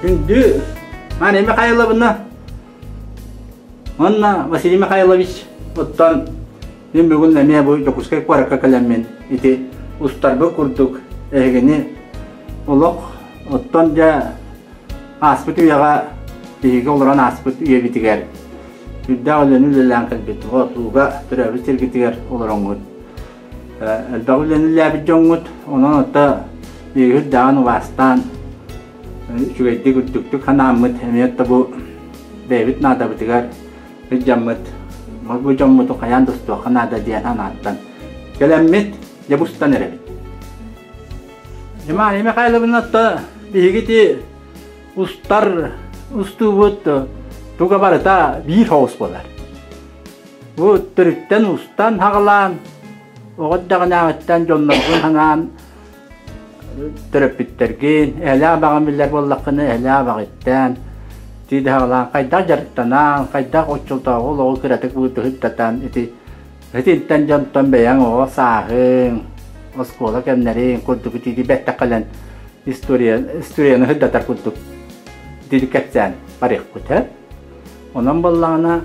Күндү Мария Михайловна уонна Василий Михайлович оттон мин бүгүн эмиэ бу Дьокуускай куоракка кэлэммин ити устарбыт курдук эһигини олох оттон дьэ ааспыт үйэҕэ биһиги олорон ааспыт үйэбитигэр үрдээх үлэни үлэлээн кэлбит отууга төрөөбүт сиргитигэр олороҥҥут элбэх үлэни үлэлээбит дьоҥҥут онон отто биһиги үрдээҕин убаастаан үчүгэйдик үрдүктүк санааммыт эмиэ да бу бэйэбит наадабытыгар сылдьаммыт бу дьоммутун хайаан да устуохха наада диэн санааттан кэлэммит дьэ бустан эрэбит. Мария Михайловна биһиги ити устар устуубут туга барыта биир соҕус буолар. Бу төрүттэн устан хаҕылаан оҕо эрдэҕинээҕиттэн дьонноргун санаан төрөппүттэргин, эһэлээх баҕан биллэр буоллаххына эһэлээх баҕыттан тиидэһэҕэлээн хайдах дьарыктанан, хайдах оччотооҕу олоҕу кыратык быытыһыттатан ити итинтэн дьонтон бэйэҥ оҕо сааһыҥ, оскуола кэмнэриҥ курдук итиити бэттэх кэлэн история историяны сырдатар курдук итини кэпсээн барыахпыт һэ. Онон буоллаҕына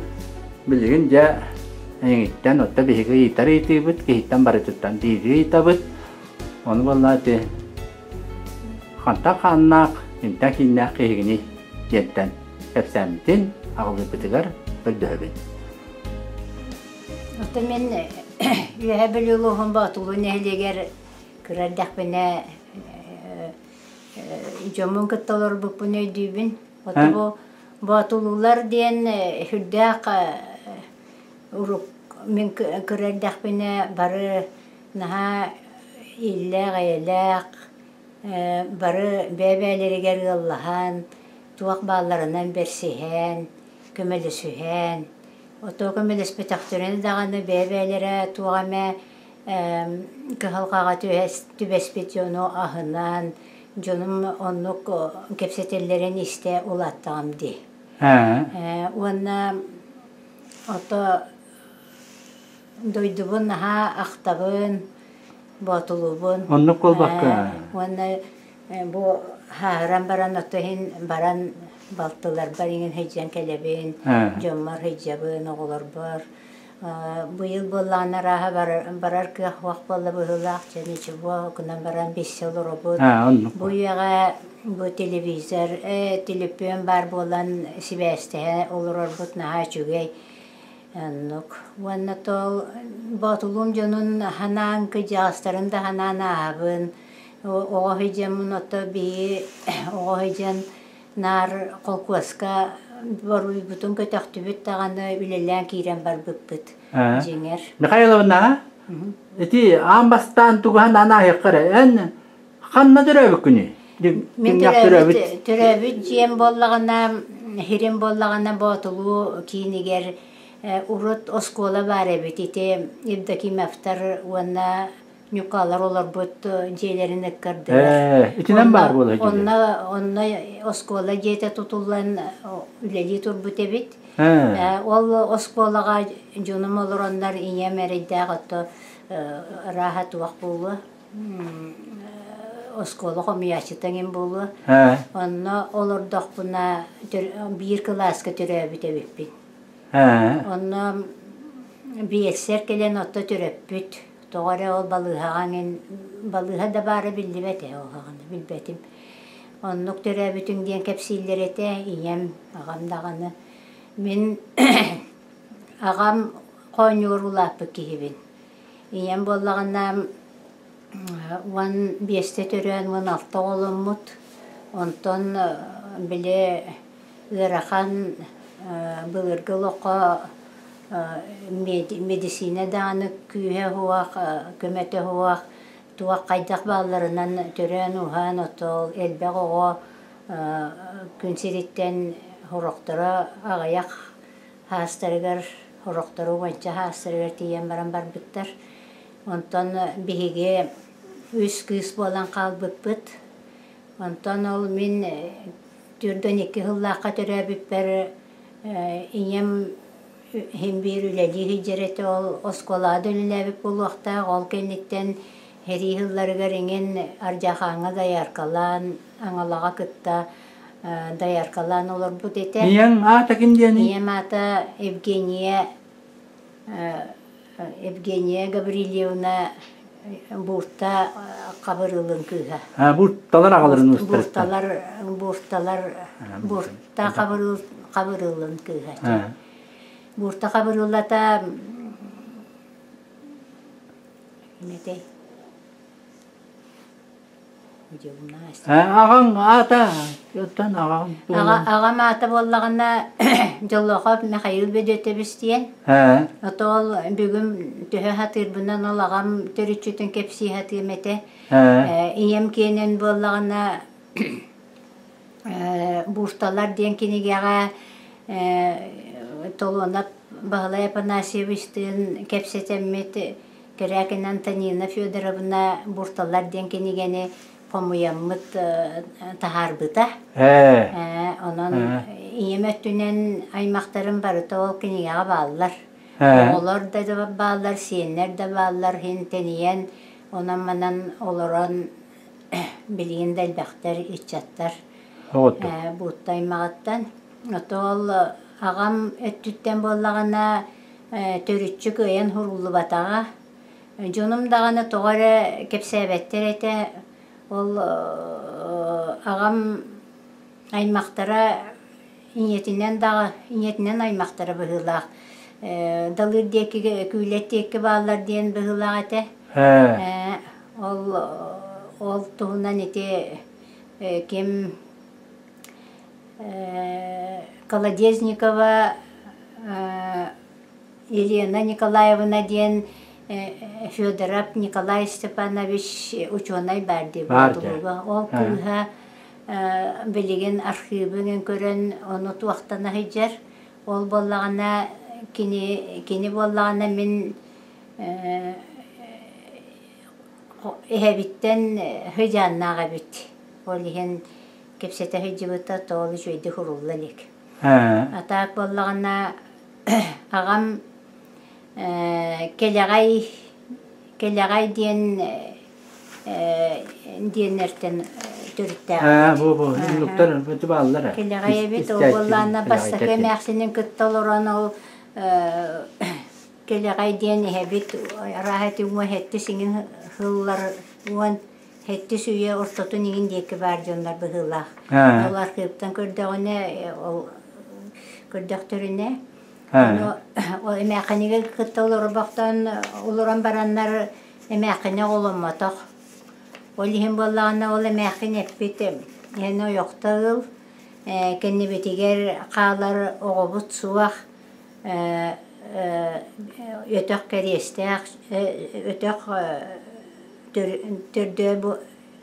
билигин дьэ эйиҥиттэн отто биһиги ыйытар ыйытыыбыт киһиттэн барытыттан биири ыйытабыт. Ону буоллаҕа ити хантан хааннаах, интэн кииннээх киһигиний диэнтэн кэпсээммитин аҕалыырбытыгар көрдөһөбүн. Оттон мин Үөһээ Бүлүү улууһун Боотулуу нэһилиэгэр кыра эрдэхпинэ дьоммун кытта олорбуппун өйдүүбүн. Ото бу Боотулуулар диэн сүрдээх урук мин кыра эрдэхпинэ бары наһаа иллээх-эйэлээх, бары бэйэ-бэйэлэригэр ыаллаһан, туох баалларынан бэрсиһэн, көмөлөсүһэн, отоо көмөлөспөтөхтөрүнэ даҕаны бэйэ-бэйэлэрэ туох эмэ кыһалҕаҕа түбэспит дьону аһынан, дьонум оннук кэпсэтэллэрин истэ улааттаҕым дии. Уонна ото Дойдубун наһаа ахтабын, боотулуубун. Оннук буолбакка. Уонна бу хааһыран баран ото иһин баран балтыларбар иҥин сылдьан кэлэбин, дьоммор сылдьабын, оҕолорбор. Быйыл буоллаҕына арааһа барар кыах суох буолла быһыылаах, дьэ ничего, гынан баран билсэ олоробут. Бу үйэҕэ бу телевизор, төлөпүөн баар буолан сибээстэһэ олорорбут наһаа үчүгэй. Оннук. Уонна то Боотулуум дьонун ханаан кыдьаҕастарын да ханаан ааһабын. Оҕо сылдьаммын ото биһи оҕо сылдьан наар холкуоска боруйбутун көтөхтүбүт даҕаны үлэлээн киирэн барбыппыт дьиҥэр. Михайловна, ити аан бастаан тугу ханаан ааһыахха эрэ эн Ханна төрөөбүккүнүй? Мин төрөөбүт, төрөөбүт дьиэм буоллаҕына, сирим буоллаҕына Боотулуу киинигэр урут оскуола баар эбит. Ити Евдокимовтар уонна Ньукаалар олорбут дьиэлэрин ыккардыгар. Итинэн баар буола Онно, онно оскуола дьиэтэ тутуллан үлэлии турбут эбит. Ол оскуолаҕа дьонум олороннор ийэм эрэйдээх ото ырааһа туох буолуо оскуола хомуйааччыта эҥин буолуо. Онно олордохпуна биир кылааска төрөөбүт эбиппин. Онно биэлсэр кэлэн отто төрөппүт. Тоҕо эрэ ол балыыһаҕа эҥин балыыһа да баара биллибэт ээ ол аҕаны билбэтим. Оннук төрөөбүтүҥ диэн кэпсииллэр этэ ийэм, аҕам даҕаны. Мин аҕам хоонньугар улааппыт киһибин. Ийэм буоллаҕына 15-тэ төрөөн 16 оҕоломмут. Онтон били ыарахан былыргы олоххо медицина даҕаны күүһэ суох, көмөтө суох, туох хайдах баалларынан төрөөн-ууһаан отол элбэх оҕо күн сириттэн сорохторо аҕыйах Хаастарыгар, сорохторо уонча хаастарыгар тиийэн баран барбыттар. Онтон биһиги үс кыыс буолан хаалбыппыт. Онтон ол мин 42 сыллаахха төрөөбүппэр ийэм иһин биир үлэлии сылдьар этэ, ол оскуолаҕа да үлэлээбит буолуохтаах. Ол кэнниттэн сэрии сылларыгар иҥин Ардьахааҥҥа дояркалаан, Аҥалаҕа кытта. Дояркалаан олорбут этэ. Ийэҥ аата ким диэний? Ийэм аата Евгения Евгения Гаврильевна Буурта Хабырыылын кыыһа. Буурталар аҕаларын уустарыттан. Буурталар Буурталар Буурта Хабырыыл Хабырыылын кыыһа. Буурта Хабырыылата ким этэй? Аҕаҥ аата оттон аҕаҥ Аҕам аата буоллаҕына Дьоллоохоп Михаил Бөдөтөбүс диэн. Ото ол бүгүн төһө сатыырбынан ол аҕам төрүччүтүн кэпсии сатыам этэ. Ийэм киэнин буоллаҕына Буурталар диэн кинигэҕэ Толуонап Баһылай Афанасьевичтыын кэпсэтэммит Кэрээкин Антонина Федоровна «Бурталар» диэн кинигэни хомуйаммыт таһаарбыта. Онон ийэм өттүнэн аймахтарым барыта ол кинигэҕэ бааллар. Оҕолор да бааллар, сиэннэр да бааллар, иһин тэнийэн, онон-манан олорон билигин да элбэхтэр, ыччаттар Буутта аймаҕыттан. Ото ол аҕам өттүттэн буоллаҕына төрүччү кыайан уһуруллубатаҕа. Дьонум даҕаны тоҕо эрэ кэпсээбэттэр этэ. Ол аҕам аймахтара ийэтинэн даҕа ийэтинэн аймахтара быһыылаах. Далыр диэки Күүлэт диэки бааллар диэн быһыылаах этэ. Ол ол туһунан ити ким Колодезникова Елена Николаевна диэн Федоров Николай Степанович учуонай баар дии буолуга. Ол кыыһа билигин архыыбын көрөн ону туохтана сылдьар. Ол буоллаҕына кини кини буоллаҕына мин эһэбиттэн сыдьааннаах эбит. Ол иһин кэпсэтэ сылдьыбыта тоҕо үчүгэйдик урулла илик. А так буоллаҕына аҕам кэлэҕэй кэлэҕэй диэн диэннэртэн төрүттээх Ээ, бу бу иннуктар бу бааллар ээ. Кэлэҕэй эбит ол буоллаҕына бастакы эмээхсинин кытта олорон ол кэлэҕэй диэн эһэбит арааһа ити уҥа сэттис иҥин сыллар уон Сэттис үйэ ортотун иҥин диэки баар дьоннор быһыылаах. Ол архыыптан көрдөҕүнэ, ол көрдөхтөрүнэ, ону ол эмээххинигэ кытта олорбохтон олорон бараннар эмээххинэ оҕоломмотох. Ол иһин буоллаҕына ол эмээххин эппит эн ойохто ыл, кэннибитигэр хаалар оҕобут суох, өтөх кэриэстээх, өтөх төрдөө бу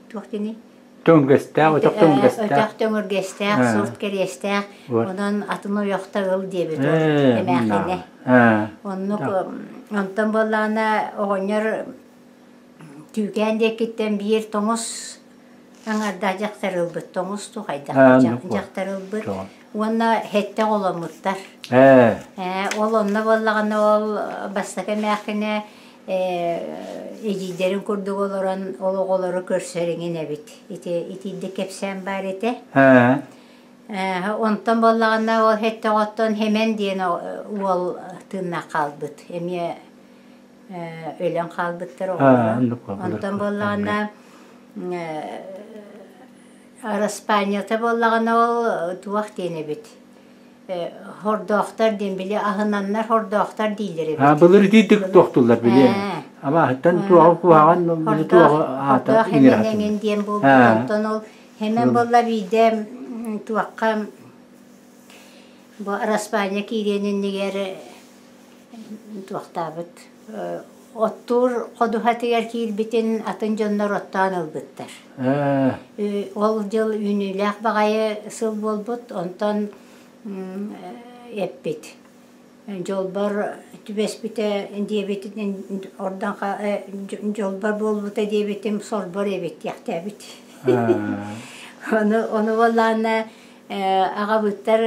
туох диний Төҥүргэстээх, өтөх төҥүргэстээх. Өтөх төҥүргэстээх, сурт кэриэстээх, онон атын ойохто ыл диэбит ол эмээххинэ. Оннук онтон буоллаҕына оҕонньор Түүкээн диэкиттэн биир тоҥус аҥардаах дьахтар ылбыт, тоҥус тухайдах дьахтар ылбыт уонна сэттэ оҕоломмуттар. Ол онно буоллаҕына ол бастакы эмээххинэ эдьиийдэрин курдук олорон ол оҕолору көрсөр эҥин эбит. Ити итиирдик кэпсээн баар этэ. Онтон буоллаҕына ол сэттэ оҕоттон Хэмэн диэн уол тыыннаах хаалбыт. Эмиэ өлөн хаалбыттар оҕолоро. Онтон буоллаҕына Араспаанньата буоллаҕына ол туох диэн эбит Хордоохтор диэн били аһынаннар хордоохтор дииллэр эбит. А былыр итиитик туохтуллар били. Абааһыттан туоҕу куһаҕан били туоҕу аата Хордоох Хэмэн эҥин диэн буолбут. Онтон ол Хэмэн буолла биирдэ туохха бу араспаанньа киириэн иннигэр туохтаабыт оттуур ходуһатыгар киирбитин атын дьоннор оттоон ылбыттар. Ол дьыл үүнүүлээх баҕайы сыл буолбут, онтон эппит. Дьолбор түбэспитэ диэбитин ордон дьолбор буолбута диэбитим сорбор эбит диэхтээбит. Ону ону буоллаҕына аҕабыттар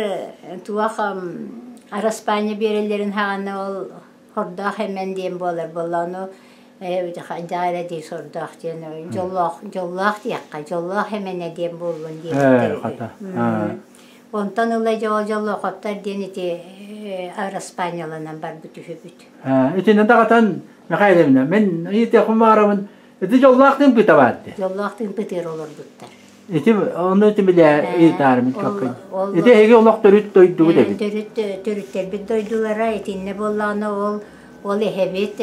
туох араспаанньа биэрэллэрин хаҕана ол хордоох эмэн диэн буолар буолла ону Хайдах эрэ дии сордоох диэн дьоллоох дьоллоох диэххэ дьоллоох эмэнэ диэн буоллун диэбиттэр үһү. Онтон ыла дьол дьоллоохоптор диэн ити араспаанньаланан барбыт үһүбүт. Итиннэ даҕатан Михайловна, мин ыйытыахпын баҕарабын, ити дьоллоох тыымпыта баар дии. Дьоллоох тыымпытыгар олорбуттар. Ити ону ити билэ ыйытаарым Ити эһиги олох төрүт дойдугут эбит. Төрүт төрүттэрбит дойдулара итиннэ буоллаҕына ол ол эһэбит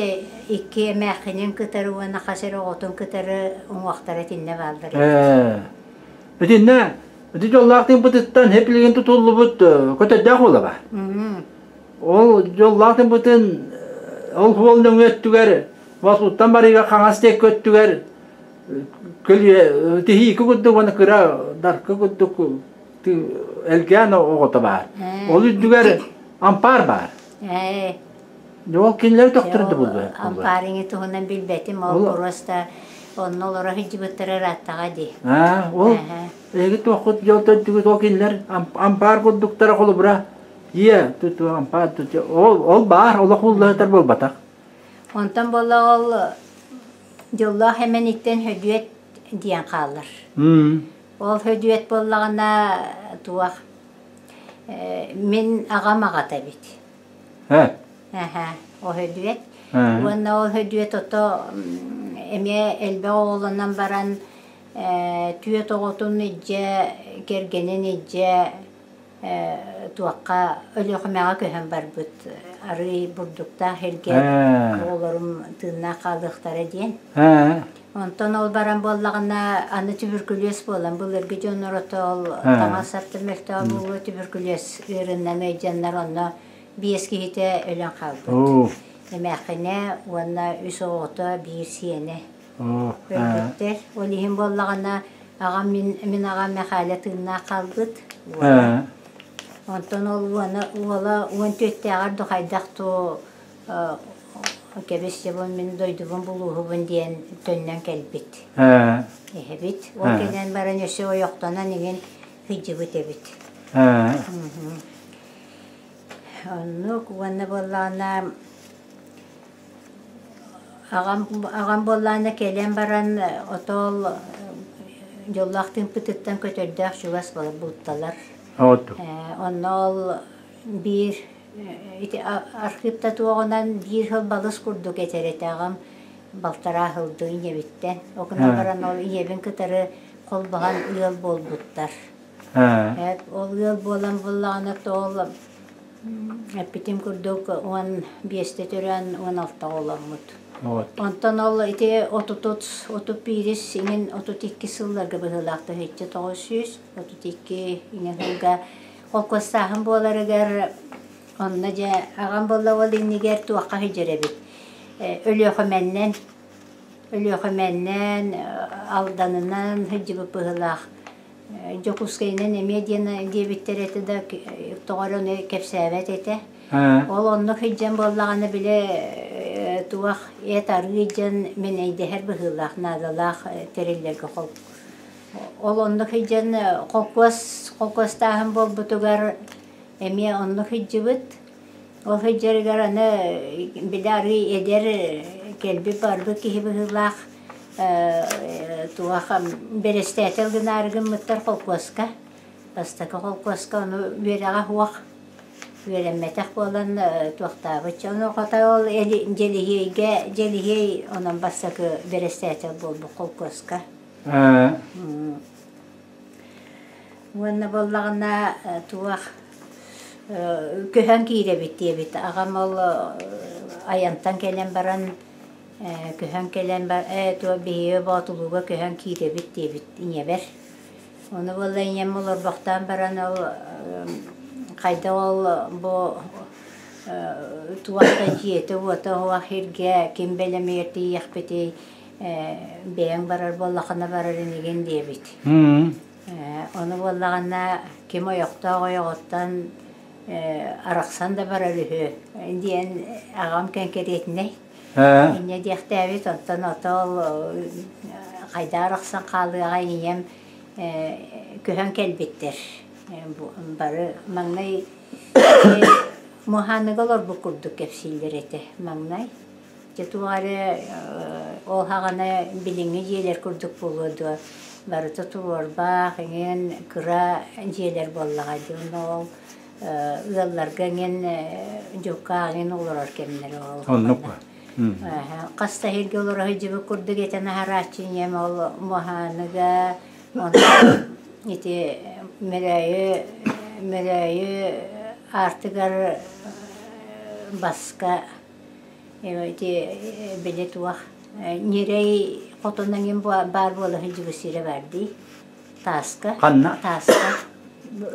икки эмээххинин кытары уонна хас эрэ оҕотун кытары уҥуохтара итиннэ бааллар эбит. Итиннэ ити дьоллоох тыымпытыттан хеп билигин тутуллубут көтөрдөөх буолаба. Ол дьоллоох тыымпытын ол хуол нөҥүө өттүгэр Басуттан барыыга хаҥас диэки өттүгэр тиһиики курдук уонна кыра даркы курдук элгээн оҕото баар. Ол үрдүгэр ампаар баар. Ол кинилэр төхтөрө да булбат. Ампаарыҥы туһунан билбэтим, ол просто онно олоро сылдьыбыттара ырааттаҕа дии. Ол эһиги туоххут дьол төрдүгүт ол кинилэр ампаар курдуктара холобура ийэ туту ампаар туту ол ол баар олох уллаһытар буолбатах. Онтон буола ол дьоллоох эмэниттэн Хөдүөт диэн хаалар. Ол Хөдүөт буоллаҕына туох мин аҕам аҕата эбит. Аха, ол Хөдүөт. Уонна ол Хөдүөт ото эмиэ элбэх оҕолонон баран түөрт оҕотун илдьэ, кэргэнин илдьэ туохха Өлүөхүмэҕэ көһөн барбыт арыый бурдуктаах сиргэ оҕолорум тыыннаах хаалыахтара диэн. Онтон ол баран буоллаҕына аны түбүркүлүөс буолан былыргы дьон орото ол таҥас артын мөлтөҕө буолуо түбүркүлүөс ыарыннан ыалдьаннар онно биэс киһитэ өлөн хаалбыт. Эмээххинэ уонна үс оҕото биир сиэнэ өлбүттэр. Ол иһин буоллаҕына аҕам мин, мин аҕам Мэхээлэ тыыннаах хаалбыт. Уола. Онтон ол уона, уола 14-тээҕэр да хайдах туу кэбис дьэ бу мин дойдубун булууһубун диэн төннөн кэлбит. Эһэбит. Ол кэлэн баран өссө ойохтонон иҥин сылдьыбыт эбит. Оннук уонна буоллаҕына Аҕам аҕам буоллаҕына кэлэн баран отоол дьоллоох тыымпытыттан көтөрдөөх чугас буолбутталар. Онно ол биир ити архыыпта туоҕунан биир сыл балыс курдук этэр этэ аҕам балтараа сылдыы ийэбиттэн. Ол гынан баран ол ийэбин кытары холбоһон ыал буолбуттар. Ол ыал буолан буоллаҕына то ол Эппитим курдук, 15-тэ төрөөн, 16 оҕоломмут. Онтон ол ити отутут, 31 иҥин 32 сылларга быһыылаах тыһыынча 932 иҥин сылга холкуостааһын буоларыгар онно дьэ аҕам буолла ол иннигэр туохха сылдьар эбит Өлүөхүмэннэн Өлүөхүмэннэн Алданынан сылдьыбыт быһыылаах Дьокуускайынан эмиэ диэн диэбиттэр этэ да, тоҕо эрэ ону кэпсээбэт этэ. Ол оннук сылдьан буоллаҕына били туох эт арыы дьон мэнэйдэһэр быһыылаах наадалаах тэриллэргэ ол оннук сылдьан холкуос холкуостааһын буолбутугар эмиэ оннук сылдьыбыт. Ол сылдьарыгар аны били арыы эдэр кэлбит барбыт киһи быһыылаах туох бэрэстээтэл гынаары гыммыттар холкуоска бастакы холкуоска ону үөрэҕэ суох үөрэммэтэх буолан туохтаабыт ону хата ол Дьэлиһиэйгэ Дьэлиһиэй онон бастакы бэрэстээтэл буолбут холкуоска уонна буоллаҕына туох көһөн киирэбит диэбит аҕам ол айантан кэлэн баран Көһөн кэлэн ээ туох биһиги Боотулууга көһөн киирэбит диэбит ийэбэр. Ону буолла ийэм олорбохтоон баран ол хайдах ол бу туох да дьиэтэ-уота суох сиргэ ким бэлэмигэр тиийиэхпитий бэйэҥ барар буоллаххына барар инигин диэбит. Ону буоллаҕына ким ойохтоох ойоҕуттан арахсан да барар үһү диэн аҕам кэҥкэриэтинэй Инньэ диэхтээбит, оттон отол хайдах арахсан хаалыаҕа ийэм көһөн кэлбиттэр. Бары маҥнай муһааныга олорбут курдук кэпсииллэр этэ маҥнай. Дьэ туох эрэ ол саҕана билиҥҥи дьиэлэр курдук буолуо дуо, барыта туруорбах, эҥин кыра дьиэлэр буоллаҕа дии. Онно ол ыалларга эҥин дьукка эҥин олорор кэмнэрэ ол. Оннук. Хас да сиргэ олоро сылдьыбыт курдук этэн аһарааччы ийэм ол Муоһааныга, онтон ити Мөрөөйү Мөрөөйү аартыгар баска ити били туох ньирэй хотон эҥин баар буола сылдьыбыт сирэ баар дии тааска. Ханна? Тааска.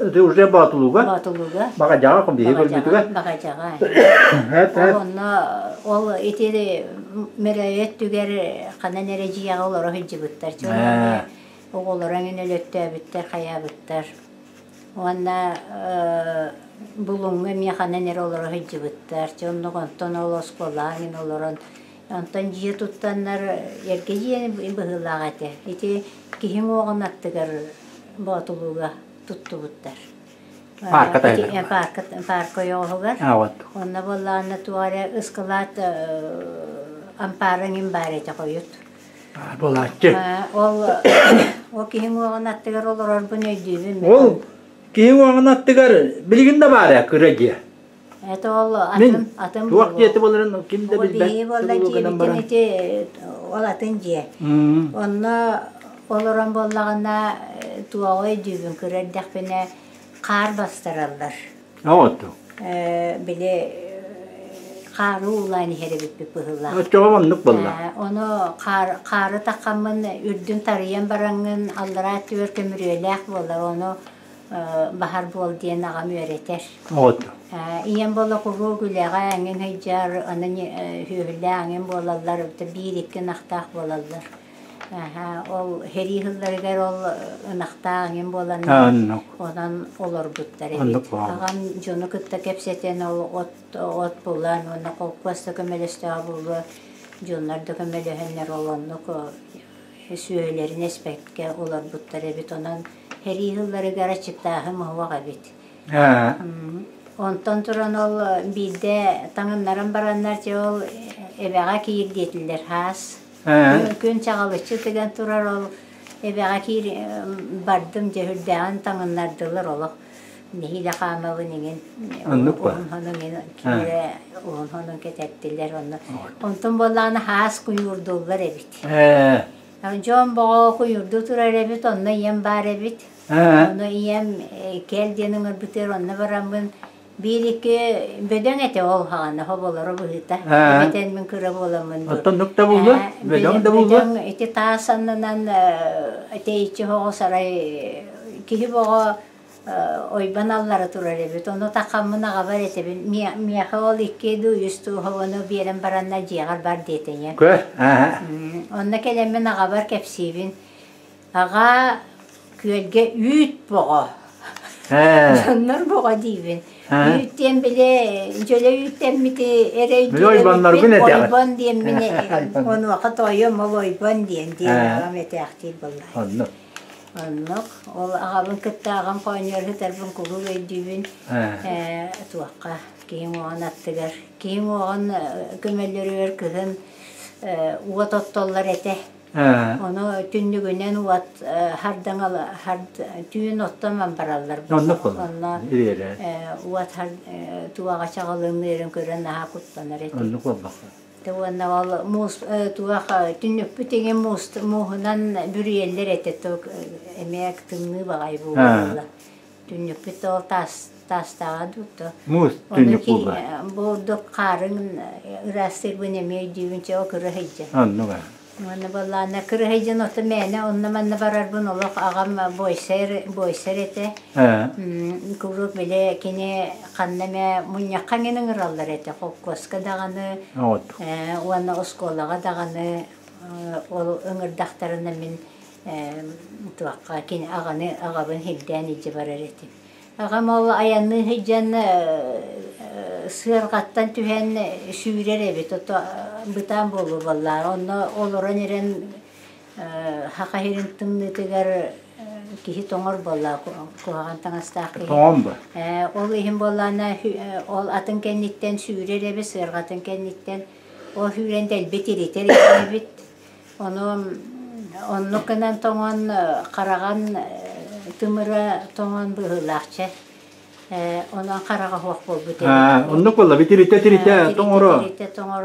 Это уже Боотулууга? Боотулууга. Баҕадьаҕа биһи көрбүтүгэр. Баҕадьаҕа. Ол онно ол ити Мөрөөйү өттүгэр ханан эрэ дьиэҕэ олоро сылдьыбыттар. Оҕолоро эҥин өлөттөөбүттэр, хайаабыттар. Уонна Булуҥҥа эмиэ ханан эрэ олоро сылдьыбыттар. Дьэ оннук онтон ол оскуолаҕа эҥин олорон онтон дьиэ туттаннар эргэ дьиэ быһыылаах этэ. Ити киһи уҥуоҕун аттыгар Боотулууга туттубуттар. Паарка таһыгар. Паарка, паарка ойоҕоһугар. Онно буоллаҕына туох эрэ ыскылаат ампаара эҥин баар этэ хойут. Буолааччы. Ол ол киһи уҥуоҕун аттыгар олорорбун өйдүүбүн. Ол киһи уҥуоҕун аттыгар билигин да баар ээ кыра дьиэ. Это ол атын атын туох дьиэтэ буоларын ким да билбэт. Биһиги буолла дьиэбитин ити ол атын дьиэ. Онно олорон буоллаҕына туоҕу өйдүүбүн кыра эрдэхпинэ хаар бастараллар. Оҕоту. Били хаары уулаан иһэр эбиппит быһыылаах. Оччоҕо оннук буолла. Ону хаары таххаммын үрдүн тарыйан бараҥҥын аллараа өттүгэр көмүрүөлээх буолар ону баһар буол диэн аҕам үөрэтэр. Оҕоту. Ийэм буола куруук үлэҕэ эҥин сылдьар, аны сүөһүлээх эҥин буолаллар, биир-икки ынахтаах буолаллар. Ол сэрии сылларыгар ол ынахтаах эҥин буоланнар онон олорбуттар эбит. Аҕам дьону кытта кэпсэтэн ол от от булан уонна холкуос да көмөлөстөҕө буолуо, дьоннор да көмөлөһөннөр ол оннук сүөһүлэрин эспэккэ олорбуттар эбит. Онон сэрии сылларыгар аччыктааһын моһуох эбит. Онтон туран ол биирдэ таҥыннаран бараннар дьэ ол эбэҕэ киир диэтилэр хаас. Күн чаҕылыччы тыган турар ол эбэҕэ киир бардым дьэ үрдээҕин таҥыннардылар олох нэһиилэ хаамабын иҥин уһун хонун киирэ уһун хонун кэтэттилэр онно онтон буоллаҕына хаас куйуурдууллар эбит дьон боҕо куйуурдуу турар эбит онно ийэм баар эбит ону ийэм кэл диэн ыҥырбытыгар онно бараммын Биир-икки бөдөҥ этэ ол хаҕана хоболоро быһыыта. Эбэтэр мин кыра буоламмын дуу. Оттон да буолуо, бөдөҥ да буолуо. Бөдөҥ ити таас аннынан тэйиччи соҕус арай киһи боҕо ойбон аллара турар эбит. Ону тахаммын аҕабар этэбин. Миэхэ ол икки дуу, үс дуу хобону биэрэн баранна дьиэҕэр бар диэтэ Көр, аа. Онно кэлэммин аҕабар кэпсиибин. Аҕаа күөлгэ үүт боҕо. Дьоннор боҕо диибин. Үүт диэн били дьөлө үүттэммити эрэ ойбонноргун этэҕин. Ойбон диэммин онуоха тоойуом ол ойбон диэн диэн аҕам этээхтиир буолла. Оннук. Оннук. Ол аҕабын кытта аҕам хоонньор сытарбын куруук өйдүүбүн. Туохха киһи уҥуоҕун аттыгар. Киһи уҥуоҕун көмөллөрүгэр кыһын уот оттоллор этэ. Ону түннүгүнэн уот хардаҥал түүн оттон бараллар. Оннук Онно уот туаҕа чаҕылыҥныырын көрөн наһаа куттанар этим. Оннук буолбакка. Уонна ол муус туох түннүкпүт иҥин муус мууһунан бүрүйэллэр этэ эмиэ тымныы баҕайы буолла. Түннүкпүт ол таас таастааҕа дуу Муус түннүк буолла. Бурдук хаарын ыраастыырбын эмиэ өйдүүбүн чэ ол кыра сылдьан. Оннук аа. Уонна буоллаҕына кыра сылдьан ото мээнэ онно-манна барарбын олох аҕам буойсар буойсар этэ. Куруук били кини ханна эмэ мунньахха эҥин ыҥыраллар этэ холкуоска даҕаны уонна оскуолаҕа даҕаны ол ыҥырдахтарына мин туохха кини аҕаны аҕабын сирдээн илдьэ барар этим. Аҕам ол айанныы сылдьан сыарҕаттан түһэн сүүрэр эбит, ото бытаан буолуо буоллаҕа. Онно олорон эрэн саха сирин тымныытыгар киһи тоҥор буоллаҕа куһаҕан таҥастаах киһи. Тоҥон ба? Ол иһин буоллаҕына ол атын кэнниттэн сүүрэр эбит, сыарҕатын кэнниттэн. Ол сүүрэн дэлби тиритэр эбит. Ону оннук гынан тоҥон хараҕын тымыра тоҥон быһыылаах чэ. Онон хараҕа суох буолбут эбит. Оннук буолла, тиритэ тиритэ тоҥоро. Тиритэ тоҥор,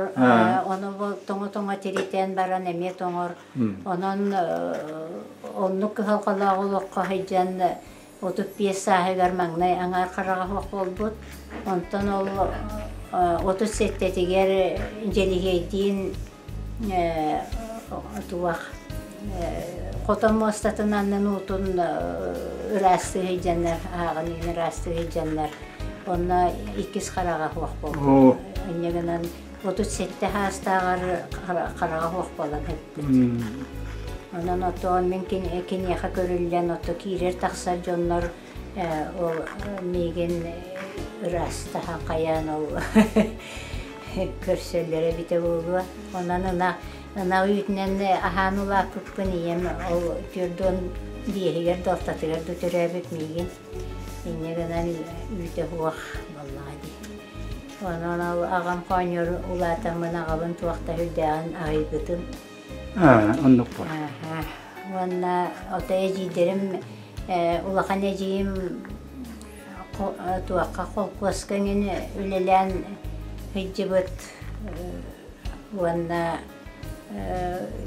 ону тоҥо-тоҥо тиритэн баран эмиэ тоҥор. Онон оннук кыһалҕалаах олоххо сылдьан 35 сааһыгар маҥнай аҥаар хараҕа суох буолбут. Онтон ол 37-тигэр Дьэлиһиэйдиин туох хотон муостатын аннын уутун ыраастыы сылдьаннар, ааҕын ыраастыы сылдьаннар, онно иккис хараҕа суох буолбут. Инньэ гынан 37 саастааҕар хараҕа суох буолан сыппыт. Онон отон мин киниэхэ көрүллэн ото киирэр-тахсар дьоннор ол миигин ыраастаһан хайаан ол көрсөллөрө эбитэ буолуо. Онон ынах ынах үүтүнэн аһаан улааппыппын ийэм ол 45-игэр да алтатыгар да төрөөбүт миигин. Инньэ гынан үүтэ суох буоллаҕа дии. Онон ол аҕам хоонньор улаатаммын аҕабын туох да сүрдээҕин аһыйбытым. Оннук буол. Уонна ото эдьиийдэрим улахан эдьиийим туохха холкуоска эҥин үлэлээн сылдьыбыт уонна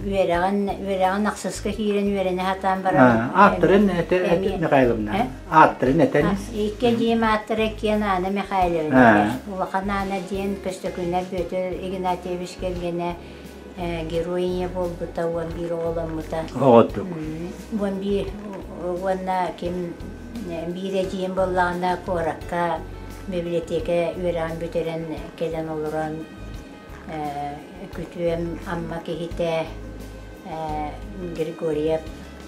үөрэҕин үөрэҕин ахсыска киирэн үөрэнэ сатаан баран Ааттарын этэ Михайловна ааттарын этэн Икки эдьиийим ааттара иккиэн Аана Михайловна улахан Аана диэн Көстөкүүнэп Бүөтүр Игнатьевич кэргэнэ герой буолбута 11 оҕоломмута. Оҕотук. 11 уонна ким биир эдьиийим буоллаҕына куоракка библиотека үөрэҕин бүтэрэн кэлэн олорон күтүөм Амма киһитэ Григорьев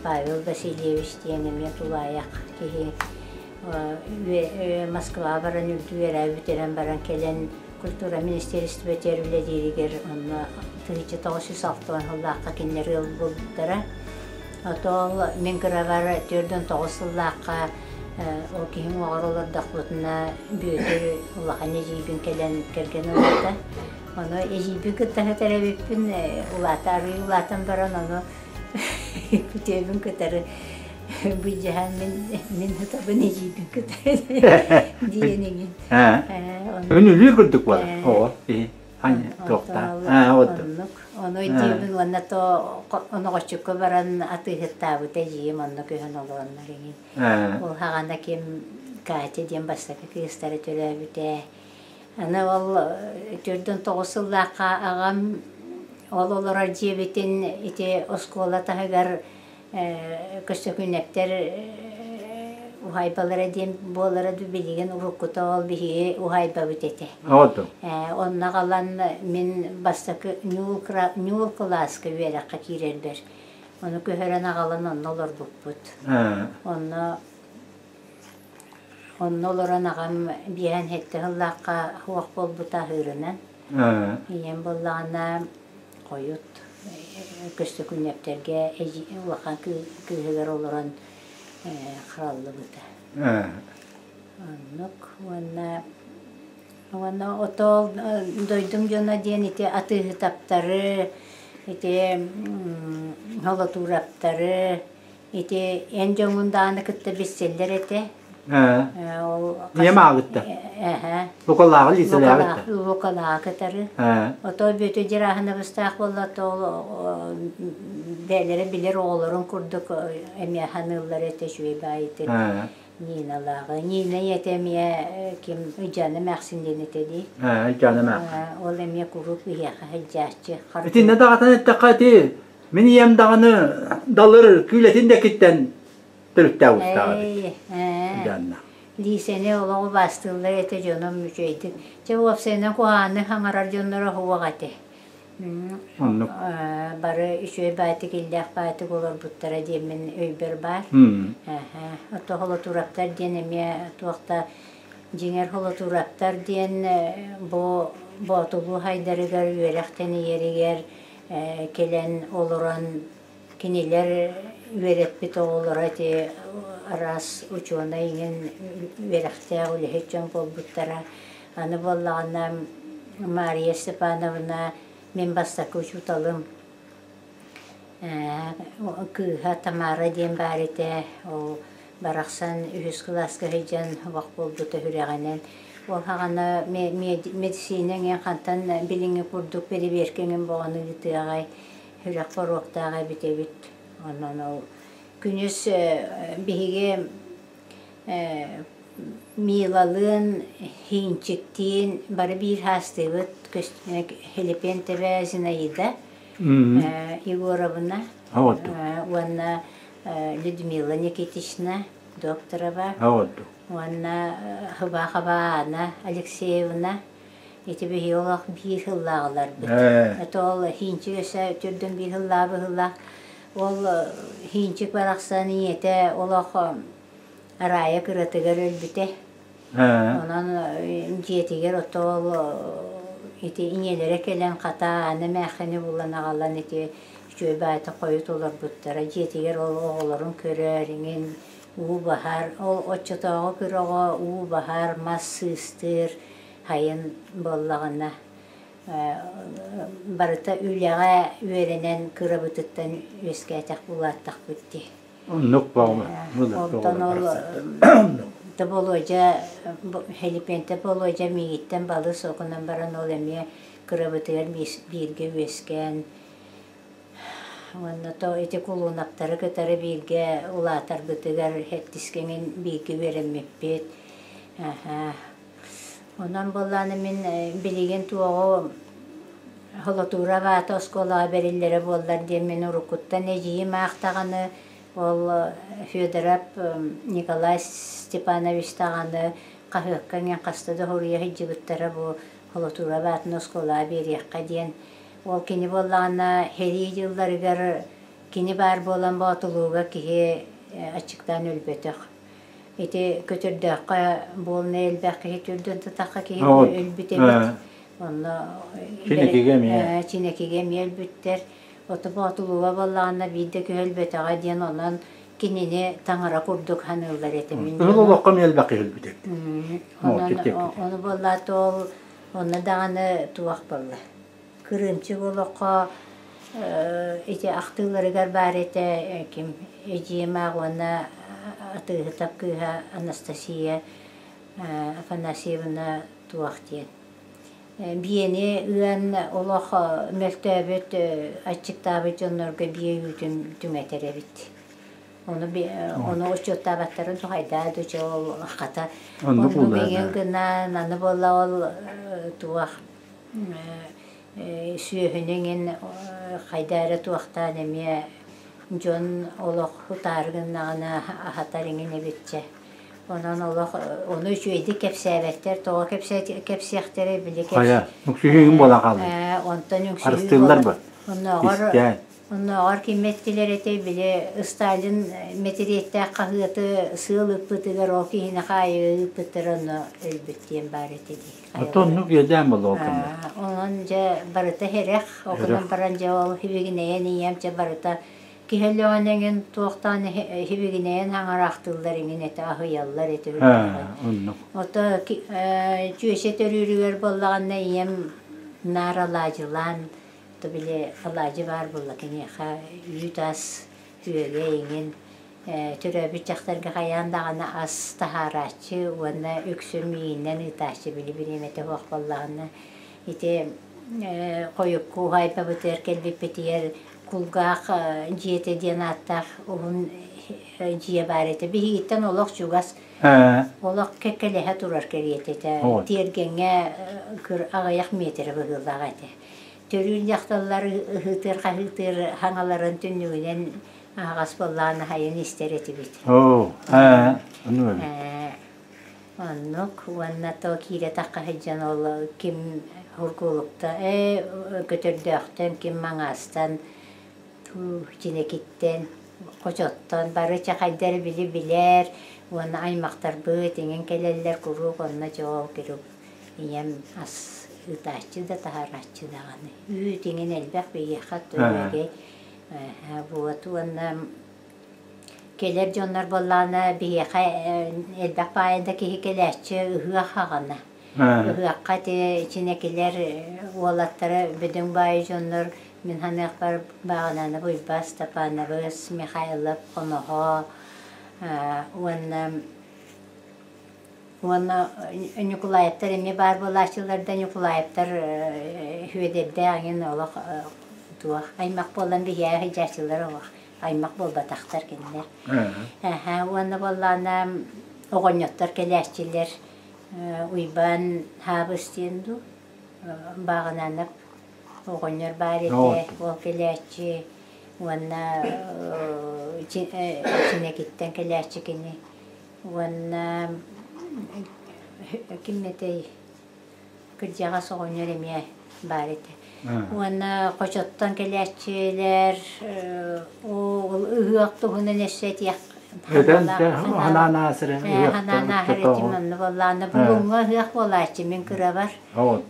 Павел Васильевич диэн эмиэ тулаайах киһи Москваҕа баран үрдүк үөрэҕи бүтэрэн баран кэлэн культура министиэристибэтигэр үлэлииригэр онно 1960 сыллаахха кинилэр ыал буолбуттара. Ото ол мин кырабар 49 сыллаахха ол киһим уоҕар олордохпутуна Бүөтүр улахан эдьиийбин кэлэн кэргэн ылбыта. Ону эдьиийбин кытта сытар эбиппин улаата арыый улаатан баран ону күтүөбүн кытары былдьаһан мин мин сытабын эдьиийбин кытары диэн иҥин. Үнүлүүр курдук буолар оҕо киһи Оннук. Ону өйдүүбүн уонна то оноҕоччукка баран атыыһыттаабыта эдьиийим онно көһөн олороннор иҥин. Ол хаҕана ким Катя диэн бастакы кыыстара төрөөбүтэ. Аны ол 49 сыллаахха аҕам ол олорор дьиэбитин ити оскуола таһыгар Көстөкүүнэптэр уһаайбалара диэн буолара дуу билигин уруккута ол биһиги уһаайбабыт этэ. Онно аҕалан мин бастакы ньуул кылааска үөрэххэ киирэрбэр ону көһөрөн аҕалан онно олорбуппут. Онно Онно олорон аҕам биэһэн сэттэ сыллаахха суох буолбута аһыырынан. Ийэм буоллаҕына хойут Көстөкүүнэптэргэ улахан кыыһыгар олорон хараллыбыта. Оннук уонна уонна отоол дойдум дьоно диэн ити атыыһытаптары, ити холотуураптары Ити эн дьоҥҥун даҕаны кытта билсэллэр этэ. Ол Ийэм ааҕытта. Эһэ. Лукалааҕы Лизалааҕытта. Лукалааҕы кытары. Ото Бүөтү Дьырааһынабыстаах буолла то ол бэйэлэрэ билэр оҕолорун курдук эмиэ саныыллар этэ үчүгэй баайытык. Ниналааҕы. Нина ийэтэ эмиэ ким Ыдьаана эмээхсин диэн этэ дии. Ыдьаана эмээхсин. Ол эмиэ куруук биһиэхэ сылдьааччы. Итиннэ даҕатан эттэххэ ити Мин ийэм даҕаны далыр күүлэтин да киттэн төрүттээх устаах эбит. Дьанна. Лиисэни олоҕу баастыыллар этэ дьонум үчүгэйдик. Чэ уопсайынан куһаҕаннык хаҥарар дьонноро суох этэ. Оннук. Бары үчүгэй баайтык иллээх баайтык олорбуттара диэммин өйбөр баар. Ото холотуураптар диэн эмиэ туох да дьиҥэр холотуураптар диэн бу Боотулуу хайдарыгар үөрэх тэнийэригэр кэлэн олорон кинилэр үөрэппит оҕолоро ити араас учуонай иҥин үөрэхтээх үлэһит дьон буолбуттара. Аны буоллаҕына Мария Степановна Мин бастакы учууталым кыыһа Тамара диэн баар этэ. Ол барахсан үһүс кылааска сылдьан олох буолбута сүрэҕинэн. Ол саҕана медицина эҥин хантан билиҥҥи курдук бэрэбиэркэ эҥин боҕону ыытыаҕай, сүрэх боруоктаах эбит эбит. Онон ол күнүс биһиги Милалыын, Хинчиктиин бары биир саастыыбыт Хилипентэбэ Зинаида Егоровна уонна Людмила Никитична Докторова уонна Хыбаахаба Анна Алексеевна ити биһиги олох биир сыллааҕыларбыт. Это ол Хинчик өссө төрдүн биир сыллаах быһыылаах. Ол Хинчик барахсан ийэтэ олох Араайа кыратыгар өлбүтэ. Онон дьиэтигэр отоол ити ийэлэрэ кэлэн хата аны эмээххини булан аҕалан ити үчүгэй баайта хойут олорбуттара. Дьиэтигэр ол оҕолорун көрөр, иҥин уу баһар. Ол оччотооҕу кыра оҕо уу баһар, мас сыыстыыр, хайын буоллаҕына барыта үлэҕэ үөрэнэн кырабытыттан үөскээтэх улааттахпыт дии. Оннук баҕа. Онтон ол Болуодьа Хелипенте Болуодьа миигиттэн балыс окунан баран ол эмиэ кырабытыгар бииргэ үөскээн уонна то ити кулуунаптары кытары бииргэ улаатарбытыгар сэттискэҥин бииргэ үөрэммиппит. Онон буоллаҕына мин билигин туоҕу холотуура аата оскуолаҕа бэриллэрэ буоллар диэн мин уруккуттан эдьиийим аах даҕаны ол Федоров Николай Степанович даҕаны хаһыакка иҥэн хаста да суруйа сылдьыбыттара бу холотуура аатын оскуолаҕа биэриэххэ диэн. Ол кини буоллаҕына сэрии дьылларыгар кини баар буолан Боотулууга киһи аччыктаан өлбөтөх. Ити көтөрдөөххө буолна элбэх киһи түрдэн тутахха киһи өлбүт эбит. Онно Чинэкигэ эмиэ. Чинэкигэ эмиэ өлбүттэр. Ото Боотулууга буоллаҕына биир да киһи өлбөтөҕө диэн онон кинини таҥара курдук саныыллар этэ. Кыһыл олоххо эмиэ элбэх киһи өлбүт эбит. Онон ону буоллаат ол онно даҕаны туох буолла. Кырыымчык олоххо ити ахтыыларыгар баар этэ ким эдьиийим аах уонна атыыһытап кыыһа Анастасия Афанасьевна туох диэн биэни ыан олох мөлтөөбүт аччыктаабыт дьоннорго биэ үүтүн түҥэтэр эбит. Ону ону учуоттаабаттарын тухайдаа дуча ол хата оннук иҥин гынан аны буолла ол туох Сүөһүнү эҥин хайда эрэ туохтаан эмиэ дьон олох утаары гыннаҕына аһатар эҥин эбитчэ. Онон олох ону үчүгэйдик кэпсээбэттэр, тоҕо кэпсиэхтэрэй били Хайа, үҥсүһүүгүн буола хаалла. Онтон үҥсүһүү Харыстыыллар буолан бу. оннооҕор Истээн. Оннооҕор ким эттилэр этэй, били Сталин мэтириэттээх хаһыаты сыал ыппытыгар ол киһини хаайыыга ыыппыттара онно өлбүт диэн баар этэ дии. Оттон оннук иэдээн буолла ол кэмҥэ. Онон дьэ барыта һэрэх, окунан баран дьэ ол хибигинэйэн ийэм дьэ барыта киһи өлөҕүн эҥин туохтаан хибигинэйэн хаҥараахтыыллар иҥин этэ аһыйаллар этэ Оннук. Ото чүөчэ төрүүрүгэр буоллаҕына ийэм наар алаадьылаан То били алаадьы баар буолла киниэхэ үүт ас, үөгэ иҥин төрөөбүт дьахтарга хайаан даҕаны ас таһаарааччы уонна үксүн миигинэн ыытааччы били бириэмэтэ суох буоллаҕына ити хойукку уһаайбабытыгар кэлбиппитигэр кулгаах дьиэтэ диэн ааттаах уһун дьиэ баар этэ. Биһигиттэн олох чугас олох кэккэлэһэ турар кэриэтэ этэ. Тиэргэҥҥэ аҕыйах миэтэрэ быһыылаах этэ. Төрүүр дьахталлар ыһыытыыр-хаһыытыыр хаҥаларын түннүгүнэн аһаҕас буоллаҕына хайын истэр этибит. Оо, ээ, оннук эбит. Оннук уонна то киирэ тахха сылдьан ол ким Ургуулукта ээ Көтөрдөөхтөн, ким Маҥаастан, Чинэкиттэн, Хочоттон бары чахайдар били билэр уонна аймахтарбыт иҥин кэлэллэр куруук онно дьэ ол Ийэм ас ыытааччы да таһаарааччы даҕаны. Үүт иҥин элбэх биһиэхэ үчүгэй вот уонна кэлэр дьоннор буоллаҕына биһиэхэ элбэх баайа да киһи кэлээччи ыһыах аҕана. Ыһыахха ити чинэкилэр уолаттара бөдөҥ баайы дьоннор мин саныахпар Бааҕынаанап Уйбаас Степановыс, Михайлов Хомоһо уонна уонна Ньукулаевтар эмиэ баар буолааччылар да Ньукулаевтар Үөдэрдээх эҥин олох туох аймах буолан биһиэхэ сылдьааччылар олох аймах буолбатахтар кинилэр. Уонна буоллаҕына оҕонньоттор кэлээччилэр Уйбаан Хаабыс диэн дуу Бааҕынаанап оҕонньор баар этэ, ол кэлээччи уонна Чинэкиттэн кэлээччи кини уонна ким этэй кырдьаҕас оҕонньор эмиэ баар этэ. Уонна хочоттон кэлээччилэр ол ыһыах туһунан өссө этиэх Ханаан ааһар этим онно буоллаҕына Булуҥҥа ыһыах буолааччы мин кырабар.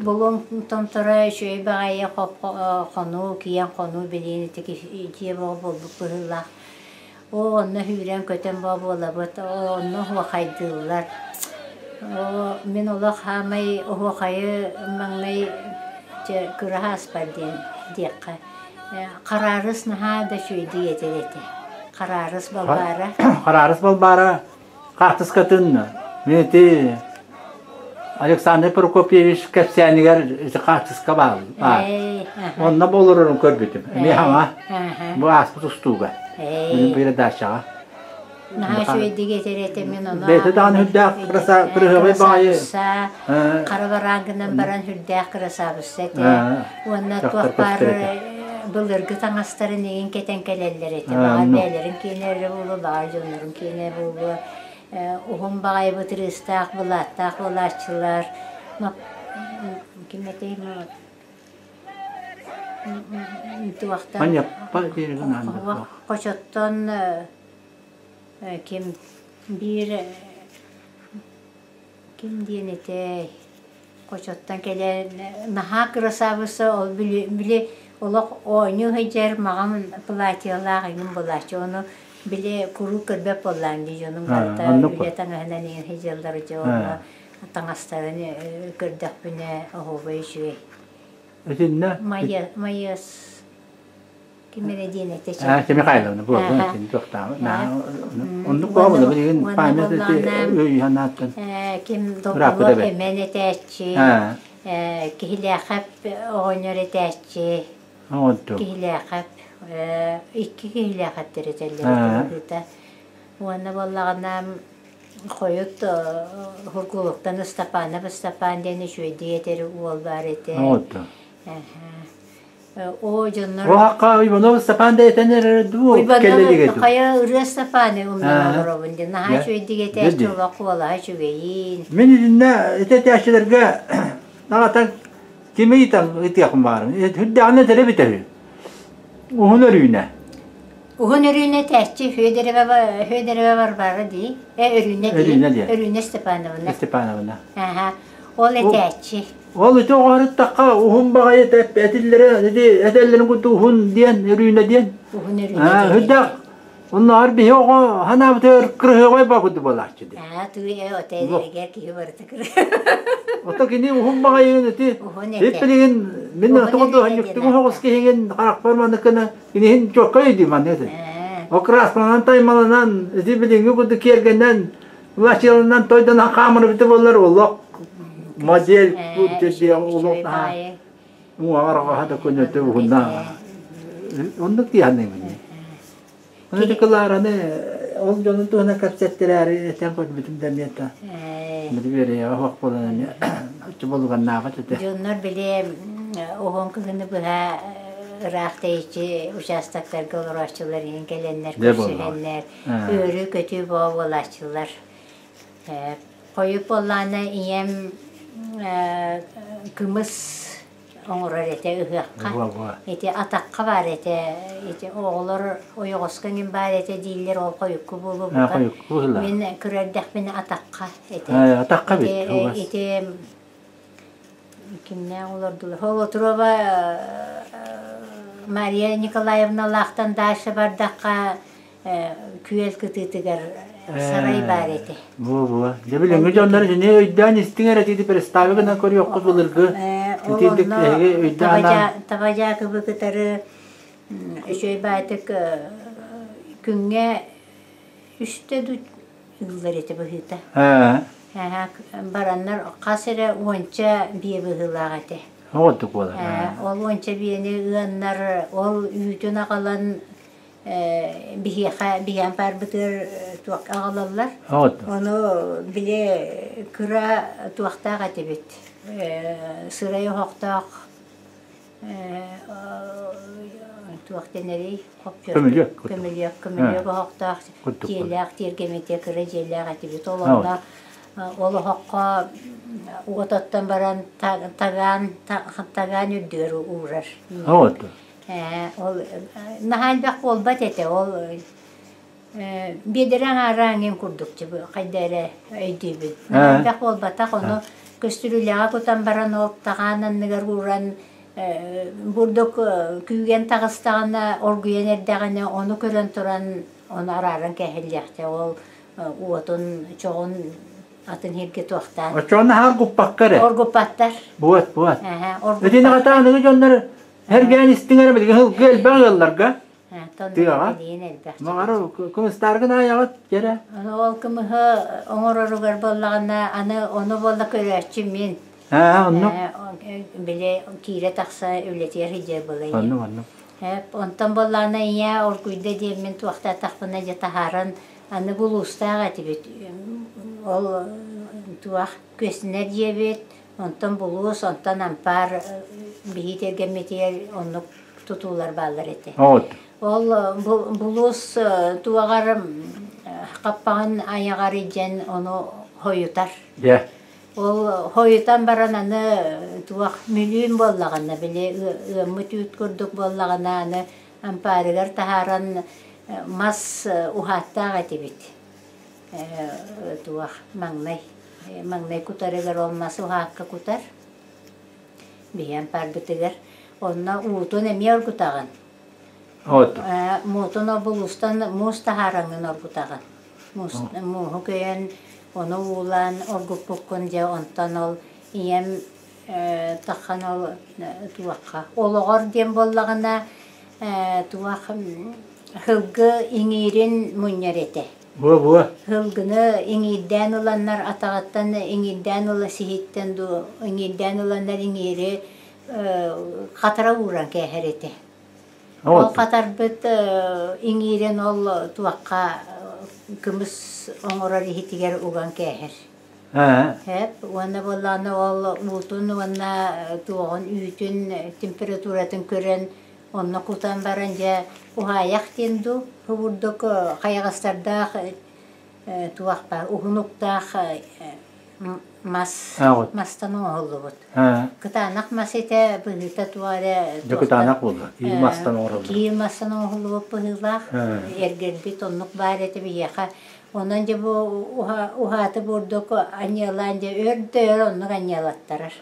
Булуҥ томторо үчүгэй баҕайы хонуу киэҥ хонуу билигин ити дьиэ бөҕө буолбут быһыылаах. Оо, онно сүүрэн-көтөн боо буолабыт, онно оһуохайдыыллар. Оо, мин олох хаамай оһуохайы маҥнай дьэ кыра ааспар диэн диэххэ. Хараарыс наһаа да үчүгэйдик этэр этэ. Хараарыс Балбаара. Хараарыс Балбаара хаартыскатын мин ити Александр Прокопьевич кэпсээнигэр ити хаартыска баар. Онно олорорун көрбүтүм. Эмиэ хаҥа. Бу ааспыт устууга. Передачаҕа. Наһаа үчүгэйдик этэр этэ мин ону. Бэйэтэ даҕаны үрдээх кырасыабай баҕайы. Хара бараан гынан баран үрдээх кырасаабысса этэ. Уонна туох баар былыргы таҥастарын игин кэтэн кэлэллэр этэ. Баҕар бэйэлэрин киэнэ эрэ буолуо, баҕар дьоннорун киэнэ буолуо. Уһун баҕайы бытырыыстаах, былааттаах буолааччылар. Ким этэй Туохтан Хочоттон ким биир ким диэн этэй Хочоттон кэлэн наһаа кырасаабысса ол били били олох оонньуу сылдьар маҕан платьелаах эҥин буолааччы ону били куруук көрбөт буоллаҕым дии дьонум барыта үлэ таҥаһынан иҥин сылдьаллар дьэ онно таҥастарын көрдөхпүнэ оһуобай үчүгэй Итиннэ Майыас Ким эрэ диэн этэ Чэ Михайловна буолла итини туохтааҕы оннук буолла билигин память өйүһанааттан ким Добров эмэн этээччи Киһилээхэп оҕонньор этээччи Киһилээхэп икки киһилээхэптэр этэллэр быһыыта уонна буоллаҕына хойут Хургулуктан Ыстапаанап Ыстапаан диэн үчүгэйдик этэр уол баар этэ Оо, дьоннор... Оһахха Иванов Степан да этэн эрэр дуу, кэллилигэ дуу. Хайа ырыа Степаны умнан олоробун дии. Наһаа үчүгэйдик этээччи олох куолаһа үчүгэйин. Мин итиннэ ити этээччилэргэ наҕатан кими ыйтан ытыахпын баҕарым. Үрдэҕинэ этэрэ эбитэ үһү. Уһун өрүүнэ. Уһун өрүүнэ этээччи Федорова Федорова Варвара дии. Э Өрүүнэ дии. Өрүүнэ Степановна. Степановна. Аха. Ол этээччи. Ол ити оҕоһуттахха уһун баҕайы этиллэрэ ити этэллэрин курдук уһун диэн өрүүнэ диэн. Уһун өрүүнэ диэн. Үрдээх оннооҕор биһи оҕо ханаабытыгар кырыһыабай баҕайы буолааччы диэн. Аа тыы отеллэригэр киһи барыта Ото кини уһун баҕайын ити ит билигин мин тоҕо дуоһанньыктыгы оҕус киһигин харахпар маныкына киниһин чуокка өйдүү маннык этин. Окраскаланан таймаланан ити билиҥҥи курдук киэргэнэн Лачылынан тойдонон хаамыр эбитэ буоллар олох модель олох уҥуоҕар оҕоһо да көнөтө уһунна оннук дии саныыбын Ону Клараны ол дьонун туһунан кэпсэттэрээри этэн көрбүтүм да эмиэ да үөрэйэҕэ суох буолан эмиэ оччо болуганнаабат этэ. Дьоннор били уһун кыһыны быһа ыраах тэйиччи участоктарга олорооччулар иһин кэлэннэр көрсүһэннэр Үөрүү-көтүү боо буолааччылар. Хойут буоллаҕына ийэм кымыс оҥорор этэ ыһыахха. Ити атахха баар этэ, ити оҕолор ойоҕоско эҥин баар этэ дииллэр, ол хойукку буолуо бука. Мин кыра эрдэхпинэ атахха этэ. Атахха бит. Ити кимнээх олордулар? Холотурова Мария Николаевналаахтан дальше бардахха күөл кытыытыгар сарай баар этэ. Бу-бу. Дьэ билиҥҥи дьоннор итини өйдөөн истиҥ эрэ ити представи гынан көрүөххүт былыргы. Ол Итинник онно эһиги өйдөөн анаан. Табадьаакыбы кытары үчүгэй баайтык күҥҥэ үстэ ду ыыллар этэ быһыыта. Бараннар хас эрэ уонча биэ быһыылаах этэ. Оҕотук буолар. Ол уонча биэни ыаннар, ол үүтүн аҕалан биһиэхэ биһиэн баарбытыгар туох аҕалаллар. Ону били кыра туохтаах этибит. Сырай оһохтоох туох дэнэрий Көмүлүөк. Көмүлүөк, көмүлүөк оһохтоох дьиэлээх тиэргэмитэ кыра дьиэлээх этибит. Ол онно ол оһоххо уот оттон баран тагаан тагаан үрдүгэр уурар. Ол наһаа элбэх буолбат этэ. Ол биэдэрэ аҥаара аҥын курдук хайда эрэ өйдүүбүн. Наһаа элбэх буолбатах. Ону көстүрүүлээҕи кутан баран ол тагаан анныгар ууран бурдук күүгэн таҕыстаҕына, оргуйан эрдэҕинэ ону көрөн туран ону арааран кээһиллиэхтэ. Ол уотун, чоҕун атын сиргэ туохтаан. Оччоҕуна наһаа оргуппакка эрэ. Оргуппаттар. Буот, буот. Итини аныгы дьоннор эргээн истиҥ эрэ билигин ылгы элбэх ыалларга. Тыаҕа. Маҕара кымыстааргын аайаҕыт дьэрэ. Ол кымыһы оҥороругар буоллаҕына аны ону буолла көрөөччү мин. Аа, оннук. Били киирэ тахса үлэтигэр сылдьар буолай. Оннук, оннук. Онтон буоллаҕына ийэ оргуйда диэммин туохтаатахпына дьэ таһааран аны булуустаах этибит. Ол туох күөстэнэр дьиэбит, онтон булуус, онтон ампаар биһи тиэргэммитигэр оннук тутуулар бааллар этэ. Ол булуус туоҕар хаппаҕын айаҕар илдьэн ону хойутар. Ол хойутан баран аны туох мүлүүн буоллаҕына, били ыаммыт үүт курдук буоллаҕына аны ампаарыгар таһааран мас уһааттаах этибит. Туох маҥнай маҥнай кутарыгар ол мас уһаакка кутар. Биһи ампаарбытыгар онно уутун эмиэ оргутаҕын. Муутун обулуустан муус таһаараҥҥын оргутаҕын. Мууһу көйөн, ону уулаан оргуппуккун дьэ онтон ол ийэм таххан ол туохха олоҕор диэн буоллаҕына туох сылгы иҥиирин мунньар этэ. Буо-буо. Сылгыны иҥиирдээн ыланнар атаҕыттан иҥиирдээн ыла сиһиттэн дуу иҥиирдээн ыланнар иҥиири хатара ууран кээһэр этэ. Ол хатарбыт иҥиирин ол туохха кымыс оҥорор иһитигэр уган кээһэр. Эп уонна буоллаҕына ол уутун уонна туоҕун үүтүн температуратын көрөн онно кутан баран дьэ уһаайах диэн дуу курдук хайаҕастардаах туох баар уһун уктаах мас мастан оҥоһуллубут. Кытаанах мас этэ быһыыта туох эрэ Дьэ кытаанах буолла. Киил мастан оҥороллор. Киил мастан оҥоһуллубут быһыылаах. Эргэрбит оннук баар этэ биһиэхэ. Онон дьэ бу уһааты бурдук анньыалаан дьэ өр да өр оннук анньыалаттарар.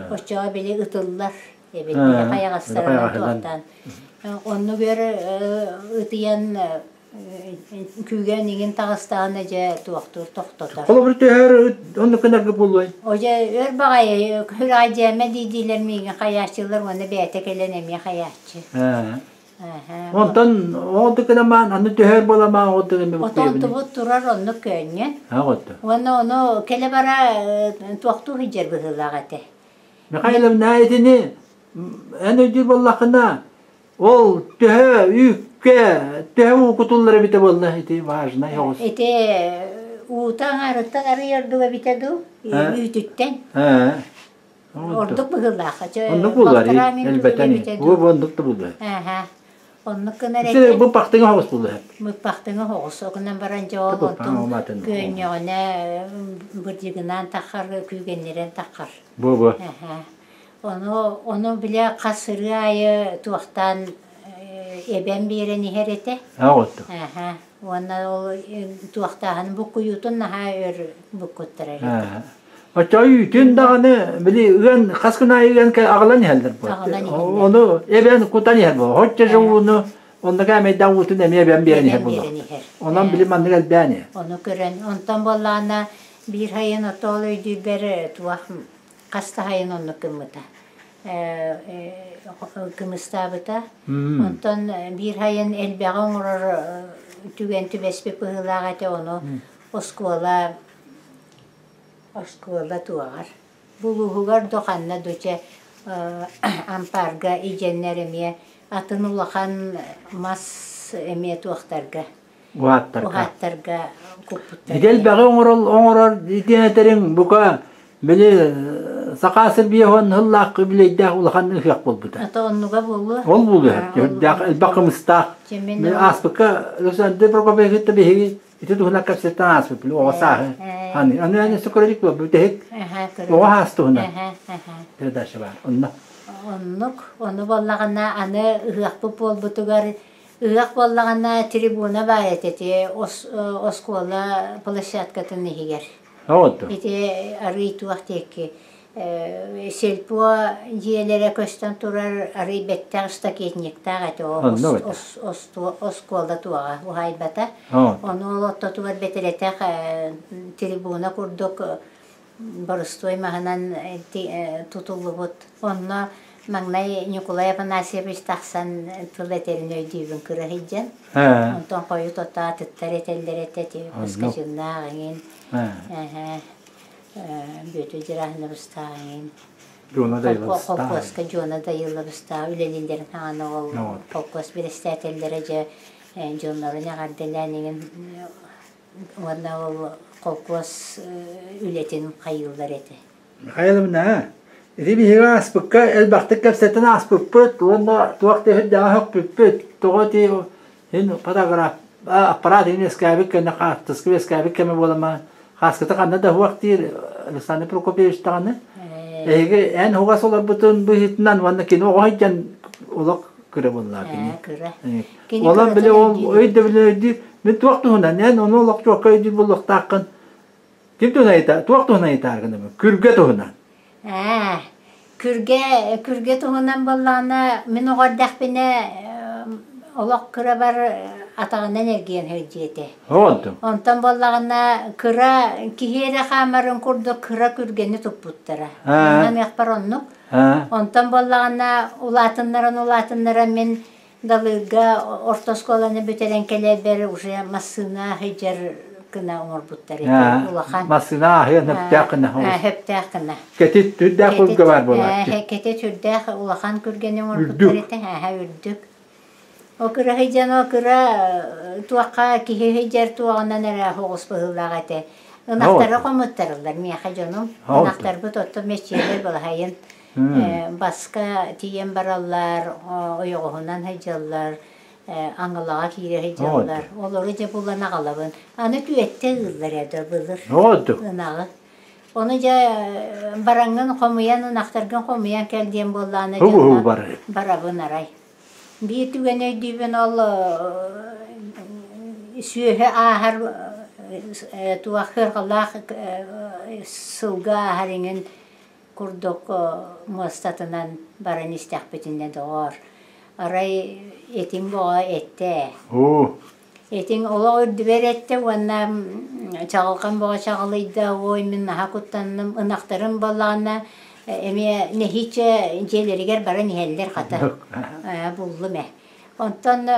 Оччоҕо били ытыллар эбит били хайаҕастарынан туохтаан. Оннук өр ытыйан күүгэн иҥин таҕыстаҕына дьэ туохтуур тохтотор. Холобур төһөр оннук гынарга буолуой? Ожэ өр баҕайы күр-аадьыама дии-диилэр миигин хайааччылар уонна бэйэтэ кэлэн эмиэ хайааччы. Онтон оҕоту гынамаан аны төһөр буоламаан оҕоту гына Отон тубут турар оннук көөнньө. Уонна ону кэлэ бара туохтуу сылдьар быһыылаах этэ. Михайловна итини эн өйдүүр буоллаххына Ол төһө үүккэ төһө уу кутуллар эбитэ буолла ити важнай оҕус. Ити уута аҥаарыттан арый ордук эбитэ дуу? Үүтүттэн. Ордук быһыылаах. Оннук булар элбэтэн. Бу оннук да булар. Оннук гынар этэ. Бу пахтыҥа оҕус булар. Бу пахтыҥа оҕус. Огунан баран дьэ ол онтун көөнньөҕүнэ бырдьыгынаан таххар, күүгэннирэн таххар. Бу бу. Ону, ону бile хас ырыа аайы туохтаан эбэн биэрэн иһэр этэ. Аха. Уонна ол туохтааһын буккуйуутун наһаа өр буккуттарар этэ. Оччо үүтүн даҕаны били ыан хас күн аайы ыан аҕалан иһэллэр буо. Аҕалан иһэллэр. Ону эбэн кутан иһэр буо. Оччо же ууну Онно кээмэйдээх уутун эмиэ эбэн биэрэн иһэр Эбэн буолла. биэрэн иһэр. Онон били маннык элбээн иһэр. Ону көрөн, онтон буоллаҕына биир сайын отоол өйдүүрбэр туох хас да сайын оннук гыммыта. Кымыстаабыта. Онтон биир сайын элбэҕи оҥорор түгэн түбэспит быһыылаах этэ, ону оскуола оскуола туоҕар Булууһугар да ханна да чэ ампаарга идьэннэр эмиэ атын улахан мас эмиэ туохтарга Уһааттарга. уһааттарга куппуттар. Ити элбэҕи оҥорор оҥорор итиэн этэриҥ бука били Саха сир биэһон сыллаах үбүлүөйдээх улахан ыһыах буолбута. Ата оннуга буолуо. Ол буолуо. Үрдээх элбэх кымыстаах. Ааспыкка Александр Прокопьевич биһиги Ити туһунан кэпсэттэн ааспыт били оҕо сааһы. Аны аны аны көрөлүк буол бүтэһик оҕо саас туһунан передача баар. Онно. Оннук. Ону буоллаҕына аны ыһыахпыт буолбутугар ыһыах буоллаҕына трибуна баар этэ ити оскуола площадкатын иһигэр. Ити арыый туох диэки сельпо дьиэлэрэ көстөн турар арыый бэттэх штакетниктаах этэ оскуола туоҕа уһаайбата. Ону ол ортотугар бэтэрэтэх трибуна курдук боростуой маһынан тутуллубут. Онно маҥнай Ньукулай Афанасьевич тахсан тыл этэрин өйдүүбүн кыра сылдьан. Онтон хойут ото атыттар этэллэр этэ ити Пускачыннаах эҥин. Бүөтүр Дьырааһынабыстаах эҥин. Дьуона Дайылабыстаах. Холкуоска Дьуона Дайылабыстаах үлэлииллэрин хаҕана ол холкуос бэрэстээтэллэрэ дьэ дьоннорун эҕэрдэлээн эҥин уонна ол холкуос үлэтин хайыыллар этэ. Михайловна, ити биһиги ааспыкка элбэхтик кэпсэтэн ааспыппыт уонна туох да иһирдьэҕэ сөхпүппүт. Тоҕо ити иһин фотограф аппарат иһин үөскээбит кэннэ хаартыска үөскээбит кэмэ буолама хааскыта ханна да суох диир Александр Прокопьевич даҕаны. Эһиги эн хугас олорбутун быһыытынан уонна кини оҕо сылдьан олох кыра буоллаа кини. Кыра. Олон били ол өйдөбүлүн өйдүүр. Мин туох туһунан эн ону олох чуокка өйдүүр буолуохтааххын. Ким туһунан ыйыта туох туһунан ыйытааргын Күргэ туһунан. Ээ, күргэ күргэ туһунан буоллаҕына мин оҕо эрдэхпинэ олох кырабар атаҕынан эргийэн сылдьыа этэ. Онтум. Онтон буоллаҕына кыра киһи эрэ хаамарын курдук кыра күргэни туппуттара. Аныахпар оннук. Онтон буоллаҕына улаатыннаран улаатыннаран мин Далыырга орто оскуоланы бүтэрэн кэлэрбэр уже массыына сылдьар гына оҥорбуттар этэ улахан. Массыына аһыан сөптөөх гына. Сөптөөх гына. Кэтит түрдээх күргэ баар буолааччы. Кэтит сүрдээх улахан күргэни оҥорбуттар этэ. Үрдүк. О кыра сылдьан о кыра туохха киһи сылдьар туоҕунан эрэ оҕус быһыылаах этэ. Ынахтары хомуттарыллар миэхэ дьонум. Ынахтарбыт оттон мэччиэлэр балаһайын Баска тиийэн бараллар, ойоҕоһунан сылдьаллар, аҥылаҕа киирэ сылдьаллар. Олору дьэ булан аҕалабын. Аны түөттэ ыыллар этэ былыр ынаҕы. Ону дьэ бараҥҥын хомуйан, ынахтаргын хомуйан кэл диэн буоллаҕына барабын арай. Биир түгэни өйдүүбүн ол сүөһү ааһар туох кыарҕалаах сылгы ааһар иҥин курдук муостатынан баран истэхпитинэ доҕоор, арай этиҥ бөҕө эттэ ээ. Этиҥ олох үрдүбэр эттэ уонна чаҕылҕан бөҕө чаҕылыйда, ой мин наһаа куттанным, ынахтарым буоллаҕына эмиэ нэһииччэ дьиэлэригэр баран иһэллэр хата буллум ээ. Онтон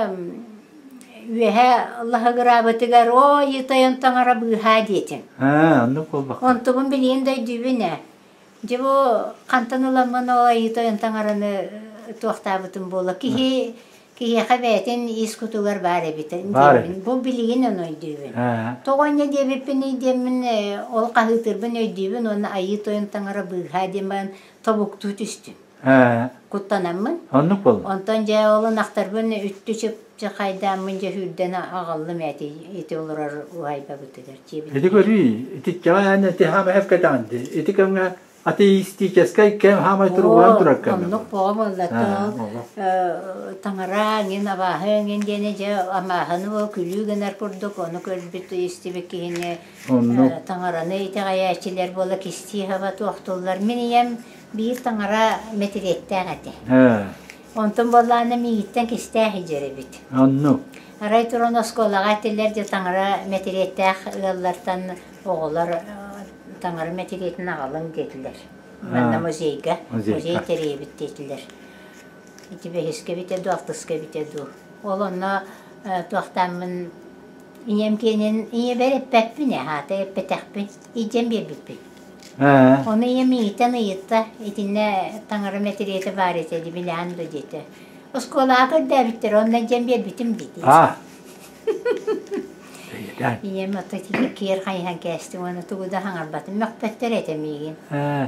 үөһэ лаһыгыраабытыгар ой ытайан таҥара быыһаа диэтим. Аа, оннук буолбакка. Онтубун билигин да өйдүүбүн ээ. Дьэ бу хантан ыламмын ол айыы таҥараны туохтаабытым буолла. Киһи киһиэхэ бэйэтин ис кутугар баар эбит диэбин. Бу билигин ону өйдүүбүн. Тоҕо инньэ диэбиппиний диэммин ол хаһыытырбын өйдүүбүн уонна айыы тойон таҥара быыһаа диэн баран тобуктуу түстүм. Куттанаммын. Оннук буолла. Онтон дьэ ол ынахтарбын үттү чыпчахайдааммын дьэ сүүрдэн аҕаллым эти ити олорор уһайбабытыгар дьиэбит. Ити көрүүй, итиччэҕэ эн ити хаама эпкэтэҕин дии. Ити кэмҥэ атеистическай кэм хаамай туругуран турар кэмэ. Оннук боҕо буолла таҥара эҥин абааһы эҥин диэни дьэ амааһыны ол күлүү гынар курдук ону көрбүт истибит киһини таҥараны итэҕэйээччилэр буола кистии хаба туохтуллар. Мин ийэм биир таҥара мэтириэттээх этэ. Онтон буоллаҕына миигиттэн кистээх илдьэр эбит. Оннук. Арай туран оскуолаҕа этилэр дьэ таҥара мэтириэттээх ыаллартан оҕолор таҥара мэтириэтин аҕалыҥ диэтилэр. Манна музейга, музей тэрийэбит диэтилэр. Ити бэһискэ эбитэ дуу, алтыска эбитэ дуу. Ол онно туохтааммын ийэм киэнин ийэбэр эппэппин ээ, аата эппэтэхпин, илдьэн биэрбиппин. Ону ийэм миигиттэн ыйытта, итиннэ таҥара мэтириэтэ баар этэ дии, билэҕин дуо диэтэ. Оскуолаҕа көрдөөбүттэр, онно илдьэн биэрбитим диэтэ. Ийэм ото киэр хайыһан кээстим уонна тугу да хаҥарбатым. Мөхпөттөр этэ миигин.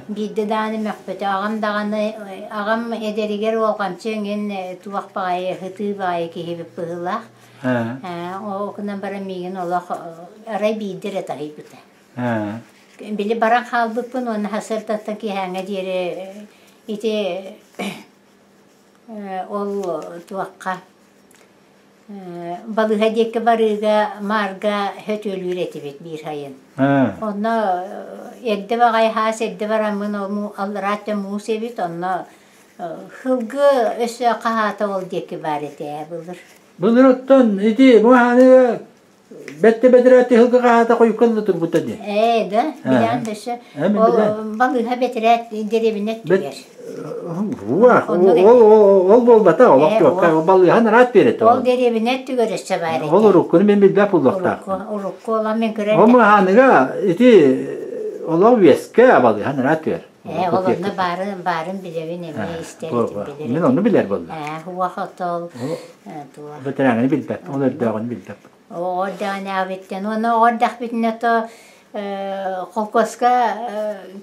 Биирдэ даҕаны мөхпөтө. Аҕам даҕаны, аҕам эдэригэр уолҕамчы эҥин туох баҕайы, ытыы баҕайы киһибит быһыылаах. Ол гынан баран миигин олох арай биирдэ эрэ таһыйбыта. Били баран хаалбыппын уонна сарсыардаттан киэһээҥҥэ диэри ити ол туохха балыыһа диэки барыыга маарга сөтүөлүүр этибит биир сайын. Онно эрдэ баҕайы хаас эрдэ бараммын ол аллараа өттө муус эбит онно сылгы өссө хаһаата ол диэки баар этэ ээ былыр. Былыр оттон ити муһааныга Бэтте бэдэрээт ыһылга хаһаата хойукка турбута дии. Ээ да, билэҕин да өссө. Ол балыыһа бэтэрээт дэриэбинэ өттүгэр. Ол ол буолбата, олох туохха балыыһа нараат биэрэтэ. Ол дэриэбинэ өттүгэр өссө баар этэ. Ол уруккуну мен билбэт буолуохтаах. Урукку олон мен көрөр. Ол мыһааныга ити олох үөскэ балыыһа нараат биэр. Ээ, ол онно баарын баарын билэбин эмиэ истэр этим билэр. Мин онну билэр буолла. Ээ, уох отол туох. Бэтэрээнини билбэт, ол өрдөөҕүн билбэт. Оҕо эрдэҕинээҕибиттэн уонна оҕо эрдэхпитинэ то холкуоска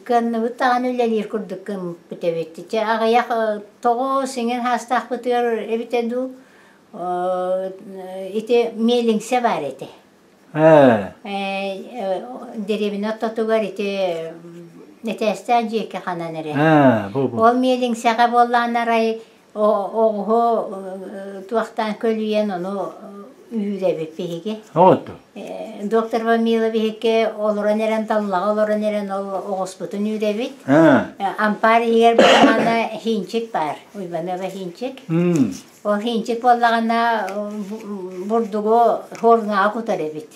кыанныбыт даҕаны үлэлиир курдук гыммыт эбит. Чэ аҕыйах тоҕо сиҥин хаастаахпытыгар эбитэ дуу ити миэлиҥсэ баар этэ. Дэриэбинэ ортотугар ити этээстээх дьиэкэ ханан эрэ. Ол миэлиҥсэҕэ буоллаҕына арай оҕуһу туохтаан көлүйэн ону үүрэбит биһиги. Доктор Вамила биһикки олорон эрэн таллаҕа олорон эрэн ол оҕуспутун үүрэбит. Ампаар иһигэр буоллаҕына хинчик баар, Уйбаныаба хинчик. Ол хинчик буоллаҕына бурдугу хуорҥаҕа кутар эбит.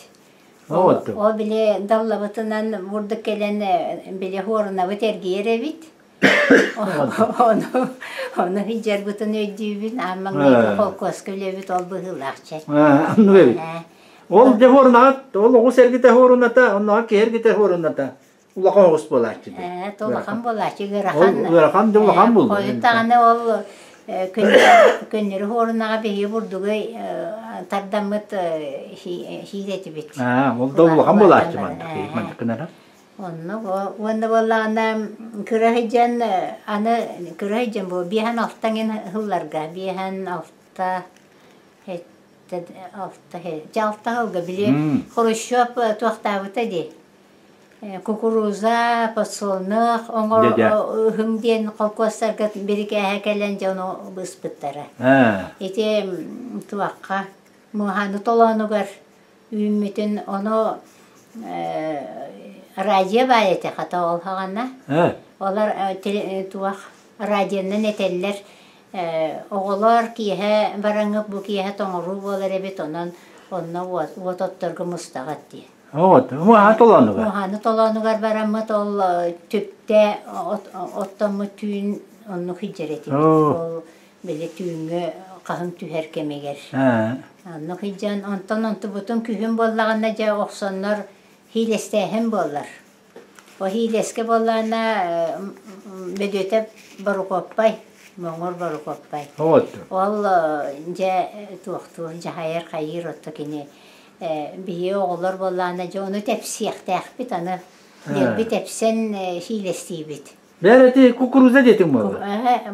Ол били даллабытынан бурдук кэлэн били хуорунабыт эргийэр эбит. Ону ону хидьарбытын өйдүүбүн, аан маҥнайгы холкуоска үлэбит ол быһыылаах чэ. Оннук эбит. Ол дьэ хуорунаҕыт, ол оҕус эргитэ хуоруната, онноҕор киһи эргитэ хуоруната. Улахан оҕус буолааччы дии. Ээ, улахан буолааччы, ыарахан. Ол ыарахан да улахан буолла. Хойут даҕаны ол көннөрү хуорунаҕа биһиги бурдугу тардаммыт хиир этибит. Аа, ол да улахан буолааччы маннык, маннык гынара. Онно уонна буоллаҕына кыра сылдьан аны кыра сылдьан бу биэһэн алта эҥин ылларга биэһэн алта алта дьэ алта сылга били Хрущев туохтаабыта дии кукуруза подсолнух оҥор ыһыҥ диэн холкуостарга бирикээһэ кэлэн дьону быспыттара ити туохха муоһаны толоонугар үүммүтүн ону радио баар этэ хата ол саҕана олор туох радионан этэллэр оҕолор киэһэ бараҥҥыт бу киэһэ тоҥоруу буолар эбит онон онно уот отторго мустаҕыт диэн Вот, муоһаны толоонугар. Муоһаны толоонугар бараммыт ол түптэ оттоммут түүн оннук илдьэр этибит. Ол били түүҥҥү хаһыҥ түһэр кэмигэр. Оннук илдьэн онтон онтубутун күһүн буоллаҕына дьэ охсоннор хиилэстээһин буоллар. О хиилэскэ буоллаҕына Бөдүөтэ Борукуоппай, Моҥор Борукуоппай. Ол дьэ туохтуур дьаһайар хайыыр отто кини биһиги оҕолор буоллаҕына дьэ ону тэпсиэхтээхпит аны дэлби тэпсэн хиилэстиибит. Бэр эти кукуруза диэтиҥ буолла.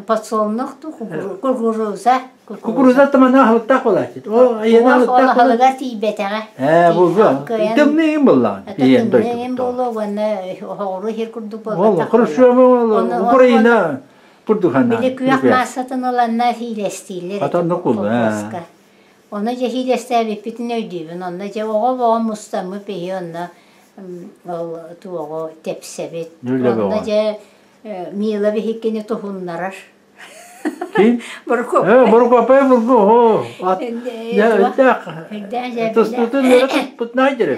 Подсолнух кукуруза. Кукуруза тамана аһылыктаах буолааччы. Ол айана аһылыктаах аһылыгар тиийбэтэҕэ. Ээ булга. Тымныйын буоллаҕын. Ийэн Тымныйын буолуо уонна оһоҕуру иһир курдук буолбатах. Ол хорошо Украина курдук Били күөх маассатын ыланна хиилэстииллэр. Атанны кулла. Ону дьэ хиилэстээбиппитин өйдүүбүн. Онно дьэ оҕо-оҕо мустаммыт биһи онно ол туоҕу тэпсэбит. Онно дьэ Мила биһиккини туһуннарар. Ким? Борокуоппай. Борокуоппай бургу, оо. Өйдөөх. Тустуутун өрө туппутунай дьэрэ.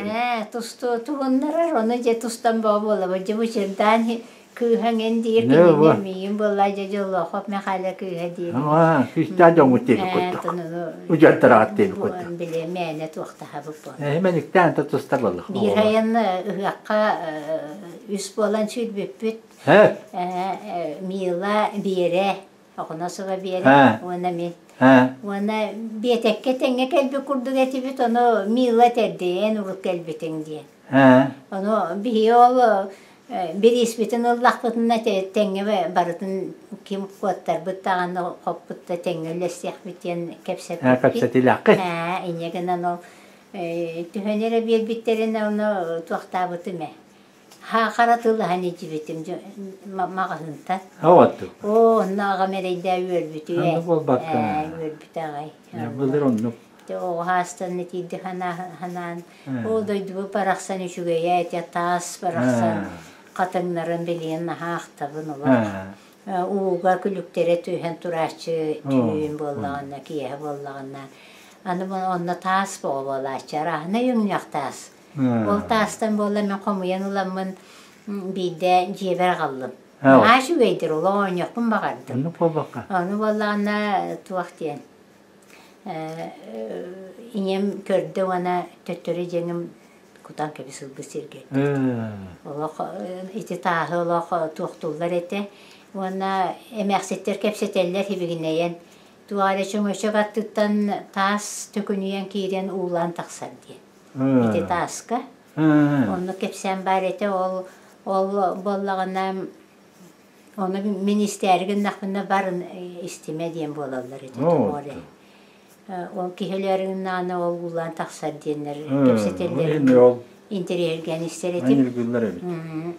Тустуу туһуннарар, ону дьэ тустан боо буолабыт. Дьэ бу чердаан кыыһаҥ эн диир кинини миигин буолла дьэ Дьоллоохоп Михаила кыыһа диир. Күүстээх дьоҥҥут диэбит курдук. Удьуоттараҕат диэбит курдук. Били мээнэ туохтаһабыт буол. Мэниктээн тустар буоллах. Биир айан ыһыахха үс буолан сүүрбүппүт. Мила Биэрэ, Охоносова Биэрэ уонна мин. Уонна биэтэккэ тэҥҥэ кэлбит курдук этибит, ону Мила этэрдиэн урут кэлбитиҥ диэн. Ону биһиги ол бирииспитин ыллахпытына тэҥҥэ барытын ким куоттарбыт даҕаны хоппут да тэҥҥэ үллэстиэхпит диэн кэпсэппиппит. Кэпсэтиилээххит. Инньэ гынан ол түһэн эрэ биэрбиттэрин ону туохтаабытым ээ. Хара тыллаһан илдьибитим маҕаһыынтан. Оҕоттук. Оо, онно аҕам эрэйдээ үөрбүтүө. Оннук буолбакка. Үөрбүтэ аҕай. Былыр оннук. Оҕо хаастан итиирдик ханаан, ол дойдубут барахсан үчүгэйэ этэ, таас барахсан хатыҥнарын билигин наһаа ахтабын олох. Ууга күлүктэрэ түһэн турааччы түүн буоллаҕына, киэһэ буоллаҕына. Аны онно таас боҕо буолааччы, арааһынай өҥнөөх таас. Ол таастан буолла мин хомуйан ыламмын биирдэ дьиэбэр аҕаллым. Наһаа үчүгэйдэр, олох оонньуохпун баҕардым. Оннук буолбакка. Ону буоллаҕына туох диэн ийэм көрдө уонна төттөрү дьиҥим кутан кэбис ылбыт сиргэ. Олох ити тааһы олох туохтууллар этэ. Уонна эмээхситтэр кэпсэтэллэр хибигинэйэн туох эрэ чөҥөчөк аттыттан таас төкүнүйэн киирэн уулаан тахсар диэн. Ити тааска. Онно кэпсээн баар этэ ол ол буоллаҕына ону мин истээри гыннахпына барын истимэ диэн буолаллар ити тоҕо эрэ. Ол киһилэр гыннаҕына ол уулаан тахсар диэннэр кэпсэтэллэр интэриэһиргээн истэр этим. Эбит.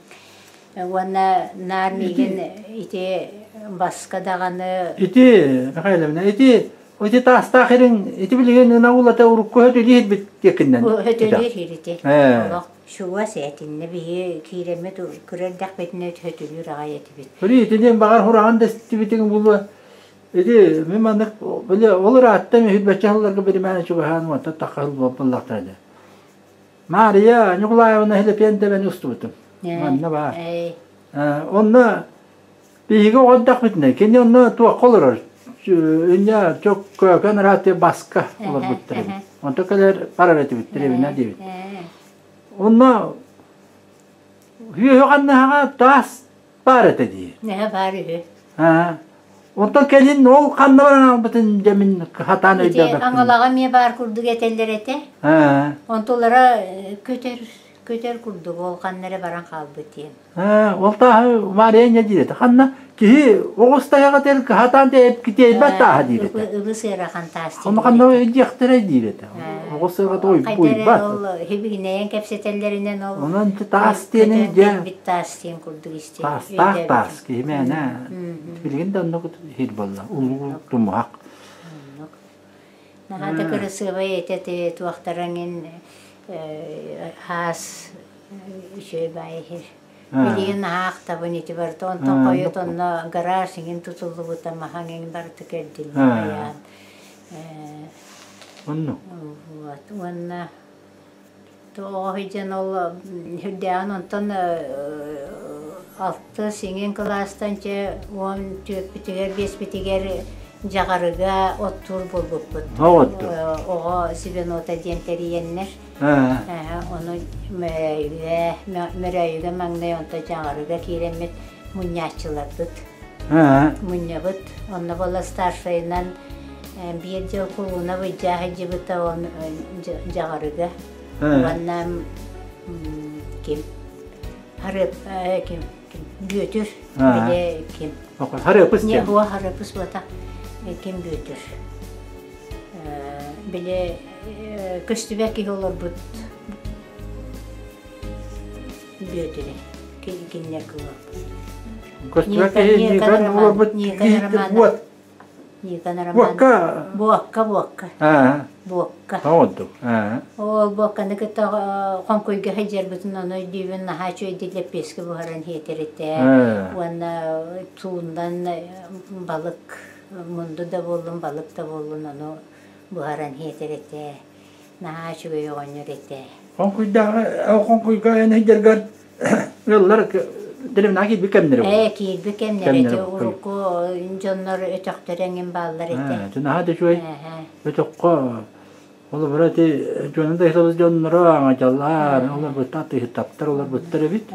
Уонна наар миигин ити баска даҕаны Ити, Михайловна, ити Ити таастаах ириҥ ити билигин ына улата урукку хөтөлүү иһирбит диэкиннэн. Хөтөлүү иһирити. Олох чугас этиннэ биһи киирэммит көрөрдөхпүтүнэ хөтөлүүр аҕай этибит. Хөрү итинэн баҕар хураҕан да истибитиҥ булуо. Ити мин маннык били ол ырааттан үһүрбэччэ сылларга биримээн чугаһаан уонтан тахха сыл буоллахтара дии. Мария Ньукулаевна Хилепен дэбэни устубутум. Манна баар. Онно Биһиги оҕо эрдэхпитинэ кини онно туохха олорор? Инньэ чөккөөкөн ыраатыы баска олорбуттар эбит. Онто кэлэр барар этибит дэриэбинэ диэбит. Онно үөһү ханнаһаҕа таас баар этэ дии. Нэһэ баар үһү. Онтон кэлин ол ханна баран аалбытын дьэ мин хатаан өйдөөбөппүн. Аҥалаҕа эмиэ баар курдук этэллэр этэ. Онтулара көтөр көтөр курдук ол ханна эрэ баран хаалбыт диэн. Ол тааһы Мария инньэ диир этэ. Ханна киһи оҕус тайаҕа тел хатаан тиэйбэт тааһа диир этэ. Ыбыс ыарахан таас Ону ханна диэхтэрэй диир этэ. Оҕус ыарата уйбат. Ол хибигинэйэн кэпсэтэллэринэн ол Онон таас диэнин дьэ бит таас диэн курдук исти. Таастаах таас киһи мээнэ билигин да оннук иһир буолла. Улуу тумуһах. Наһаа да кырасыабай этэ туохтараңын хаас үчүгэй баайы иһир. Билигин наһаа ахтабын ити барыта онтон хойут онно гараж иҥин тутуллубута маһаҥ иҥин барыта кэрдиллэн айаан. Оннук. Вот уонна тоҕо сылдьан ол үрдээҕин онтон алтыс иҥин кылаастан чэ 14-пүтүгэр биэспитигэр Дьаҕарыга оттуур буолбуппут. Оҕо звенота диэн тэрийэннэр Ону Мөрөөйүгэ, Мөрөөйүгэ маҥнай онто Дьаҥарыга киирэммит мунньааччыларбыт. Мунньабыт. Онно буола старшайынан биир дьыл кулууна быдьаа сылдьыбыта он Дьаҕарыга. Уонна ким? Харып ким? Бүөтүр. Били ким? Харыпыс Не, Харыпыс буота. Ким Бүөтүр? Били көстүбэт киһи олорбут Бүөтүрэ кинилэр Көстүбэт киһи Никон олорбут уот. Никон Роман. Буокка. Буокка, буокка. Буокка. Оҕордук. Ол буокканы кытта хоҥкуйга сылдьарбытын ону өйдүүбүн наһаа үчүгэйдик лэппиэскэ буһаран сиэтэр этэ. Уонна туундан балык. Мунду да буоллун, балык да буоллун, ону буһаран сиэтэр этэ. Наһаа үчүгэй оҕонньор этэ. Хоҥкуйдааҕы хоҥкуйга эн өйдөргөр ыаллар дэриэбинэҕэ киирбит кэмнэрэ Ээ, киирбит кэмнэрэ ити урукку дьоннор өтөхтөрө эҥин бааллар этэ. Ээ, наһаа да үчүгэй өтөххө Холобура ити дьону да ыһыллыбыт дьонноро аҥадьаллар, олорбуттар атыыһыттаптар олорбуттар эбит.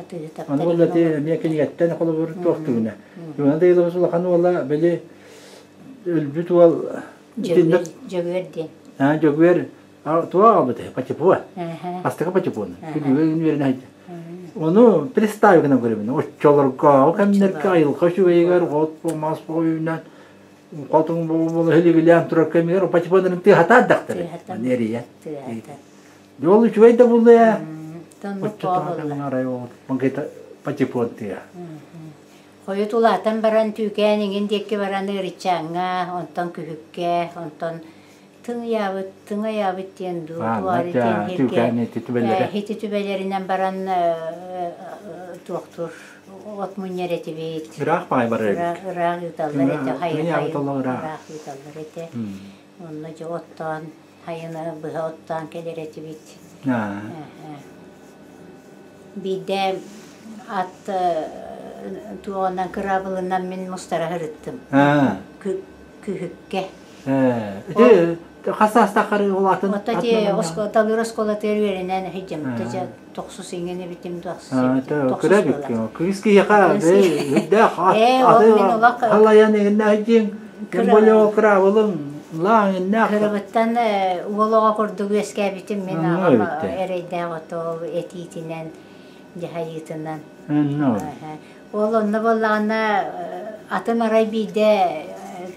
Ону буолла ити эмиэ кинигэттэн холобур туох түгүнэ. Дьону да ыһыллыбыт улахан уола били өлбүт уол Дьөгүөр Дьөгүөр диэн. Аа Дьөгүөр туох аҕалбыт Патипуа. Бастакы Патипуаны. Күлүүгэ үөрэнэ сылдьар. Ону представь гынан көрөбүн. Оччолорго ол кэмнэргэ айылҕа үчүгэйигэр от мас үүнэн Хотун буолу турар кэмигэр патефоннарын тыаһатаардахтара. Аны эрийэн. Ол үчүгэй да булуя. Патефон тыа. Хойут улаатан баран түүкээн иҥин диэки баран ыарычааҥҥа, онтон күһүккэ, онтон тыҥыйаабыт, тыҥайаабыт диэн дуу, туары диэн сиргэ хити түбэлэринэн баран туохтуур от мунньар этибит. Ыраах баҕай барар эбит. Ыраах ыыталлар этэ, хайын ыраах ыыталлар этэ. Онно дьэ оттоон, хайыны быһа оттоон кэлэр этибит. Биирдэ ат туоҕунан кыраабылынан мин мустара сырыттым. Күһүккэ. Ити хас саастааххар улаатын? Ото ити Талыр оскуолатыгар үөрэнэн сылдьым. Тохсус иҥэн эбитим тохсус Кыра эбиккин. Кыыс киһиэхэ үрдээх аты халайан иҥиннээх дьиҥ. Тем более ол кыраабылыҥ лааҥ иннээх. Кырабыттан уол оҕо курдук үөскээбитим мин аҕам эрэйдээх ото этиитинэн, дьаһайыытынан. Ол онно буоллаҕына атым арай биирдэ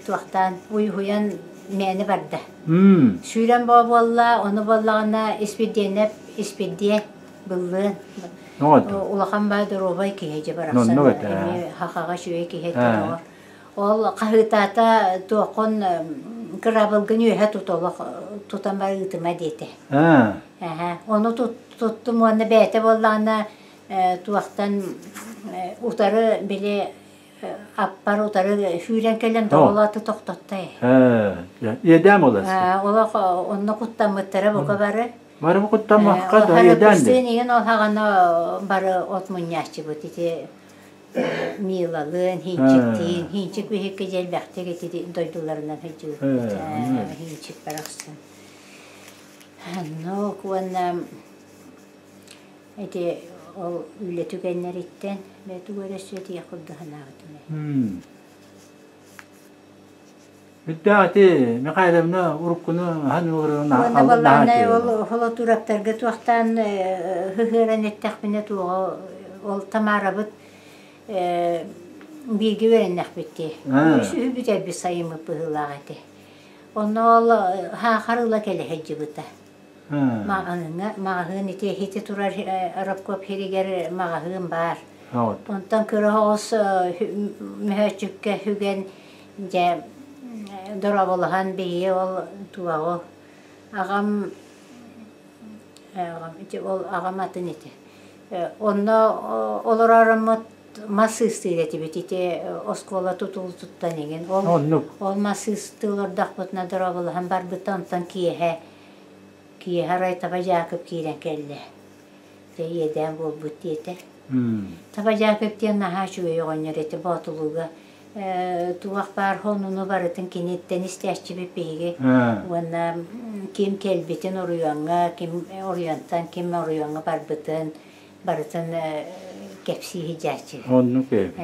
туохтаан уйуһуйан мээнэ барда. Сүүрэн боо буолла, ону буоллаҕына Испирдиэнэп Испирдиэ быллыын улахан баа доруобай киһи дьэ барахсан эмиэ хахаҕа үчүгэй киһи этэ доҕор. Ол хаһыытаата туоххун кыраабылгын үөһэ тут олох тутан бар ыытыма диэтэ. Ону туттум уонна бэйэтэ буоллаҕына туохтан утары били аппар утары сүүрэн кэлэн доҕолооту тохтотто ээ. Иэдээн буолар. Олох онно куттаммыттара бука бары. Бары бу куттаммакка да иэдээн де. Иһин ол хаҕана бары от мунньааччыбыт ити Милалыын, Хинчиктиин, Хинчик биһикки дьэлбэхтик ити дойдуларынан сылдьыбыппыт. Хинчик барахсан. Ну, уонна Ити ол үлэ түгэннэриттэн бэйэ тугу эрэ сүөтүйэх курдук санаабытым ээ. Бүттэ ити Михайловна уруккуну аһан уурун Уонна балаанай ол холотураптарга туохтаан ыһыыран эттэхпинэ туоҕа ол Тамарабыт бииргэ үөрэннэхпит дии. Үсүһү бүтэрбит сайыммыт быһыылаах этэ. Онно ол хаахар ыла кэлэ сылдьыбыта. Маҕаһыыҥҥа маҕаһыын ити ити турар Рабкооп сиригэр маҕаһыын баар. Онтон кыра оҕус мөһөөччүккэ сүгэн дьэ дорооболоһон биһиги ол туоҕу аҕам аҕам ити ол аҕам атын ити онно олороороммут мас сыыстыыр этибит ити оскуола тутулутуттан иҥин ол ол мас сыыстыы олордохпутуна дорооболоһон барбыта онтон киэһэ киэһэ арай Таба Дьаакып киирэн кэллэ дьэ иэдээн буолбут диэтэ Таба Дьаакып диэн наһаа үчүгэй оҕонньор этэ Боотулууга туох баар сонуну барытын киниттэн истээччибит биһиги уонна ким кэлбитин оройуоҥҥа ким оройуонтан ким оройуоҥҥа барбытын барытын кэпсии сылдьааччы. Оннук эбит.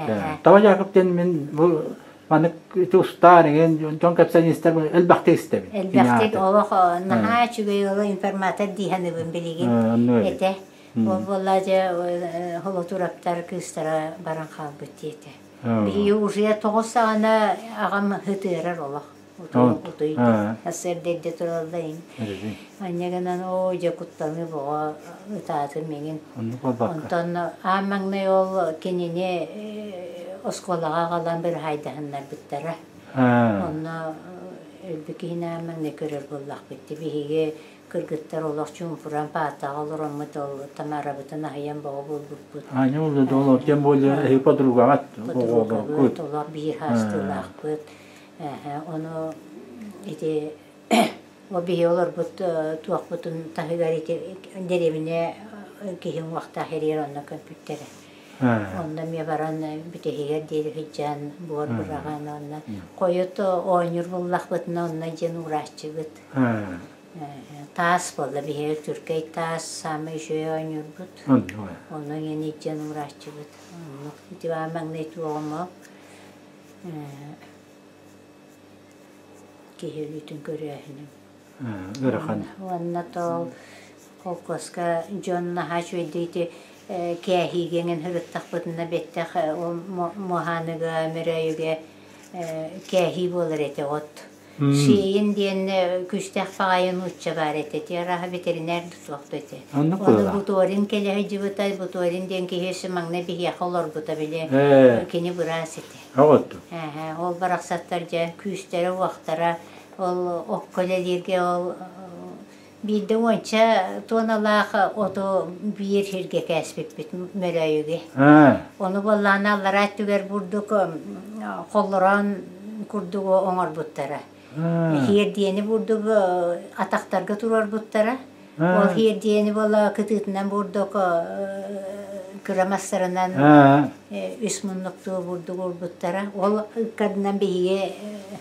Таба Дьаакып диэн мин бу маннык ити устаар иҥин дьон кэпсээн истэр элбэхтик истэбин. Элбэхтик олох наһаа үчүгэй олох информатор дии саныыбын билигин этэ. Ол буолла дьэ холотураптар кыыстара баран хаалбыт диэтэ. Биһиги уже тоҕус саҕана аҕам ытыарар олох. Утуйда. Сарсыарда эрдэ тураллар ин. Анньа гынан оо дьэ куттаныы боҕо ытаатым миҥин. Онтон аан маҥнай ол кинини оскуолаҕа аҕалан быраһаайдаһыннарбыттара. Онно өлбүт киһини аан маҥнай көрөр буоллахпыт. Биһиги кыргыттар олох чуумпуран паартаҕа олороммут ол Тамарабытын аһыйан боҕо буолбуппут. Аня ол тем более эһи подругаҕыт Подругабыт олох биир хаастыылаахпыт. Ону ити ол биһи олорбут туохпутун таһыгар ити дэриэбинэ киһи уҥуохтаах ириэр онно көмпүттэрэ. Онно эмиэ баран бүтэһигэр диэри сылдьан буор быраҕан онно хойут оонньуур буллахпытына онно дьиэн уурааччыбыт. Таас буолла биһиги түркэй таас саамай үчүгэй оонньуурбут. Онно иҥэн илдьэн уурааччыбыт. Оннук ити маҥнай туоҕум ол киһи өлүүтүн көрөөһүнүм. Ыарахан. Уонна тоол холкуоска дьон наһаа үчүгэйдик ити кээһиигэ эҥин сырыттахпытына бэттэх ол Муоһааныга, Мөрөөйүгэ кээһии буолар этэ от. Шеин диэн күүстээх баҕайы нуучча баар этэ. Ити арааһа ветеринар да суох да этэ. Оннук Ону буолла. Буторин кэлэ сылдьыбыта. Буторин диэн киһи өссө маҥнай биһиэхэ олорбута били кини быраас этэ. Оҕоту. Ээ, ол барахсаттар дьэ күүстэрэ-уохтара ол окко үлэлииргэ ол биирдэ уонча туоналаах оту биир сиргэ кээспиппит Мөрөөйүгэ. Ону буоллаҕына аллараа өттүгэр бурдук холлороон курдугу оҥорбуттара. Иһиэрдиэни бурдук атахтарга туруорбуттара. Ол иһиэрдиэни буола кытыытынан бурдук кыра мастарынан үс муннуктуу бурдук уурбуттара. Ол ыккардынан биһиги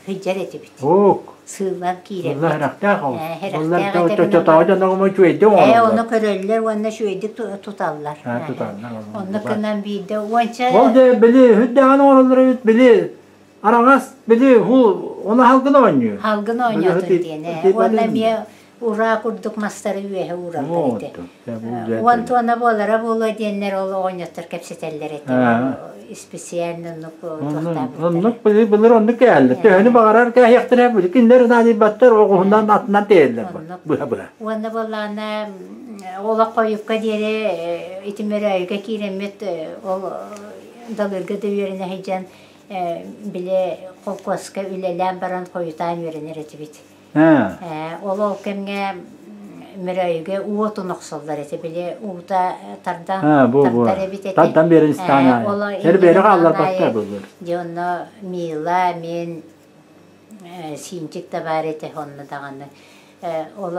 сылдьар этибит. Ок. Сыыллан киирэбит. Сыылла хэрэхтээх ол. Хэрэхтээх Оччотооҕу дьон оҕомо үчүгэйдик Ээ, оҥороллор. ону көрөллөр уонна үчүгэйдик туталлар. Туталлар. Онно гынан биирдэ уонча Ол дьэ били үрдээҕин оҥороллор эбит били араҥас били хул ону халгын оонньуур. Халгын оонньоотун диэн ээ. Уонна эмиэ ураа курдук мастары үөһэ уураллар этэ. Уон туона буолара буолуо диэннэр ол оҕонньоттор кэпсэтэллэр этэ. Специально оннук туохтаабыттар. Оннук былыр оннук кээллэр. Төһөнү баҕарар кээһиэхтэрэ били кинилэр наадыйбаттар оҕуһунан атынан тиэйэллэр быһа-быһа. Уонна буоллаҕына олох хойукка диэри ити Мөрөөйүгэ киирэммит ол Далырга да үөрэнэ сылдьан били холкуоска үлэлээн баран хойутаан үөрэнэр этибит. Ол ол кэмҥэ Мөрөөйүгэ уотун охсоллор этэ, били уута тардан тардар эбит этэ. Тардан биэрэн истэҕин аайы. Эр бэйэ хаалларбаттар былыр. Дьэ онно Мила, мин Сиинчик да баар этэ онно даҕаны. Ол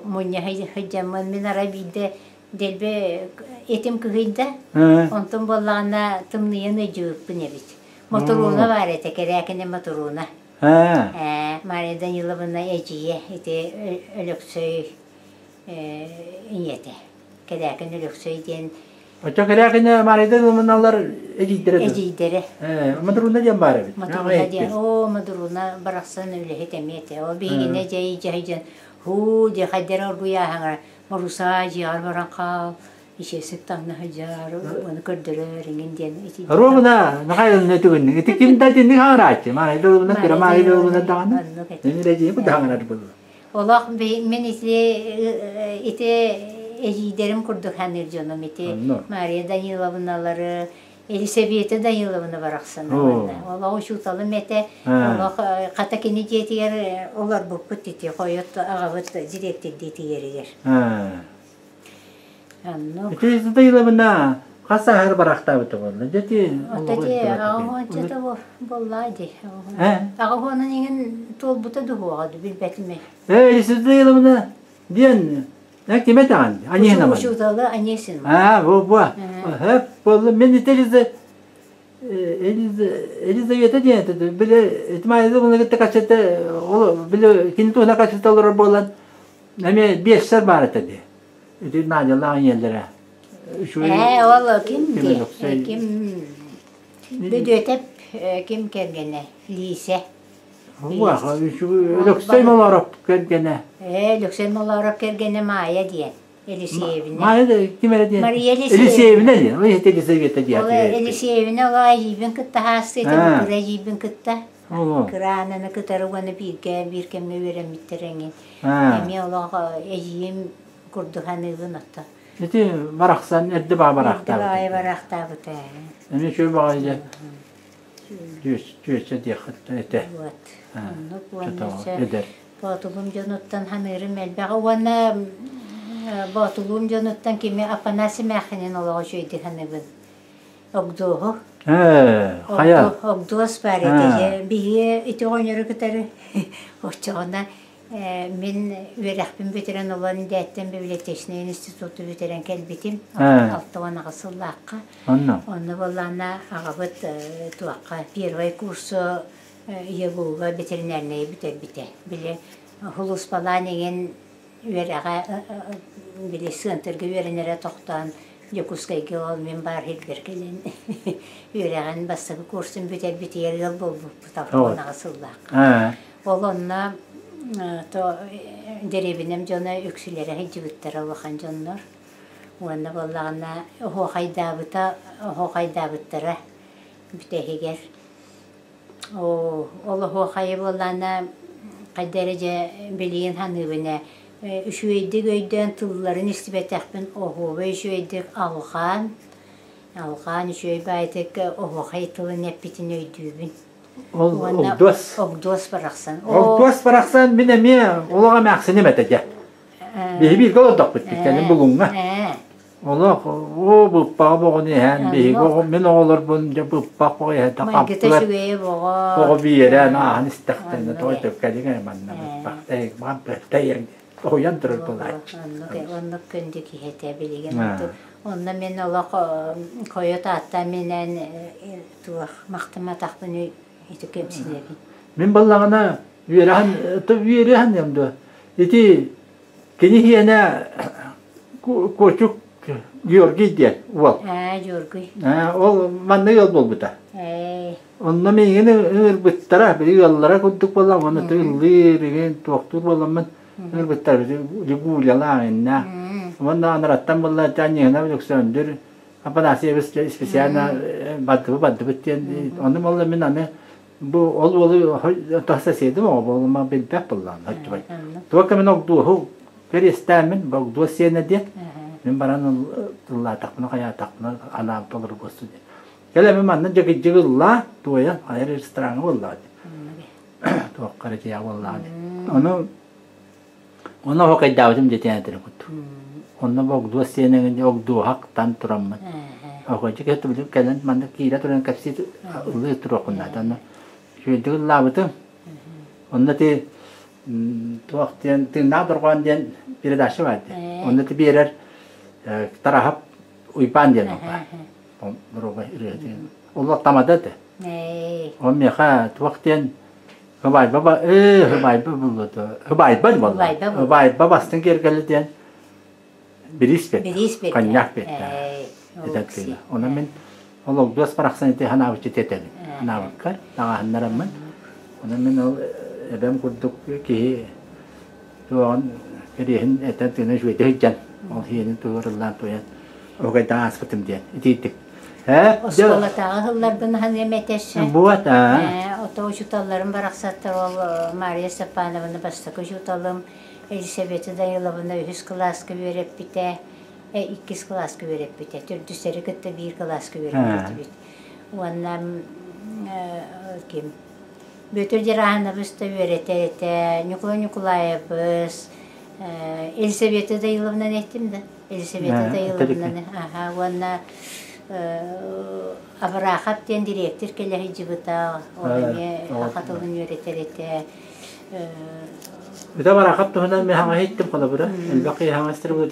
мунньа сылдьаммын мин арай биирдэ дэлби этим кыһыйда. Онтон буоллаҕына тымныйан ыйдьыбыппын эбит. Мотурууна баар этэ, Кэрээкинэ Мотурууна. Ээ. Мария Даниловна эдьиийэ ити Өлөксөй ийэтэ. Кэрээкин Өлөксөй диэн Оччо Кэрээкинэ Мария Даниловналар эдьиийдэрэ дуо? Эдьиийдэрэ. Ээ, Мадруна диэн баар эбит. Мадруна диэн, оо, Мадруна барахсан үлэһит эмиэ этэ. Ол биһигини дьэ дьэ һуу дьэ хайдара оргуйааһаҥа Марусаа дьиэҕэр баран хаал, ичиэсик таҥна сылдьар, ону көрдөрөр иҥин диэн ити Ровно Михайловна түгүннүк. Ити ким да итинник хаҥарааччы. Маана Ровно кыра Маана Ровно даҕаны. Оннук этэ. Мин эдьиийим да хаҥарар буолла. Олох мин ити ити эдьиийдэрим курдук саныыр дьонум ити Мария Даниловналары Елисавета Даниловна барахсан олох учууталым этэ олох хата кини дьиэтигэр олорбуппут ити хойут аҕабыт директордии тиийэригэр оннук Ити Даниловна хас сааһыгар барахтаабыта буолла дьэ Ата дии аҕа буоллаа дии аҕа уонун иҥин туолбута дуһуоҕа билбэтим Ээ Елисавета Даниловна диэн Ким этэҕин? Анисина Учууталы Анисина. Аа, бу бу. Хөп буолла. Мен ити Элиза Элизавета диэн этэ. Били итимайды буну кытта каччата ол били кини туһуна каччата олорор буолан эми биэссэр баар этэ дии. Ити Надялаах ийэлэрэ. Ээ, ол ким дии? Ким Бүдүөтэп ким кэргэнэ? Лиисэ. Өлөксөй Молоороп кэргэнэ. Ээ, Өлөксөй Молоороп кэргэнэ Маайа диэн. Елисеевна. Маайа да ким эрэ диэн. Мария Елисеевна диэн. Ол иһит Елисавета диэн. Ол Елисеевна ол эдьиийбин кытта хаастыыта кыра эдьиийбин кытта. Кыра аананы кытары уонна бииргэ биир кэмҥэ үөрэммиттэр эҥин. Эмиэ олох эдьиийим курдук саныыбын отто. Ити барахсан эрдэ баа барахтаабыта. Эрдэ баайы барахтаабыта. Эмиэ үчүгэй баҕайы дьэ. Түөсчэ диэххит этэ. Вот. Оннук уонна эдэр. Боотулуум дьонуттан ханыырым элбэҕэ уонна Боотулуум дьонуттан кими Афанасий Мээхинин олоҕо үчүгэйдик саныыбын. Огдуоһу. Хайа? Огдуос баар этэ. Биһиги ити оҕонньору кытары оччоҕуна мин үөрэхпин бүтэрэн олорон дээттэн библиотечнай институту бүтэрэн кэлбитим 68 сыллаахха. Онно. Онно буоллаҕына аҕабыт туохха первый курсу ЕГУ-га ветеринарнайы бүтэрбитэ. Били сулууспалаан иҥин үөрэҕэ били сыантырга үөрэнэрэ тохтоон Дьокуускайга ол мин баар сирбэр кэлэн үөрэҕин бастакы курсун бүтэрбитигэр ыал буолбуппут 68 сыллаахха. Ол онно то дэриэбинэм дьоно үксүлэрэ сылдьыбыттара улахан дьоннор. Уонна буоллаҕына оһуохайдаабыта оһуохайдаабыттара бүтэһигэр. Оо, ол оһуохайы буоллаҕына хайда эрэ дьэ билигин саныыбын ээ үчүгэйдик өйдөөн тылларын истибэтэхпин оһуобай үчүгэйдик алҕаан, алҕаан үчүгэй баайытык оһуохай тылын эппитин өйдүүбүн. Ол Уонна Огдуос. Огдуос барахсан. Огдуос барахсан мин эмиэ олох эмээхсиним этэ дьэ. Биһи бииргэ олордохпут кэлин булуҥҥа. Олох оо быппаҕа боҕону иһэн биһиги мин оҕолорбун дьэ быппах боҕо иһэн Майгыта хаппыат үчүгэйэ боҕо. Оҕо биэрэн ааһан истэхтэринэ тоҕо төккэлиҥ ээ манна быппах тэйик тэйэн тоһуйан турар буолааччы. Оннук оннук күндү киһи этэ билигин онно мин олох хойут ааттаан минэн туох махтамматахпын ити кэмсинэбин. Мин баллаҕына үөрэхэн үөрэхэн дуо ити Кини иһиэнэ Куочук Георгий диэн уол. Ээ, Георгий. Ол манна ыал буолбута. Ээ. Онно миигин ыҥырбыттара, били ыаллара курдук буолан, уонна ыллыыр, игин туохтуур буоламмын ыҥырбыттара, Лигулялаах иннэ. Уонна анараттан буолла Анньыһына Александр Афанасьевич специально бардыбыт бардыбыт диэн онно буолла мин аны Бу ол уолу соседым оҕо буолума билбэт буоллаҕым оччобой. Туох мин огдуоһу кэриэстээммин богдуос сиэнэ диэн мин баран тыллаатахпына хайаатахпына анаан толору буолсу диэн. Кэлэ мин манна дьыгыдьыгы ыллаа туойан айар рестораҥҥа буоллаҕа дии. Туохха эрэ тиийэ буоллаҕа дии. Ону Онно оһуокайдаабытым дьэтиэн этэрин курдук. Онно богдуос сиэнэҥин огдуоһахтан тураммын. Оһуокайдьык киһи кэлэн манна киирэ туран кэпсии ыллыы туруоххун наада. Онно үчүгэйдик ыллаабытым. Онно ти туох диэн тыыннаах дорҕоон диэн передача баар дии. Онно ти биэрэр Тараһап Уйбаан диэн ол баар. Доруобай ырыа диэн. Ол тамада этэ. Ол миэхэ туох диэн Ыбайба ыбайба буллута. Ыбайба буолла. Ыбайба бастыҥ киэргэлэ диэн бириис Бириис бердэ. Коньяк бердэ. Этэр Онон мин ол огдуос барахсан ити ханаабыччы тетэбин. Ханаабыкка таҕаһыннараммын. Онон мин ол эбэм курдук киһи туоҕун кириэһин этэн тыына үчүгэйдик сылдьан ол хиэнин туһуоруллаан туйан оҕайдаан ааспытым диэн итиитик Оскуолатааҕы сылларбын аһаныам этэшше. Вот, Ото учууталларым барахсаттар ол Мария Степановна бастакы учууталым, Елисавета Даниловна үһүс кылааска үөрэппитэ, иккис кылааска үөрэппитэ, төрдүстэри кытта биир кылааска үөрэппитибит. Уонна ким Бүөтүр Дьарааһынабыс да үөрэтэр этэ, Ньукулай Ньукулаайабыс, Елисавета Даниловнаны эттим да Елисавета Даниловнаны аха уонна Абраахап диэн дириэктир кэлэ сылдьыбыта, ол эмиэ саха тылын үөрэтэр этэ. Үтэ Абраахап туһунан мен хаҥа иһиттим холобура. Элбэх киһи хаҥастыр бу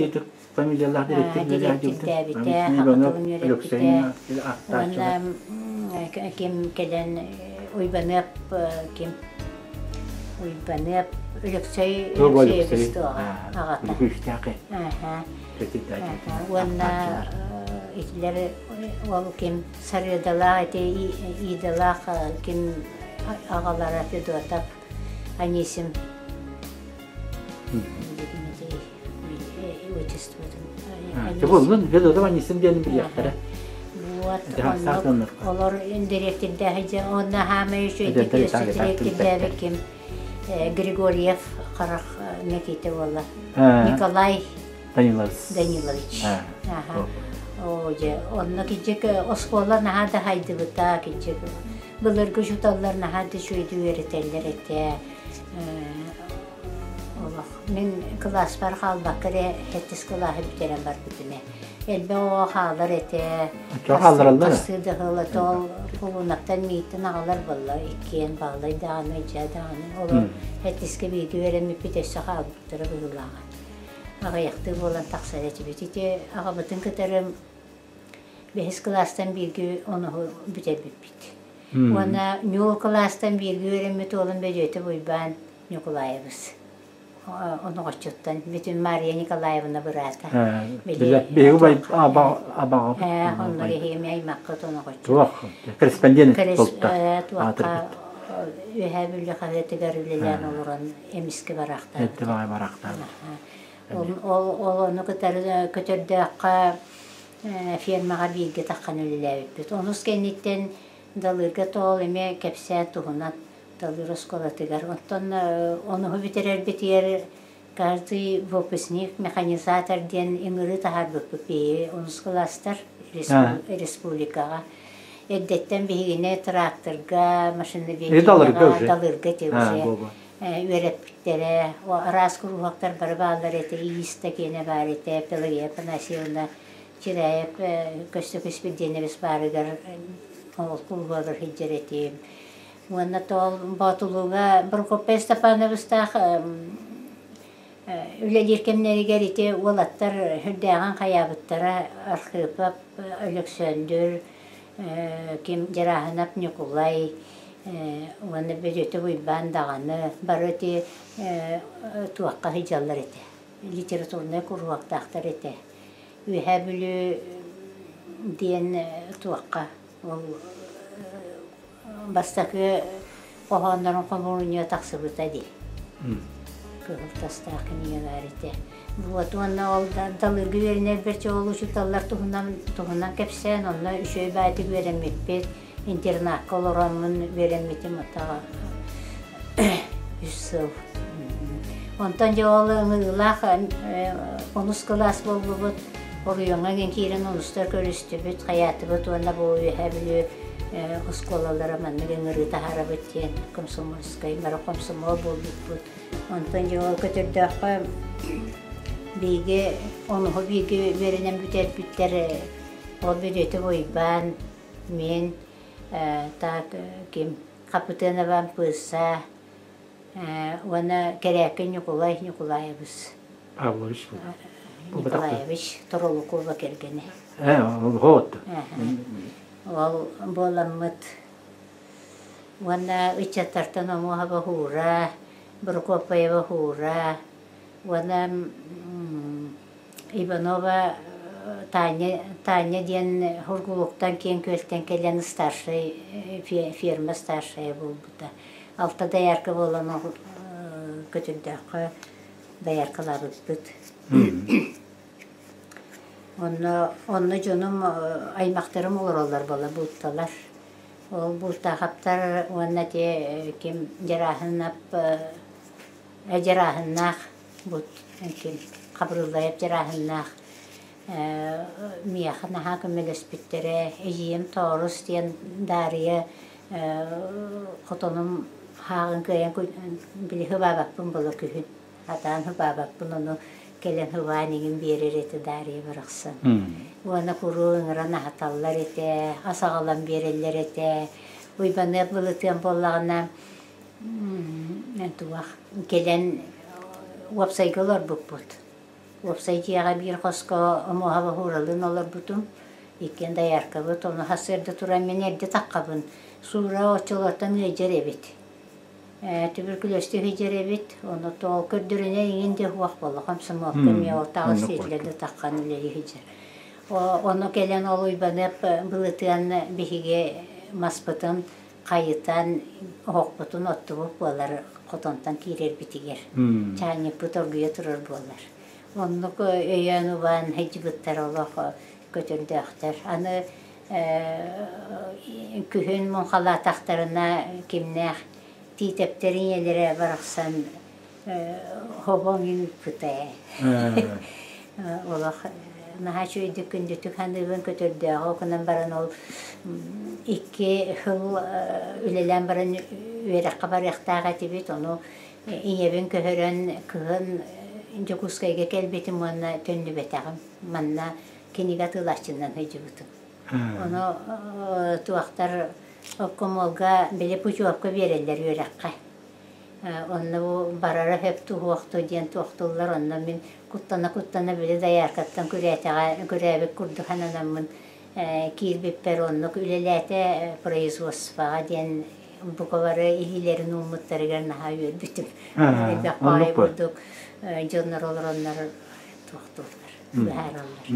фамилиялаах дириэктир дириэктирдээбитэ, саха тылын үөрэппитэ. Уонна ким кэлэн Уйбаныап ким Уйбаныап Өлөксөй Өлөксөйөбүс туоҕа аҕата. Уонна итилэр ол ким Сарыадалаах ити Идалаах ким аҕалара Федотов Анисим Буллун Федотов Анисим диэн билиэхтэрэ. Вот, олор дириэктирдээһи дьэ онно хаамай үчүгэйдик дириэктирдээбит ким Григорьев Харах Никита буолла. Николай Данилович. Данилович. Оо, дьэ, онно киджик оскуола наһаа да хайдыбыта, киджик былыргы учууталлар наһаа да үчүгэйдик үөрэтэллэр этэ. Олох мин кылааспар хаалбакка эрэ сэттис кылааһы бүтэрэн барбытым ээ. Элбэх оҕо хаалар этэ. Оччоҕо хааллараллар. Хастыы да сыл этэ ол кулунактан мииттэн аҕалар буолла. Иккиэн баалай даҕаны, дьэ даҕаны. Олор сэттискэ бииргэ үөрэммиппит өссө хаалбыттара быһыылааҕа. Аҕыйахтыы буолан тахсар этибит. Ити аҕабытын кытары бэһис кылаастан бииргэ онуһу бүтэрбиппит. Уонна ньуол кылаастан бииргэ үөрэммит уолум Бөдүөтэ Уйбаан Ньукулаайабыс. Оноҕоччуттан бүтүн Мария Николаевна быраата. Биһиги абаҕа. Онно эһиги аймаххыт оноҕоччу. Туох корреспондент буолта. Туохха Үөһээ Бүлүү хаһыатыгар үлэлээн олорон эмискэ бараахтаабыт. Эрдэ баҕай бараахтаабыт. Ол ол ону кытары көтөрдөөххө фермаҕа бииргэ таххан үлэлээбиппит. Онус кэнниттэн Далыырга тоол эмиэ кэпсээн туһунан Далыыр оскуолатыгар. Оттон онуһу бүтэрэрбитигэр каждый выпускник механизатор диэн ыҥырыы таһаарбыппыт биһиги онус кылаастар республикаҕа. Эрдэттэн биһигини тракторга, машиноведениеҕа, Далыырга ити уже үөрэппиттэрэ. Араас куруһуоктар бары бааллар этэ, иис да киэнэ баар этэ, Пелагея Афанасьевна Чирээйэп Көстөкүс Испирдиэнэбис баарыгар ол кулуһугар сылдьар этим. Уонна тоол Боотулууга Прокопий Степановичтаах үлэлиир кэмнэригэр ити уолаттар сүрдээҕин хайаабыттара Архыпов Өлөксөөндүр, ким Дьарааһынап Ньукулай уонна Бөдүөтэ Уйбаан даҕаны бары ити туохха сылдьаллар этэ, литературнай куруһуоктаахтар этэ. Үөһээ Бүлүү диэн туохха ол бастакы хоһооннорун хомуурунньуга тахсыбыта дии. Кыһыл тастаах кинигэ баар этэ. Вот уонна ол Далырга үөрэнэрбэр ол учууталлар туһунан туһунан кэпсээн, онно үчүгэй баайдык үөрэммиппит. Интернакка олороммун үөрэммитим отаҕа үс сыл. Онтон дьэ ол ыҥырыылаах онус кылаас буоллубут, оройуоҥҥа гэн киирэн онустар көрүстүбүт, хайаатыбыт уонна бу Үөһээ Бүлүү оскуолалара маннык ыҥырыы таһаарабыт диэн комсомольскай, бары комсомол буолбуппут. Онтон дьэ ол көтөрдөөххө биһиги онуһу бииргэ үөрэнэн бүтэрбиттэр ол Бүдүөтэ Уйбаан, мин, так ким Хапытыанабам Пыысса уонна Кэрээккэ Ньукулай Ньукулаайабыс. Павлович Николаевич Торолукова кэргэнэ. Вот. Ол буоламмыт уонна ыччаттартан Омуоһаба Һуура, Прокопьева Һуура уонна Иванова Таня, Таня диэн Сургуулуктан Киэҥ Күөлтэн кэлэн старшай ферма старшайа буолбута. Алта доярка буолан көтүрдэххэ дояркалаабыппыт. Онно, онно дьонум аймахтарым олороллор буола булталар. Ол бултаахаптар уонна те ким Дьарааһынап Дьарааһыннаах бут ким Хабырыллайап Дьарааһыннаах миэхэ наһаа көмөлөспүттэрэ. Эдьиийим Тоорус диэн Даарыйа хотонум хааҕын кыайан били хыбаабаппын була күһүн хатаан хыбаабаппын ону кэлэн хыбаан иҥин биэрэр этэ Даарыйа барахсан. Уонна куруук ыҥыран аһаталлар этэ, ас аҕалан биэрэллэр этэ. Уйбаныап былытыан буоллаҕына туох кэлэн уопсайга олорбуппут. Уопсай дьиэҕэ биир хоско Омуоһаба Һууралыын олорбутум. Иккиэн дояркабыт. Ону сарсыарда туран мин эрдэ таххабын. Суура оччолортон ыалдьар эбит. Туберкулезтыы сылдьар эбит. Ону тоҕо көрдөрүнэ иҥин да суох буолла. Комсомолка эмиэ ол таҕыс сиэтилэр да таххан үлэлии сылдьар. Ону кэлэн ол Уйбаныап Былытыан биһиги маспытын хайытан оһохпутун оттубут буолар хотонтон киирэрбитигэр чаанньыкпыт оргуйа турар буолар. Оннук өйөөн-убаан сылдьыбыттар олох көтөрдөөхтөр. Аны күһүн муҥхалаатахтарына кимнээх Тиитэптэр ийэлэрэ барахсан хобоҥ ыыппыта ээ. Олох наһаа үчүгэйдик күндүтүк саныыбын көтөрдөөҕү гынан баран ол икки сыл үлэлээн баран үөрэххэ барыахтаах этибит. Ону ийэбин көһөрөн кыһын Дьокуускайга кэлбитим уонна төннүбэтэҕим. Манна кинигэ атыылааччынан сылдьыбытым. Ону туохтар обкомолга били путевка биэрэллэр үөрэххэ. Онно бу барара сөп туһуохту диэн туохтуллар, онно мин куттана-куттана били дояркаттан күрээтэҕэ күрээбит курдук сананаммын киирбиппэр оннук үлэлээтэ производствоҕа диэн бука бары илиилэрин ууммуттарыгар наһаа үөрбүтүм. Элбэх баҕайы курдук дьоннор олороннор туохтууллар, быһаараллар.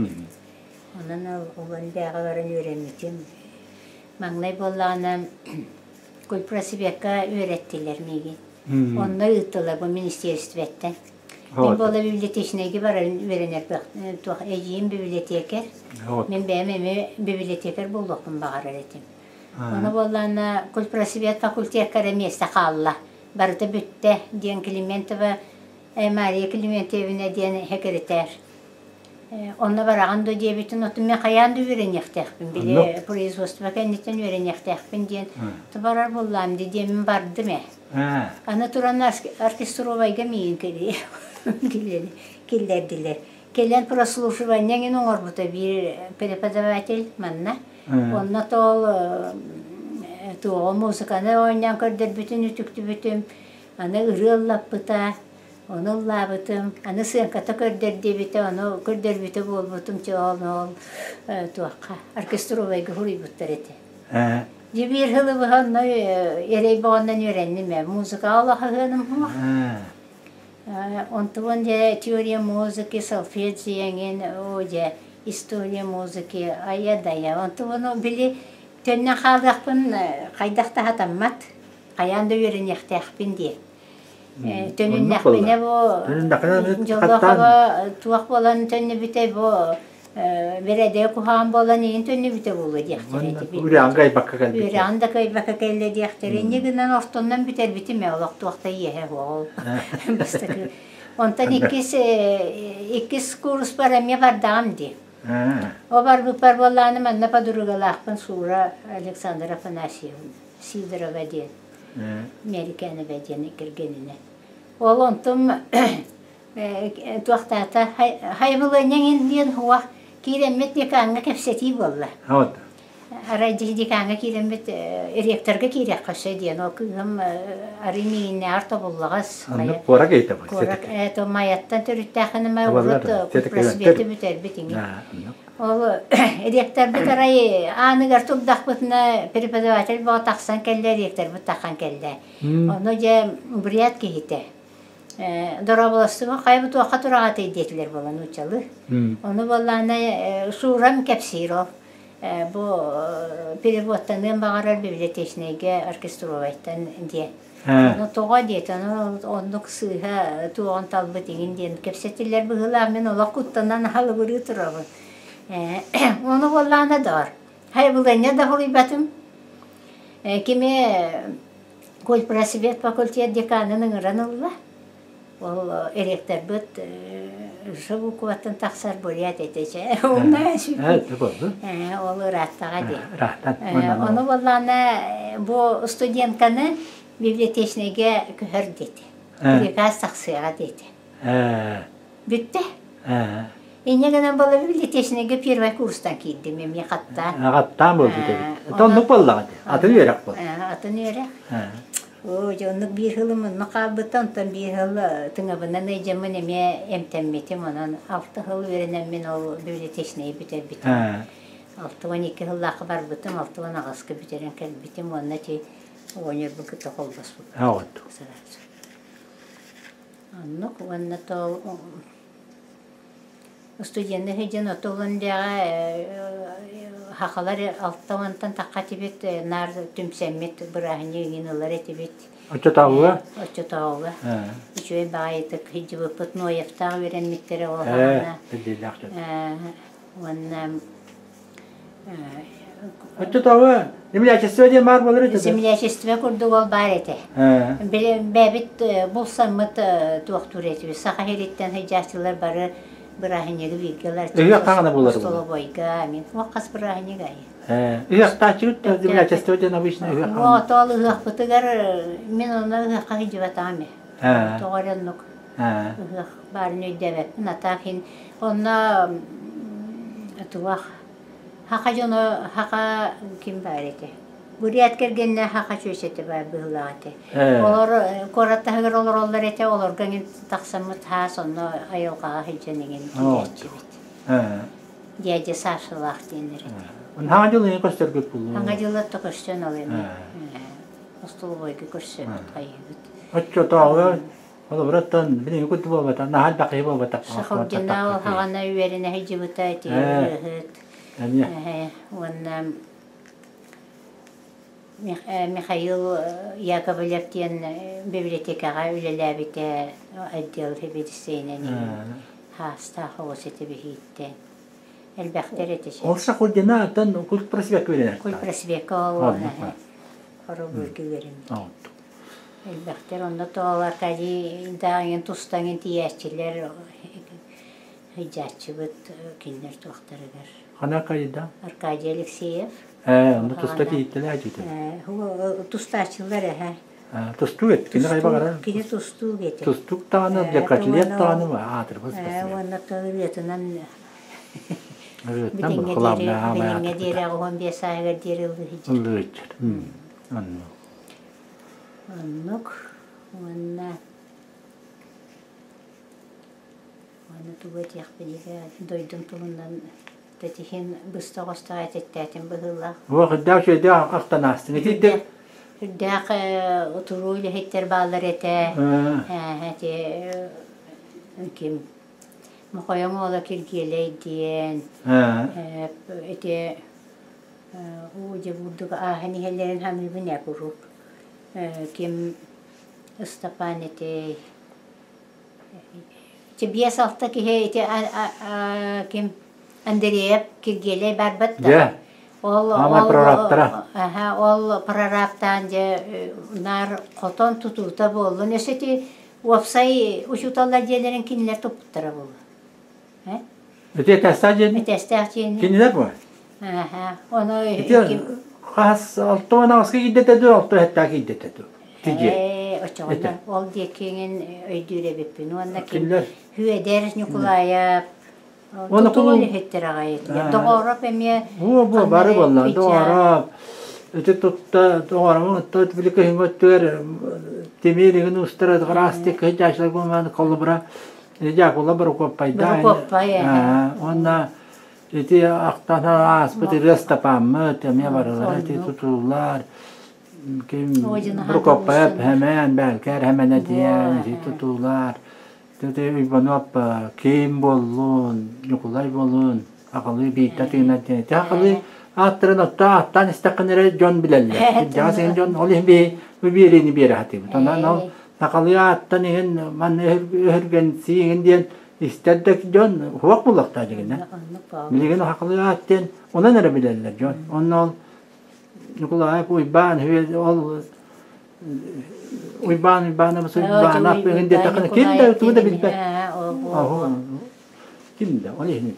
Онон ол бэҕэ баран үөрэммитим. Маҥнай буоллаҕына культпросвекка үөрэттилэр миигин. Онно ыыттылар бу министиэристибэттэн. Мин буола библиотечнайга баран үөрэнэр туох эдьиийим библиотекарь. Мин бэйэм эмиэ библиотекарь буолуохпун баҕарар этим. Ону буоллаҕына культпросвет факультекка эрэ миэстэ хаалла. Барыта бүттэ диэн Климентова Мария Климентьевна диэн секретарь. Онно бараҕын дуо диэбитин, оту мен хайаан да үөрэниэхтээхпин, били производство кэнниттэн үөрэниэхтээхпин диэн барар буоллаам дии диэммин бардым ээ. Аны туран оркестровайга миигин киллэрдилэр. Кэлэн прослушивание эҥин оҥорбута биир преподаватель манна. Онно тоол туоҕу музыканы оонньоон көрдөрбүтүн үтүктүбүтүм. Аны ырыа ыллаппыта. Ону ыллаабытым, аны сыаҥката көрдөр диэбитэ, ону көрдөрбүтэ буолбутум, чэ ол ол туохха оркестровайга суруйбуттар этэ. Дьэ биир сылы быһа онно эрэй боҕоннон үөрэнним ээ, музыкаҕа улахаһыаным суох. Онтубун дьэ теория музыки, солфеджио эҥин, оо дьэ история музыки, айа-дайа. Онтубун били төннөн хаалыахпын хайдах да сатаммат, хайаан да үөрэниэхтээхпин диэн. Төнүннэхпинэ бу дьоллоохобо туох буолан төннүбүтэ бу бэрэдэгэ куһаҕан буолан иһин төннүбүтэ буолуо диэхтэрэ ити. Үрэҕин кыайбакка кэлбит. Үрэҕин да кыайбакка кэллэ диэхтэрэ. Инньэ гынан ортоннон бүтэрбитим ээ олох туох да иэһэ суоҕа бастакы. Онтон иккис иккис курспар эмиэ бардаҕым дии. О барбыппар буоллаҕына манна подругалаахпын Сура Александра Афанасьевна Сидорова диэн. Мэрикээнэбэ диэн кэргэнинэ. Ол онтум туохтаата хайбылыанньаҥ диэн уох киирэммит декаҥҥа кэпсэтии буолла. Арай декаҥҥа киирэммит ректорга киириэххэ сөй диэн ол кыыһым арый миигиннээҕэр тобуллаҕас. Куорак эйте бу. Куорак то Майаттан төрүттээхин урут просветы бүтэрбит иҥи. Ол ректорбыт арай ааныгар турдахпытына преподаватель бөҕө тахсан кэллэ, ректорбыт таххан кэллэ. Ону дьэ бурят киһитэ. Дорооболостубун хайа бу туохха тураҕатый диэтилэр буола нууччалыы. Ону буоллаҕына Шурам кэпсиир ол. Бу переводтаныан баҕарар библиотечнайга оркестровайтан диэн. Ону тоҕо диэтэ, ону оннук сыыһа туоҕун талбыт иҥин диэн кэпсэтиллэр быһыылаах, мин олох куттанан халыбырыы турабын. Ону буоллаҕына доҕор, хайбылыанньа да хоруйбатым. Кими культпросвет факультет деканын ыҥыран ылла. Ол ректорбыт Шабукубаттан тахсар бурят этэ чэ. Ол ырааттаҕа дии. Ону буоллаҕына бу студентканы библиотечнайга көһөр диэтэ. Приказ тахсыаҕа диэтэ. Бүттэ. Инньэ гынан буола библиотечнайга первый курстан киирдим эмиэ хаттаан. Хаттаан буолбут эбит. Оннук буоллаҕа дии. Атын үөрэх буол. Атын үөрэх. Оо, дьэ оннук биир сылым онно хаалбыта, онтон биир сыл тыҥабынан ыйдьаммын эмиэ эмтэммитим, онон алта сыл үөрэнэммин ол библиотечнайы бүтэрбитим. 62 сыллаахха барбытым, 68-ка бүтэрэн кэлбитим уонна ити оҕонньорбун кытта холбоспуппут. Сразу. Оннук уонна то Студенты сылдьан отулун диэҕэ хахалар алта уонтан тахха этибит, наар түмсэммит бырааһынньык иҥин ылар этибит. Оччотооҕуга? Оччотооҕуга. Үчүгэй баҕайытык сылдьыбыппыт, Ноевтаах үөрэммиттэрэ ол аҕана. Уонна Оччотооҕу землячество диэн баар буолар этэ Землячество курдук ол баар этэ. Бэбит булсаммыт туохтуур этибит. Саха сириттэн сылдьааччылар бары бырааһынньыгы бииргэ ылар. Ыһыах хаҕана буолар Столовойга, мин хас бырааһынньык айы. Ыһыахтааччыбыт землячество диэн обычно ыһыах хаҕана. Отоол ыһыахпытыгар мин онно ыһыахха сылдьыбатаҕым ээ. Тоҕо эрэ оннук ыһыах баарын өйдөөбөппүн. А так онно Туох Хаха дьоно хаха ким баар этэ? Бурят кэргэннэ хаха чүөчэтэ баар быһыылаах этэ. Олор куорат таһыгар олороллор этэ, олорго эҥин тахсаммыт хаас онно айылҕаҕа сылдьан эҥин киирээччибит. Дядя Сашалаах диэннэр этэ. Хаҥа дьыл эҥин көстөргүт булуу? Хаҥа дьыллар көстөн ол эми. Остолобуойга көрсөбүт хайыыбыт. Оччотооҕу Холобура, билиҥҥи курдук буолбата, наһаа элбэх киһи буолбата. Сахалдьына хаҕана үөрэнэ сылдьыбыта ити ырыаһыт. Уонна Михаил Яковлев диэн библиотекаҕа үлэлээбитэ отдел сэбиэдиссэйинэн хаастаах оҕус этэ биһииттэн. Элбэхтэр этэ. Ол Сахалдьына аттан культпросвекка үөрэнэр. Культпросвекка ол хоробуйга үөрэммит. Элбэхтэр онно тоҕо Аркадий даҕаҥын тустаҥын тиийээччилэр сылдьааччыбыт кинилэр туохтарыгар. Хана Аркадийда? Аркадий Алексеев. Ээ, онно туста тиийиттэлээ дьиэтэ. Тустааччылар эһэ. Тустуук эт, кини хайба барар. Кини тустуук этэ. Тустуук даҕаны, декатлет даҕаны аатырбыт. Уонна ырыатынан Ырыатынан главное билиҥҥэ диэри 15 сааһыгар диэри ыллыһыдьар. Ыллыһыдьар. Оннук. Оннук уонна уонна тугу этиэхпиний дойдум туһунан тэтиһин быста оҕостоох этиттээтим быһыылаах. Уох үрдээх үчүгэйдик ахтан аастыҥ. Итирдик Үрдээх утуруу үлэһиттэр бааллар этэ. Эти ким Мохойоҥ уола Киргиэлэй диэн ити Уу дьэ бурдук ааһан иһэллэрин саныыбын ээ куруук. Ким Ыстапаан этэй? Ити 5-6 киһи ити ким Андреев Киргиэлэй барбат да. Ол Аамай прорабтара. Ол прорабтаан дьэ наар хотон тутуута буоллун. Өссө ити уопсай учууталлар дьиэлэрин кинилэр туппуттара буолуо. Ити этээстээх дьиэни? Этээстээх дьиэни. Кинилэр бу? Аха. Ону Ити хас 68-ка киирдэтэ дуу, 67-ка киирдэтэ дуу? Ити дьиэ. Ээ, оччоҕуна ол диэкиҥин өйдүүр эбиппин. Уонна ким Кинилэр Хүөдэр Ньукулаайап Уонна тутуу кулун үлэһиттэр аҕай этилэр. Доҕоороп эмиэ Буо буо бары буолла. Доҕоороп ити тутта доҕоромун отто били кыһыҥҥы өттүгэр тимир игин устара ыраастык кыһыдьаачылар буолмаан холобура Дьаакула Борокуоппайдаан Борокуоппай уонна ити ахтан ааспыт Ырыа Ыстапааммыт эмиэ барылара ити тутуулар ким Борокуоппайап Хэмээн Бээлкээр Хэмэнэ диэн ити тутуулар ити Уйбануоп ким буоллун Ньукулай буоллун аҕалыы биирдэ тыынар диэн ити аҕалыы ааттарын отто ааттаан истэххинэ эрэ дьон билэллэр кырдьаҕас иһин дьон ол иһин биһи бу биэриини биэрэ сатыыбыт онон ол Сахалыы ааттан иһин манна өһүргэнсии иһин диэн истэр да дьон суох буолуохтаах дьигинэ. Билигин сахалыы аат диэн онон эрэ билэллэр дьон. Онно ол Ньукулаайап Уйбаан ол Уйбаан Уйбаанабыс Уйбаанап иһин диэтэххинэ ким да тугу да билбэт. Ким да ол иһин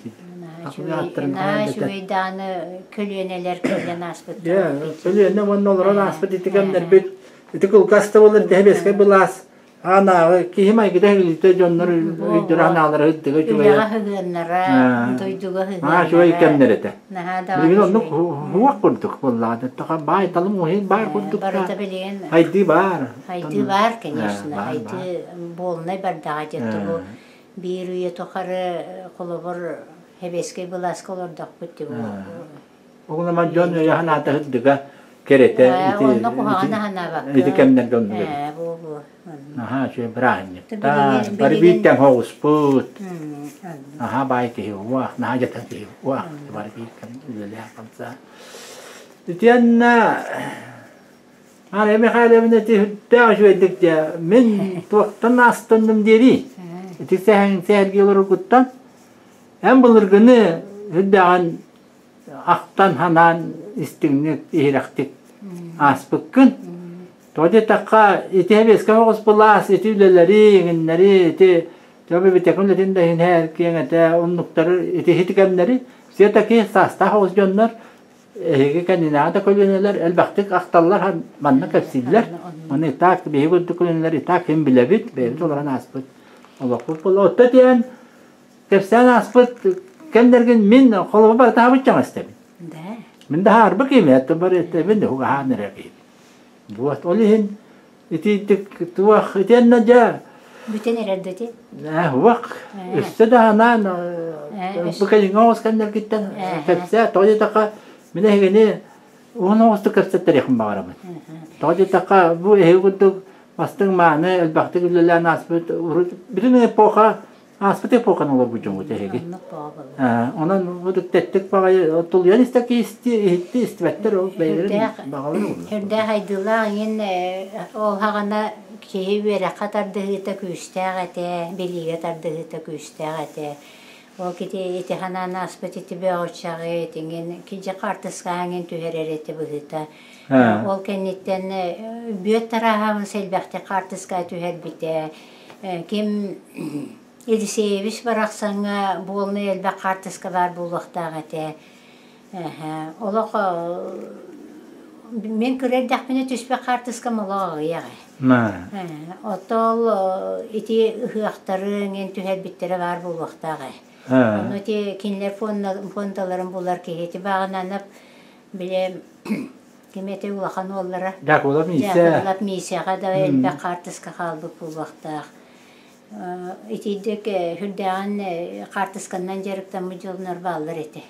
Наһаа үчүгэй даҕаны көлүөнэлэр кэлэн ааспыттар. Көлүөнэ уонна олорон ааспыт ити кэмнэрбит ити кылгас да буоллар дэһэбиэскэй былаас аанааҕы киһи майгыта иһилитэ дьоннор өйдөрө санаалара ырдыга үчүгэйэ. Үлэҕэ сыһыаннара, дойдуга сыһыаннара. Наһаа үчүгэй кэмнэр этэ. Наһаа даҕаны Билигин оннук уһуох курдук буоллаҕа. Баай талым уһун баар курдук Барыта билигин Хайдыы баар. Хайдыы баар, конечно. Хайдыы буолунай бардаҕа дьэ тугу Биир үйэ тухары холобур сэбиэскэй былааска олордохпут дии Оҕунама дьон өйө санаата сырдыга кэрэтэ ити онно куһаҕаны санаабакка ити кэмнэргэ оннук эбит. Ээ бу бу Наһаа үчүгэй бырааһынньыктар бары бииртэн хоҕуспут. Наһаа баай киһи уах, наһаа дьатан киһи уах бары биир кэм үлэлээх хамсаа. Итиэннэ Арай Михайловна ити сүрдээх үчүгэйдик дьэ мин туохтан астынным диэрий? Ити сэһэн сэһэргии олороргуттан эн былыргыны сүрдээҕин ахтан санаан истиҥник иһирэхтик ааспыккын. Тоҕо диэтэххэ ити эбиэскэ оҕус былаас ити үлэлэри иҥиннэри ити төбө битэкин үлэтин да иһин киэҥ этэ оннуктары ити ити кэмнэри все таки саастаах оҕус дьоннор Эһиги кэннинээҕи да көлүөнэлэр элбэхтик ахталлар, манна кэпсииллэр. Аны и так биһиги курдук көлүөнэлэр и так ким билэбит, бэйэбит олорон ааспыт олохпут буолла. Отто тиэн кэпсээн ааспыт кэмнэргин мин холобур барытаабыт чаҥастэбин. Да. Мин да хаарбык киимэ, бар эттэбин, угаһаан эрэ киим. Вот, ол иһин ити туох итиэннэ дьэ Бүтэн эрэр да ити? Уох, өссө да анаан бу кэлиҥҥи оҕус кэмнэргиттэн кэпсээ, тоҕо диэтэххэ, мин эһигини уһун оҕустук кэпсэттэриэхпин баҕарабын. Тоҕо диэтэххэ, бу эһиги курдук бастыҥ мааны элбэхтик үлэлээн ааспыт урут бүтүн эпоха ааспыт эпоханы олорбут дьоҥҥут эһиги. Онон бу тэттик баҕайы тулуйан истэки иһитти истибэттэр ол бэйэлэрин баҕалара буолла. Сүрдээх айдыылаах иҥин ол хаҕана киһи үөрэххэ тардыһыыта күүстээх этэ, билиигэ тардыһыыта күүстээх этэ. Ол кити ити ханаан ааспыт ити бөҕүччэҕи итиҥин кидьи хаартыскаҕа иҥин түһэрэр этэ быһыыта. Ол кэнниттэн бүөт тарааһабыс элбэхтик хаартыскаҕа түһэрбитэ. Ким Елисеевич барахсаҥҥа буолнай элбэх хаартыска баар буолуохтаах этэ. Олох мин кыра эрдэхпинэ түспэх хаартыскам олох аҕыйах ээ. Оттон ити ыһыахтары эҥин түһэрбиттэрэ баар буолуохтаах ээ. Ону ити кинилэр фондаларын булар киһи ити баҕананап били ким этэ улахан уоллара Дьаакыбылап Миисэ. Дьаакыбылап Миисэҕэ да элбэх хаартыска хаалбыт буолуохтаах. Итийдик сүрдээҕин хаартысканнан дьарыктаммыт дьоннор бааллар этэ.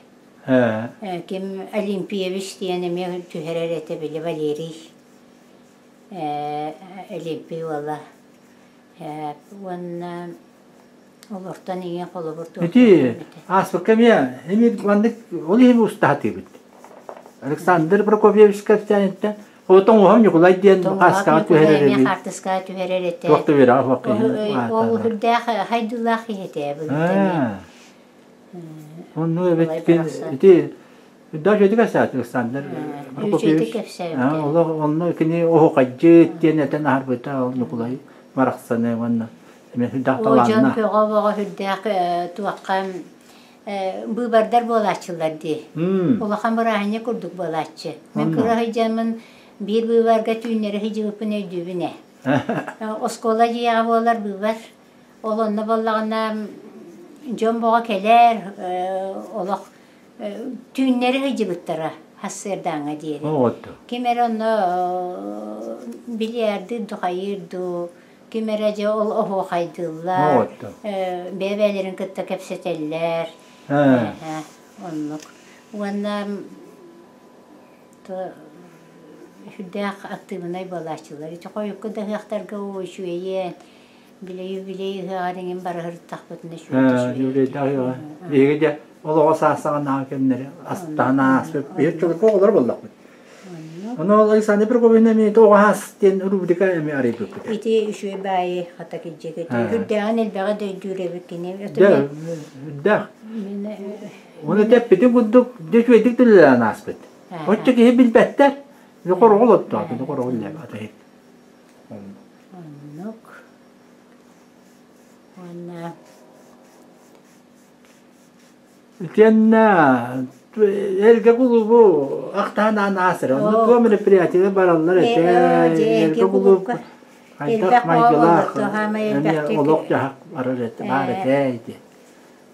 Ким Олимпиевич диэн эмиэ түһэрэр этэ били Валерий Олимпий уола. Уонна олортон иҥэ холобур Ити ааспыкка эмиэ эмиэ маннык ол иһин устаһатыыбыт. Александр Прокопьевич кэпсээниттэн Тоҥуһам Ньукулай диэн хааскаҕа түһэрэр эбит. Хаартыскаҕа түһэрэр этэ. Туох да үөрэҕэ суох киһи. Ол үрдээх хайдылаах киһи этэ былыргы. Онну эбит ити даже ити кэпсээт Александр Прокопьевич. Олох онно кини оһуохайдьыт диэн этэн аһарбыта ол Ньукулай барахсаны уонна эмиэ сүрдээх Дьон талааннаах. көҕө боҕо сүрдээх туохха быыбардар буолааччылар дии. Улахан бырааһынньык курдук буолааччы. Мин кыра сылдьаммын биир быыбарга түүннэри сылдьыбыппын өйдүүбүн ээ. Оскуола дьиэҕэ буолар быыбар. Ол онно буоллаҕына дьон боҕо кэлэр, олох түүннэри сылдьыбыттара сарсыардааҥҥа диэри. Ким эрэ онно бильярдыыр дуу, хайыыр дуу, ким эрэ дьэ ол оһуохайдыыллар, бэйэ-бэйэлэрин кытта кэпсэтэллэр. Оннук. Уонна сүрдээх актыыбынай буолааччылар. Ити хойукку да ыһыахтарга уу үчүгэйиэн, билэйи билэй ыһыаҕар иҥин барыһыртахпытына үчүгэй. Биһиги дьэ олоҕо саасаҕанааҕы кэмнэри астаан ааспыт. Биһиги чулуку оҕолор буоллахпыт. Ону Александр Прокопьевна эмиэ тоҕо диэн рубрика эмиэ арыйбыппыт. Ити үчүгэй баайы хата кирдьик ити. Үрдээҕин элбэҕи да өйдүүр эбит кини. Дьэ, үрдээх. Оны тэппитин курдук дьэ үчүгэйдик түлэлээн ааспыт. Оччо киһи билбэттэр. Хороҕол оттооту, хороҕол лэбэ Оннук. Уонна Итиэннэ эргэ кулуубу ахтаан аасыр. Онно туох мероприятиелар бараллар этэ. Эргэ кулууп хайдах майгылаах эмиэ олох-дьаһах барар этэ, баар этэ ити.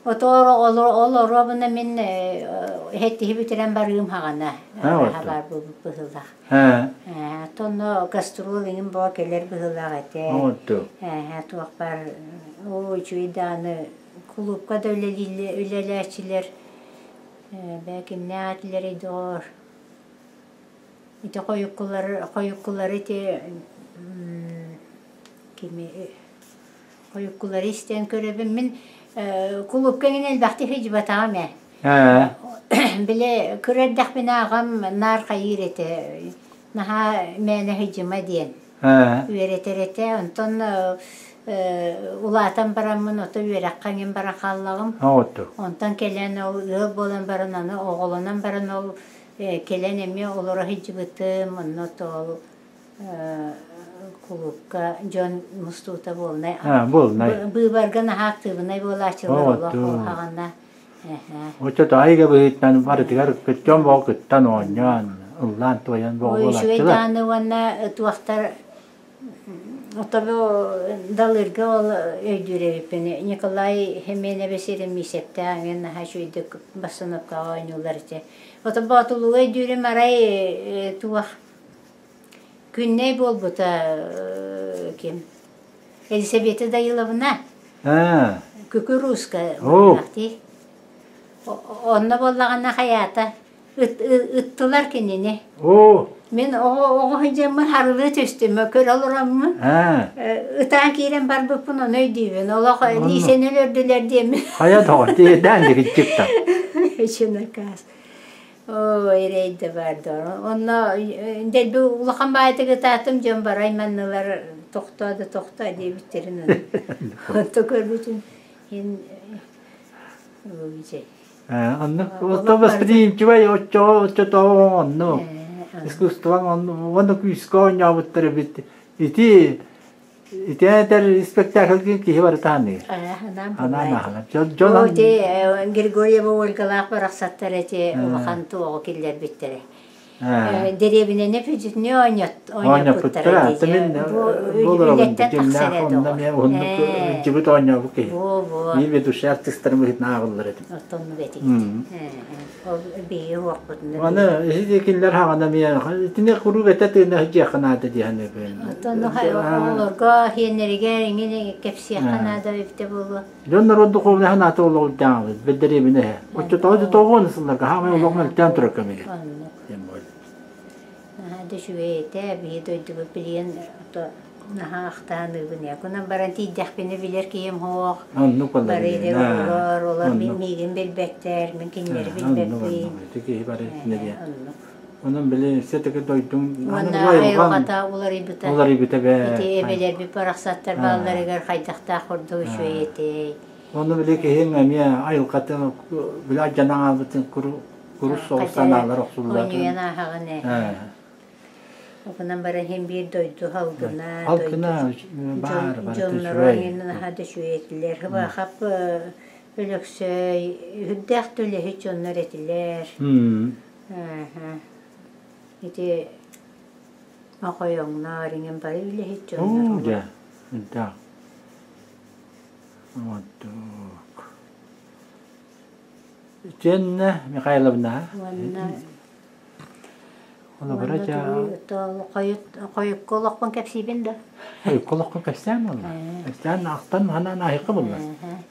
Отоор ол оруобуна мин эһэттиһи бүтэрэн барыым хаҕана баар буолбут быһыылаах. Тонно гастрол иҥин боо кэлэр быһыылаах этэ. Туох баар оо үчүгэй даҕаны Кулуупка да үлэлээччилэр бээ кимнээх этилэрий доҕоор ити хойуккулары хойуккулары ити кими хойуккулары истэн көрөбүн мин кулуупка эҥин элбэхтик сылдьыбатаҕым ээ били кыра эрдэхпинэ аҕам наар хайыыр этэ наһаа мээнэ сылдьыма диэн үөрэтэр этэ. Онтон улаатан бараммын ото үөрэххэ эҥин баран хааллаҕым. Онтон кэлэн ол ыал буолан баран аны оҕолонон баран ол кэлэн эмиэ олоро сылдьыбытым. Онно ол кулуупка дьон мустуута буолнай. Быыбарга наһаа актыыбынай буолааччылар олох хаҕана. Оччото айга быһыытынан барытыгар дьон боҕо кыттан оонньоон, ыллаан-туойан боҕо Үчүгэй буолааччылар. даҕаны уонна туохтар Отобу Далырга ол өйдүүр эбиппин. Николай Хеменевич Еремисевтээх эҥин наһаа үчүгэйдик бассаныапкаҕа оонньууллар этэ. Ото Боотулууга өйдүүрүм арай туох Күннэй буолбута ким? Елисавета Даниловна. Кукурузка буоллахтыы. Онно буоллаҕына хайаата ыттылар кинини. Мин оҕо сылдьаммын харылыы түстүм, көрө олороммун. Ытаан киирэн барбыппын ону өйдүүбүн. Олох Лиисэни өлөрдүлэр диэммин. Хайа доҕор, тиэрдээн дигиччик-та. Чинакаас. Ой, эрэй да баар да. Онно дэлби улахан баайдык ытаатым дьон барай маннылар тохтоо да тохтоо диэбиттэрин онто көрбүтүм иһин Оннук то восприимчивай оччоҕо оччотооҕу онну искусствоҥ онну күүскэ оонньообуттар эбит ити ити этэр спектакльгын киһи барыта аныыр анаан аһанар дьон Григорьева Ольгалаах барахсаттар эти улахан туоҕу киллэрбиттэрэ Дэриэбинэни бүтүннүү оонньоппуттара үлэттэн тахсар этэ уһуннук илдьибит оонньообут киһи. Мин ведущий артистарым быһыытынан ааҕыллар этим. Оттоннук этигит. Ол биһиги уохпутун. Аны иһи кинилэр хаҕана миэ итини куруук этэ тыына сылдьыахха наада диэн эбин. Оттон оҕолорго хиэннэригэр иҥин кэпсиэххэ наада эбитэ буолуо. Дьон норуот духовнай санаата олоҕурдаан бэрдэриэбинэ эһэ. Оччотооҕу тоҕуон сылларга хаамай олох мөлтөөн турар көмүгэ. Оннук. Наһаа да үчүгэй этэ, биһи дойдубут билигин наһаа ахтааныыбын Кунан баран тиийдэхпинэ билэр киһим суох. Оннук Бары олор, олор миигин билбэттэр, мин кинилэри билбэппин. Ити киһи бары Оннук. Онон били все-таки дойдуҥ Уонна айылҕата уларыйбыта. Уларыйбыта бээ. Ити эбэлэрбит барахсаттар баалларыгар хайдахтаах курдук үчүгэй этэй. Ону били киһиҥ эмиэ айылҕатын били алдьанан хаалбытын курус соҕус санаалар охсуллар. Онньуйан ааһаҕын ээ. Окунан баран иһин биир дойду халгына, Халгына баар барыта дьонноро үчүгэй. наһаа да үчүгэй этилэр. Хыбаахап Өлөксөй үрдээх да үлэһит дьоннор этилэр. Ити Мохойоҥноор иҥин бары үлэһит дьоннор. Дьэ, үрдээх. Оттук. Итиэннэ Михайловна. Уонна Холобура дьэ хойукка олохпун кэпсиибин да. Хойукка олоххун кэпсээн буолла. Кэпсээн ахтан ханаан аһыйка буолла.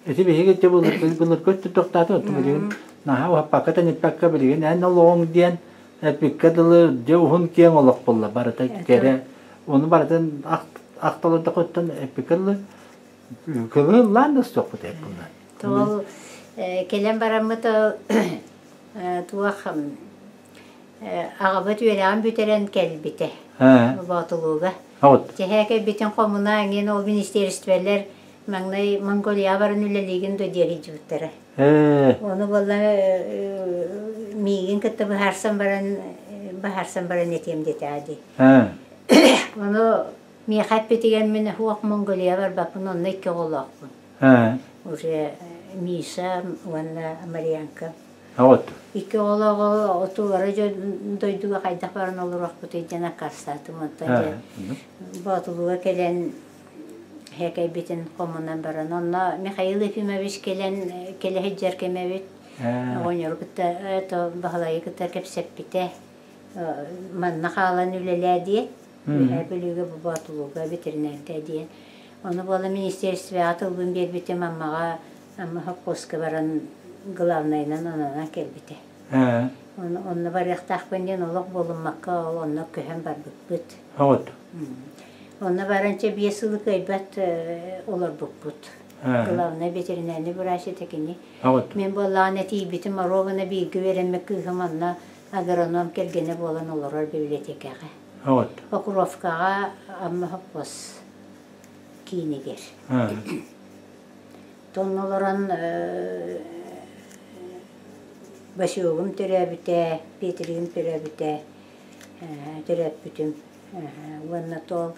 Ити биһиги ити былыргы өттү тохтоото оттон билигин наһаа уһаппакка тэниппэккэ билигин эн олоҕуҥ диэн эппиккэ дылы дьэ уһун киэҥ олох буолла барыта кэрэ ону барытын ахталырдахыттан эппиккэ дылы кылыыллаан да суохпут эп буолла. Тоҕол кэлэн бараммыт туох аҕабыт үөрэҕин бүтэрэн кэлбитэ Боотулууга. Чэһээ кэлбитин хомуна эҥин ол министиэристибэлэр маҥнай Монголияҕа баран үлэлиигин дуо диэри илдьибиттэрэ. Ону буолла миигин кытта быһаарсан баран быһаарсан баран этиэм диэтэҕэ дии. Ону миэхэ эппитигэр мин суох Монголияҕа барбаппын онно икки оҕолоохпун. Уже Миша уонна Марьянка. Икки оҕолоох отуулара дойдуга хайдах баран олоруохпутуй диэн аккаастаатым. Онтон дьэ Боотулууга кэлэн һээкэйбитин хомунан баран онно Михаил Ефимович кэлэн кэлэ сылдьар кэмэбит оҕонньору кытта это Баһылайы кытта кэпсэппитэ манна хаалан үлэлээ диэн Үөһээ Бүлүүгэ бу Боотулууга ветеринарда диэн ону буола министерствоҕа тылбын биэрбитим Аммаҕа Амма совхозка баран главнайынан ананан кэлбитэ. Онно барыахтаахпын диэн олох буолуммакка ол онно көһөн барбыппыт. Онно баран чэ 5 сылы кыайбат олорбуппут. Главнай ветеринарный врач этэ кини. Мин буоллаҕына тиийбитим оруобуна бииргэ үөрэммит кыыһым онно агроном кэргэнэ буолан олорор библиотекаҕа. Покровкаҕа Амма совхоз киинигэр. Тон олорон Василым төрөөбүтэ, Петригим төрөөбүтэ, төрөөппүтүм. Уонна то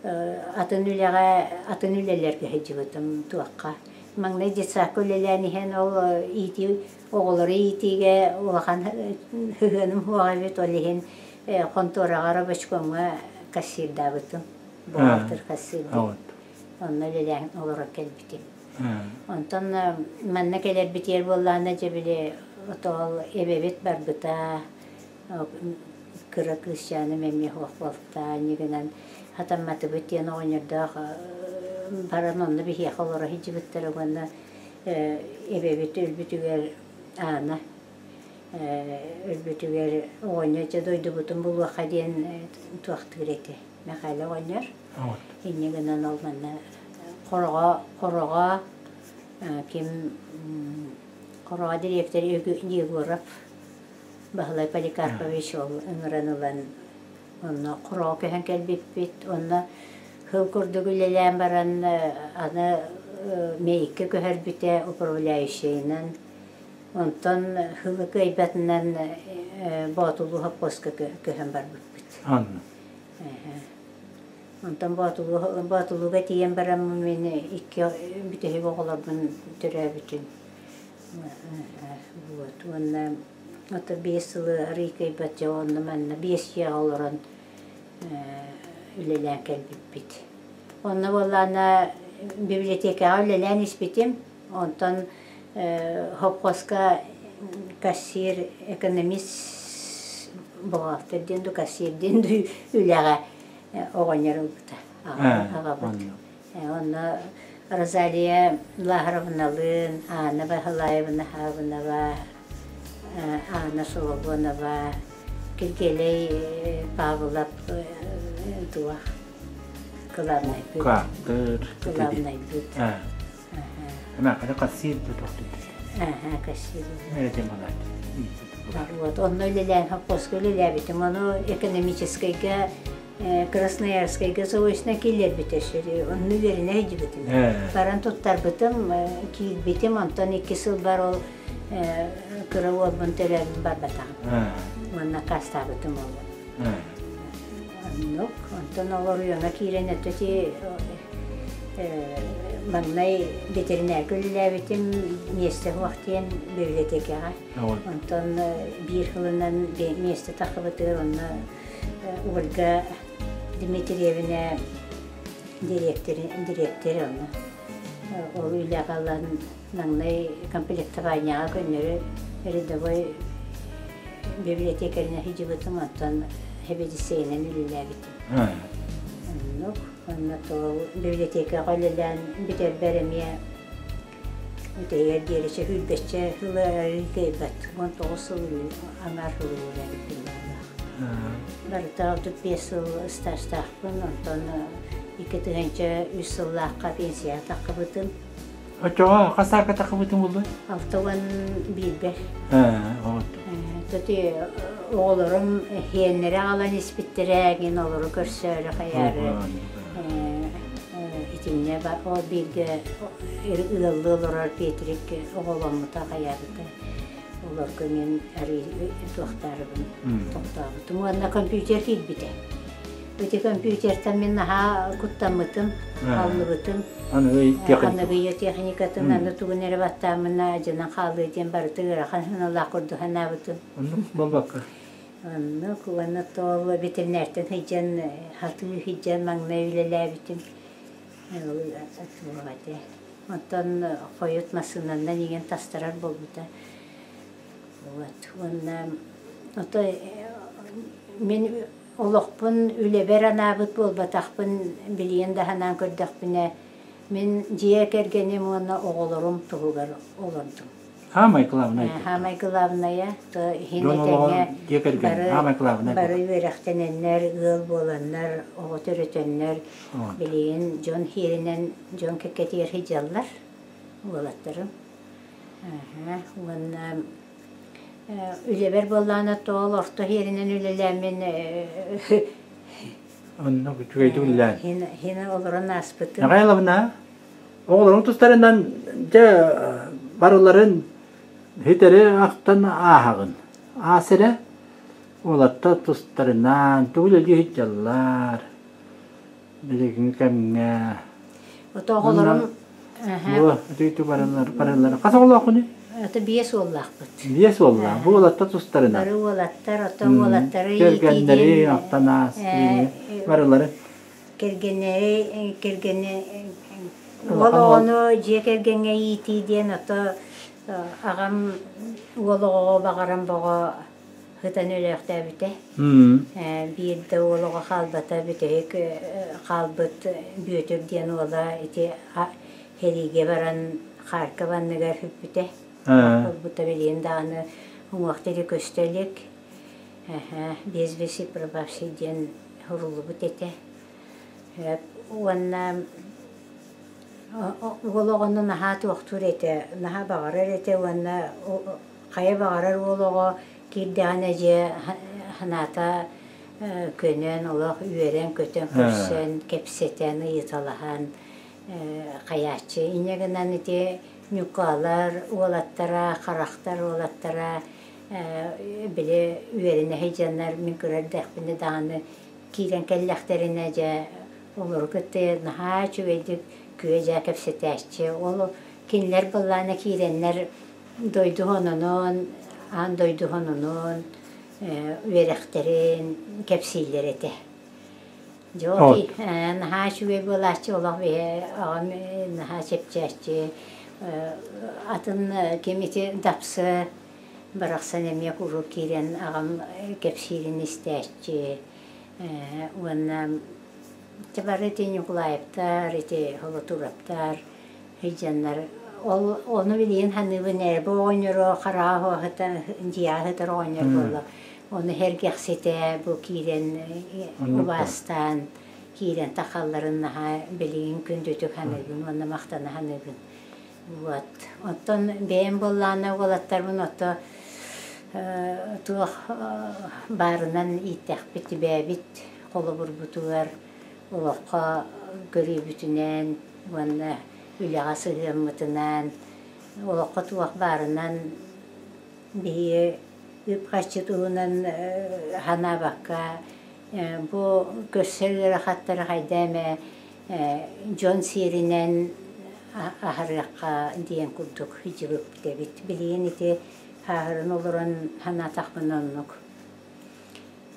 атын үлэҕэ, атын үлэлэргэ сылдьыбытым туохха. Маҥнай детсадка үлэлээн иһэн ол иитии оҕолору иитиигэ улахан сыһыаным суоҕа эбит, ол иһин хонтуораҕа рабочкомҥа кассирдаабытым. Бухгалтер кассир диэн. Онно үлэлээн олорон кэлбитим. Онтон манна кэлэрбитигэр буоллаҕына дьэ били отоол эбэбит барбыта, кыра кыысчааным эмиэ суох буолта, инньэ гынан хатамматыбыт диэн оҕонньордоох баран онно биһиэхэ олоро сылдьыбыттара уонна эбэбит өлбүтүгэр Аана өлбүтүгэр оҕонньор дьэ дойдубутун булуохха диэн туохтуур этэ Мэхээлэ оҕонньор. Инньэ гынан ол манна Хороҕо Хороҕо ким Хороҕо дириэктэр Егоров Баһылай Поликарпович ол ыҥыран ылан онно Хороҕо көһөн кэлбиппит. Онно сыл курдук үлэлээн баран аны Мэйиккэ көһөрбүтэ управляющайынан. Онтон сылы кыайбатынан Боотулуу сопхуоска көһөн барбыппыт. Онтон Боотулууга тиийэн бараммын мин икки бүтэһик оҕолорбун төрөөбүтүм. Вот уонна ото 5 сылы арыый кыайбат дьэ онно манна 5 дьиэҕэ олорон үлэлээн кэлбиппит. Онно буоллаҕына библиотекаҕа үлэлээн испитим. Онтон сопхуоска кассир, экономист бухгалтер диэн дуу, кассир диэн дуу үлэҕэ оҕонньор ылбыта аҕабыт. Онно Розалия Лаһаровналыын, Анна Баһылаевна Хабынова, Анна Солобонова, Киргиэлэй Павлов туох кылаабынайбыт. Кылаабынайбыт. Эмээххинэ кассир тутуохтун. Кассир. Вот, онно үлэлээн, сопхуоска үлэлээбитим. Ону экономическайга Красноярскайга заочно киллэрбитэ сүрү. Онно үөрэнэ сылдьыбытым. Баран туттарбытым, киирбитим, онтон 2 сыл бар ол кыра уолбун төрөөбүн барбатаҕым. Уонна аккаастаабытым ол. Оннук. Онтон ол оройуоҥҥа киирэн өттө маҥнай ветеринарга үлэлээбитим, миэстэ суох диэн библиотекаҕа. Онтон биир сылынан миэстэ тахсыбытыгар онно Ольга Дмитриевна дириэктэр онно. Ол үлэҕэ ылан маҥнай комплектованияҕа көннөрү рядовой библиотекарынан сылдьыбытым, оттон сэбиэдиссэйинэн үлэлээбитим. Оннук. Онно библиотекаҕа үлэлээн бүтэрбэр эмиэ Үтэйэр диэри сүүрбэччэ сылы кыайбат, 19 сыл аҥаар сыл үлэлээбиппин баҕалаах. Барыта 35 сыл стажтаахпын, онтон 2003 сыллаахха пенсияҕа таххыбытым. Оччоҕо хас сааска таххыбытым буолуой? 61-бэр. Төти оҕолорум сиэннэрэ аҕалан испиттэрэ, гин олору көрсөөрү хайаары итиннэ ол бииргэ ыаллыы олорор Петрик оҕоломмута хайаабыта олорго мин арыы туохтаарыбын тохтообутум уонна компьютер киирбитэ. Ити компьютертан мин наһаа куттаммытым, аллыбытым. Аныгы техникатын аны тугун эрэ баттаамына дьанан хаалыы диэн барыта ыарахан сыналаах курдук санаабытым. Оннук буолбакка. Оннук уонна тоол ветеринартан сылдьан хатыы сылдьан маҥнай үлэлээбитим. Оттон хойут массыынанан иҥэн тастарар буолбута. Вот. Уонна ото мин олохпун үлэбэр анаабыт буолбатахпын билигин да санаан көрдөхпүнэ, мин дьиэ кэргэним уонна оҕолорум туһугар олордум. Самое главное. Самое главное, то иһин этэҥҥэ бары, бары үөрэхтэнэннэр, ыал буоланнар, оҕо төрөтөннөр, билигин дьон сиэринэн дьон кэккэтигэр сылдьаллар уолаттарым. Уонна үлэбэр буоллаҕына тоол орто сиэринэн үлэлээммин Онно үчүгэйдик үлэлээн. Хина олорон ааспытым. Михайловна, оҕолорун тустарынан дьэ барыларын хитэри ахтан ааһаҕын. Аас эрэ уолаттар тустарынан тугу үлэлии сылдьаллар билигин кэмҥэ. Ото оҕолорум Бу барылар барылар хас оҕолооххунуй? Ото биэс уоллаахпыт. Биэс уоллаах. Бу уолаттар тустарынан. Бары уолаттар, ото уолаттары Кэргэннэри, ахтан аас, барылары. Кэргэннэри кэргэнэ уол оҕону дьиэ кэргэҥҥэ иитии диэн ото аҕам уол оҕоҕо баҕаран боҕо сытан өлөөхтөөбүтэ. Биир да уол оҕо хаалбата бүтэһик хаалбыт Бүөтүр диэн уола ити сэриигэ баран Харьков анныгар сүппүтэ. Ылбыта билигин даҕаны уҥуох диэки көстө илик. Без вести пропавший диэн суруллубут этэ. Уонна уол оҕону наһаа туохтуур этэ, наһаа баҕарар этэ уонна хайа баҕарар уол оҕо киирдэҕинэ дьиэ санаата көнөн, олох үөрэн-көтөн көрсөн, кэпсэтэн, ыйыталаһан хайааччы. Инньэ гынан ити Ньукаалар уолаттара, Харахтар уолаттара били үөрэнэ сылдьаннар мин кыра эрдэхпинэ даҕаны киирэн кэллэхтэринэ дьэ олору кытта наһаа үчүгэйдик күө-дьаа кэпсэтээччи. Ол кинилэр былаана киирэннэр дойду хононон, аан дойду хононон үөрэхтэрин кэпсииллэр этэ. Дьэ ол наһаа үчүгэй буолааччы олох биһи аҕам наһаа чэпчээччи атын ким ити дапсы барахсан эмиэ куруук киирэн аҕам кэпсиирин истээччи уонна ити бары ити Ньукулаевтар ити Холотураптар сылдьаннар ол ону билигин саныыбын ээ бу оҕонньору хараҕа дьиэҕэ сытар оҕонньор буолла ону сэргэхситэ бу киирэн убаастаан киирэн тахалларын наһаа билигин күндүтүк саныыбын уонна махтана саныыбын Вот. Оттон бэйэм буоллаҕына уолаттарбын ото туох баарынан ииттэхпит, бэйэбит холобурбутугар олоххо көрүүбүтүнэн уонна үлэҕэ сыһыаммытынан олоххо туох баарынан биһиги үп-харчы туһунан санаабакка бу көрсөр ыарахаттары хайда эмэ дьон сиэринэн аһарыахха диэн курдук дьыбыппыт эбит. Билигин ити сааһыран олорон санаатахпына оннук.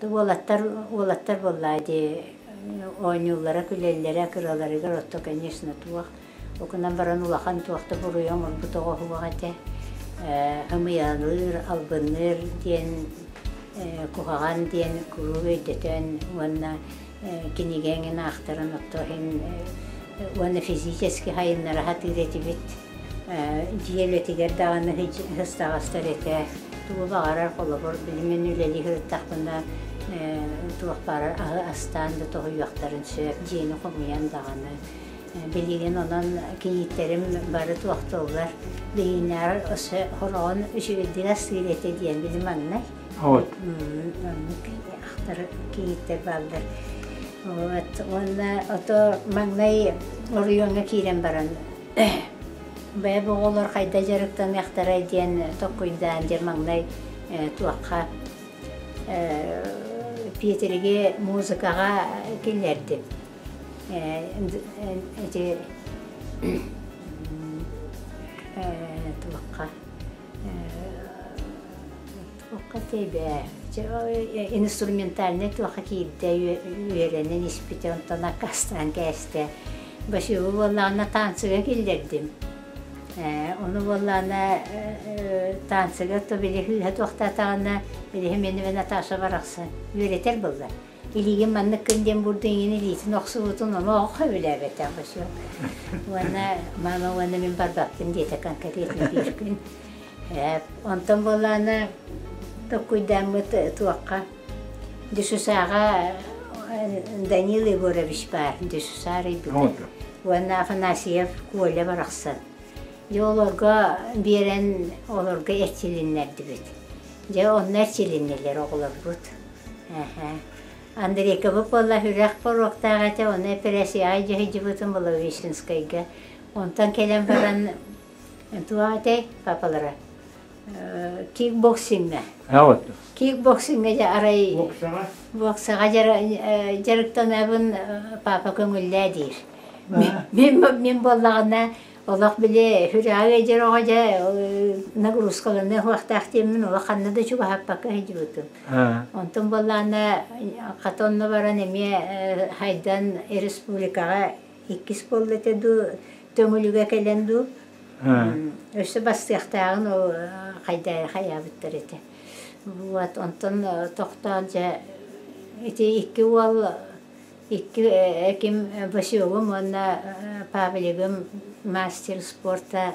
Уолаттар уолаттар буоллаа дии оонньууллара, күлэллэрэ кыраларыгар отто конечно туох Окунан баран улахан туох да буруйу оҥорбут оҕо суох этэ. Ымыйалыыр, албынныыр диэн куһаҕан диэн куруук өйдөтөн уонна кинигэ эҥин аахтаран отто иһин уонна физически хайыннара сатыыр этибит. Дьиэ үлэтигэр даҕаны сыстаҕастар этэ. Тугу баҕарар холобур билимин үлэлии сырыттахпына туох баарар аһы астаан да тоһуйуохтарын сөп, дьиэни хомуйан даҕаны. Билигин онон кийииттэрим бары туохтууллар. Билигиннээҕэр өссө хороҕон үчүгэйдик астыыр этэ диэн били маҥнай. Вот. Оннук ахтар кийииттэр бааллар. Вот. Уонна ото маҥнай оройуоҥҥа киирэн баран бэйэ бу оҕолор хайда дьарыктаныахтарай диэн токкуйдаан дьэ маҥнай туохха Петериги музыкаҕа киллэрдим. Ити туохха туохха тэбэ инструментальнай туохха киирдэ үөрэнэн испитэ онтон аккаастаан кээстэ Башивы буоллаҕына танцыга киллэрдим ону буоллаҕына танцыга то били хыыһа туохтаатаҕына билиһи мин Наташа барахсан үөрэтэр буолла Илиигин маннык гын диэн бурдун иҥин илиитин охсубутун ону оҕо сөбүлээбэтэх бөсүө. Уонна мама уонна мин барбаппын диэтэ конкретно биир күн. Онтон буоллаҕына токкуйдааммыт туохха Дюсусаҕа Данил Егорович баар, Дюсуса арыйбыта. Уонна Афанасьев Коля барахсан. Дьэ олорго биэрэн олорго эрчилиннэрдибит. Дьэ онно эрчилиннилэр оҕолорбут. Андрейкабыт буолла үрэх боруоктаах этэ, ону эпэрээссийэҕэ дьаһайдьыбытым Благовещенскайга. Онтон кэлэн баран туох этэй папалара кикбоксиҥҥа. Кикбоксиҥҥа дьэ арай боксаҕа дьарыктанабын папа көҥүллээ диир. Мин, мин буоллаҕына Олох били сүрэҕэ ыалдьар оҕо дьэ нагрузкаланыа суохтаах диэммин олох ханна да чугаһаппакка сылдьыбытым. Онтон буоллаҕына хата онно баран эмиэ хайдан республикаҕа иккис буолла этэ дуу, Төҥүлүгэ кэлэн дуу, өссө бастыахтааҕын ол хайдаа хайаабыттар этэ. Вот онтон тохтоон дьэ ити икки уол икки ким Василым уонна Павлигым мастер спорта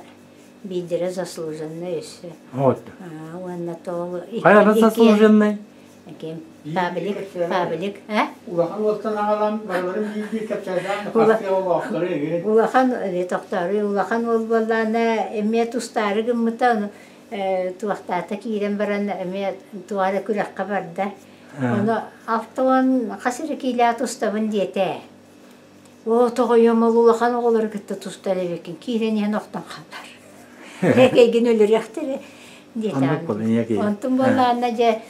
биирдэрэ заслуженный өссө. Вот. Уонна тоол Хайа заслуженный? Ким? Павлик, Павлик, а? Улахан уолтан аҕалан барыларын биир-биир кэпсээтээн хастыы олоохтору игин. Улахан тохтоору улахан уол буоллаана эмиэ тустаары гыммыта туохтаата киирэн баран эмиэ туох эрэ күрэххэ барда. Ону 60 хас эрэ киилээх тустабын диэтэ. Оо, тоҕойуом ол улахан оҕолору кытта тустар эбиккин, киирэн иһэн охтон хаалар. Эйгин өлөрүөхтэрэ диэтэҕим. Онтун буоллаҕына дьэ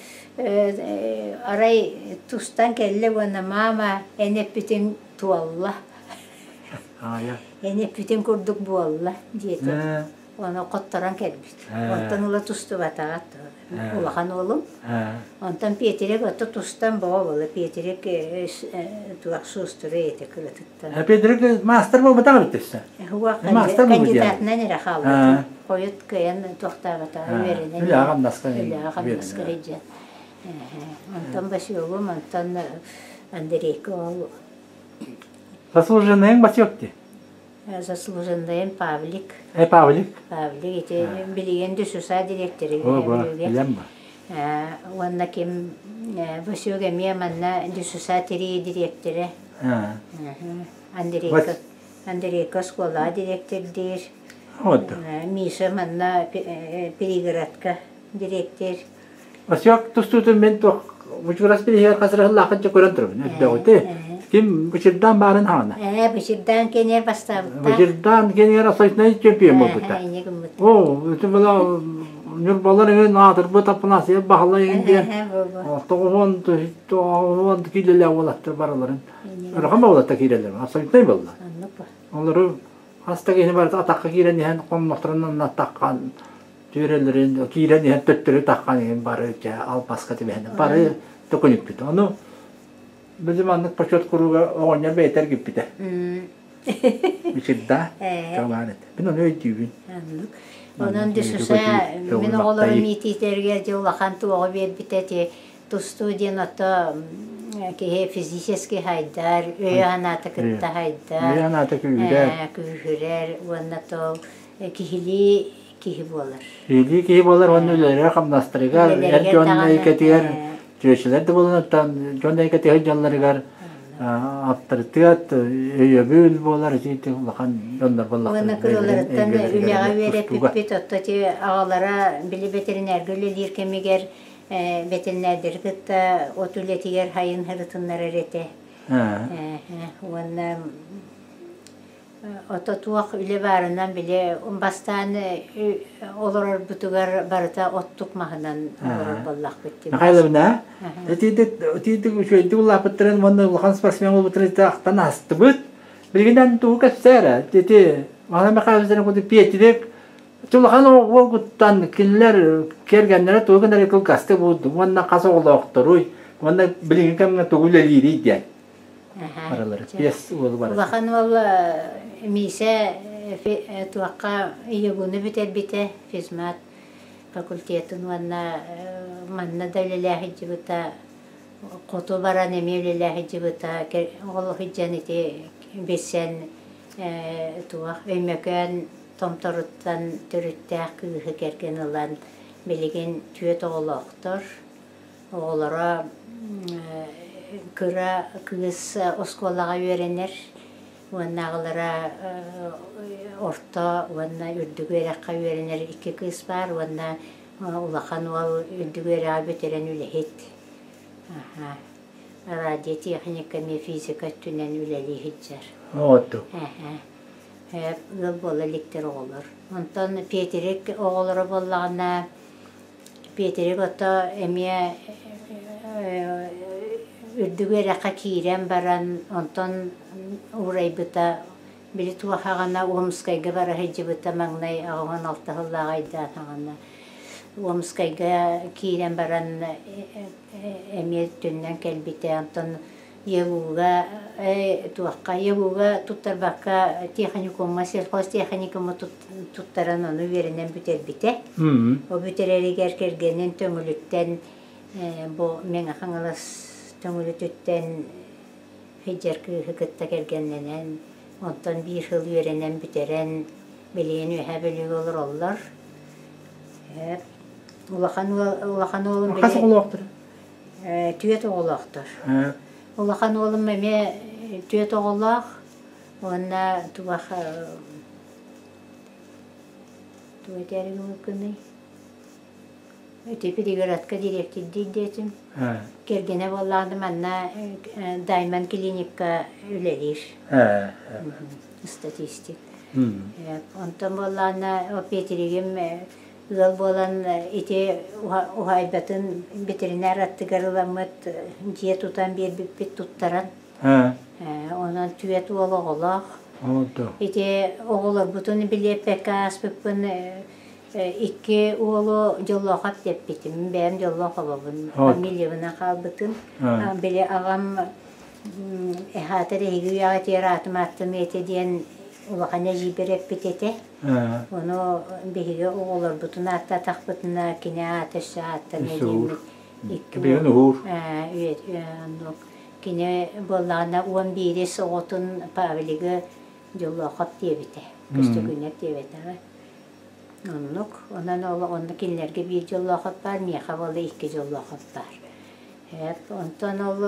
арай тустан кэллэ уонна маама эн эппитиҥ туолла. Эн эппитиҥ курдук буолла диэтэ. Ону хотторон кэлбит. Онтон ыла тустубатаҕа улахан уолум. Онтон Петрик ото тустан боҕо буола Петрик туох суустура этэ кыратыттан. Петрик маастар буолбатах эбит өссө. Маастар кандидатынан эрэ хаалбыт. Хойут кыайан туохтаабатаҕа үөрэнэн. Үлэҕэ хамнаска Үлэҕэ хамнаска сылдьан. Онтон Василым, онтон Андрейка ол Заслуженныйың Васек дии. Заслуженныйым Павлик. Павлик. Павлик ити билигин ДЮСШ дириэктэри Билем ба. Уонна ким Васек эмиэ манна ДЮСШ тирии дириэктэрэ. Андрейка Андрейка оскуола дириэктэрдиир. Вот. Миша манна пригородка дириэктэр. Васек тустуутун мен туох мучурас билиһигэр хасырыһыллаахын чэ көрөн турабын өйдөҕүтэ. Ким Бычырдаан баарын хаҕана. Ээ, Бычырдаан кэнээр бастаабыттаах. Бычырдаан кэнээр абсолютнай чемпион буолбута. Оо, ити была Ньурбалар эҥин аатырбыт Апанасьев Баһылай эҥин диэн 90 киилэлээх уолаттар барыларын ырахан уолаттар киирэллэр абсолютнай буолла. Олору хас да киһини барыта атахха киирэн иһэн хоннохторунан атаххан түөрэлэрин киирэн иһэн төттөрү таххан иһин бары дьэ албаска түбэһэн бары төкүнүппүт. Ону били маннык почет курууга оҕонньор бэйэтэ эргиппитэ. Мичирда чоҥаан этэ. Мин ону өйдүүбүн. Онон ДЮСШ мин оҕолорум иитиитэригэр дьэ улахан туоҕу биэрбитэ ити тустуу диэн ото киһи физически хайдар, өйө-санаата кытта хайдар, Өйө-санаата күүһүрэр. Күүһүрэр уонна тол киһилии киһи буолар. Киһилии киһи буолар уонна үлэлэригэр-хамнастарыгар, эр дьон эйгэтигэр, чүөчэлэр да буолан, дьон эйгэтигэр дьоннорыгар аптарытыат, өйөбүл буолар ити улахан дьоннор буоллахтар. Уонна кыраларыттан үлэҕэ үөрэппиппит, отто ити аҕалара били бэтэринээргэ үлэлиир кэмигэр бэтэринээрдэри кытта от үлэтигэр хайын ырытыннарар этэ. Уонна Ото туох үлэ баарынан били бастаан олорорбутугар барыта оттук маһынан олорор буоллахпыт дии. Михайловна, итиитик итиитик үчүгэйдик улааппыттарын уонна улахан спортсмен буолбуттарын ити ахтан аастыбыт. Билигин тугу кэпсээр ити Михаил Михайлович курдук Петирик улахан уолгуттан кинилэр кэргэннэрэ тугу гынар кылгастык буолду уонна хас оҕолоохторуй уонна билиҥҥи кэмҥэ тугу үлэлиирий диэн. Барылары пиэс уолу барыта. Улахан уол Миисэ туохха ИГУну бүтэрбитэ, физмат факультетын уонна манна да үлэлээх сылдьыбыта, хоту баран эмиэ үлэлээх сылдьыбыта, ол сылдьан ити билсэн туох Өймөкөөн Томторуттан төрүттээх кыыһы кэргэн ылан билигин түөрт оҕолоохтор. Оҕолоро кыра кыыс оскуолаҕа үөрэнэр уонна аҕалара орто уонна үрдүк үөрэххэ үөрэнэр икки кыыс баар уонна улахан уол үрдүк үөрэҕи бүтэрэн үлэһит. Радиотехника эмиэ физика өттүнэн үлэлии сылдьар. Оттук. Ыал буола иликтэр оҕолор. Онтон Петрик оҕолоро буоллаҕына Петрик ото эмиэ үрдүк үөрэххэ киирэн баран, онтон уурайбыта. Били туохаҕына Омскайга бара сылдьыбыта маҥнай 86 сыллаах айдаатаҕына Омскайга киирэн баран эмиэ төннөн кэлбитэ. Онтон ЕГУ-га туохха ЕГУ-га туттарбакка техникумҥа сельхозтехникуму туттаран ону үөрэнэн бүтэрбитэ. Ол бүтэрэригэр кэргэнин Төҥүлүттэн бу Мэҥэ Хаҥалас Төҥүлүтүттэн сылдьар кыыһы кытта кэргэннэнэн, онтон биир сыл үөрэнэн бүтэрэн, билигин Үөһээ Бүлүүгэ олороллор. Улахан уол улахан уолум Хас оҕолоохтор? Түөрт оҕолоохтор. Улахан уолум эмиэ түөрт оҕолоох уонна туох тугу этээри гыммыккыный? Ити пригородка дириэктирдиир диэтим. Кэргэнэ буоллаҕына манна Даймонд клиникка үлэлиир. Статистик. Онтон буоллаҕына Петригим ыал буолан ити уһаайбатын ветеринар аттыгар ыламмыт дьиэ тутан биэрбиппит туттаран. Онон түөрт уол оҕолоох. Ити оҕолорбутун билиэппэккэ ааспыппын Икки уолу Дьоллоохоп дэппитим, бэйэм Дьоллоох обобун, фамилиябынан хаалбытым. Били аҕам эһаатар эһиги үйэҕитигэр аатым ааттаныа этэ диэн улахан эдьиийбэр эппит этэ. Ону биһиги оҕолорбутун ааттаатахпытына кини аата өссө ааттаныа диэммит икки уол кини буоллаҕына 11-ис оҕотун Павлигы Дьоллоохоп диэбитэ, Көстөкүүнэп диэбэтэҕэ. Оннук. Онон ол онно кинилэргэ биир дьоллоох от баар, миэхэ буолла икки дьоллоох от баар. Онтон ол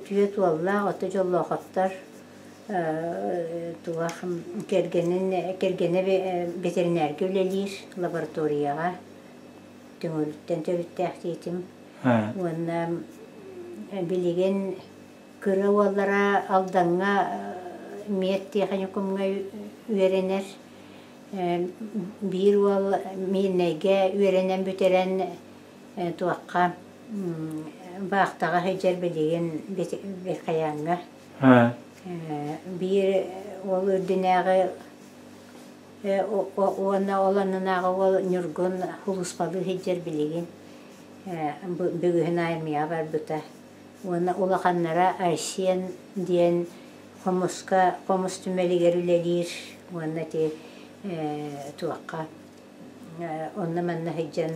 түөрт уоллаах, ото дьоллоохоттор туох кэргэнин кэргэнэ ветеринарга үлэлиир лабораторияҕа Төҥүлүттэн төрүттээх диэтим. Уонна билигин кыра уоллара Алдаҥҥа мед-тиэхиньикумҥа үөрэнэр. Биир уол Миирнэйгэ үөрэнэн бүтэрэн туохха баахтаҕа сылдьар билигин Верхоянҥа. Биир уол үрдүнээҕи уонна ол аннынааҕы уол Ньургун сулууспалыы сылдьар билигин бүгүһүн армияҕа барбыта. Уонна улаханнара Айсен диэн хомуска хомус түмэлигэр үлэлиир уонна ити туохха онно-манна сылдьан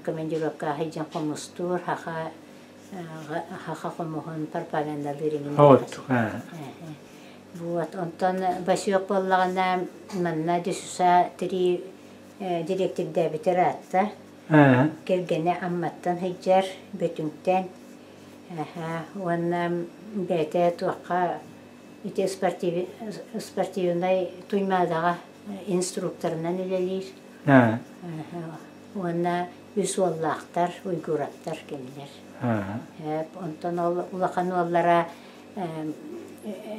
командировкаҕа сылдьан хомустуур саха саха хомуһун пропагандалыыр иҥин вот онтон Васек буоллаҕына манна ДЮСШ три дириэктирдээбитэ ыраатта кэргэнэ Амматтан сылдьар Бөтүҥтэн Уонна бэйэтэ туохха ити спортивнай Туймаадаҕа инструкторынан үлэлиир. Уонна үс уоллаахтар, уйгуураттар кинилэр. Онтон ол улахан уоллара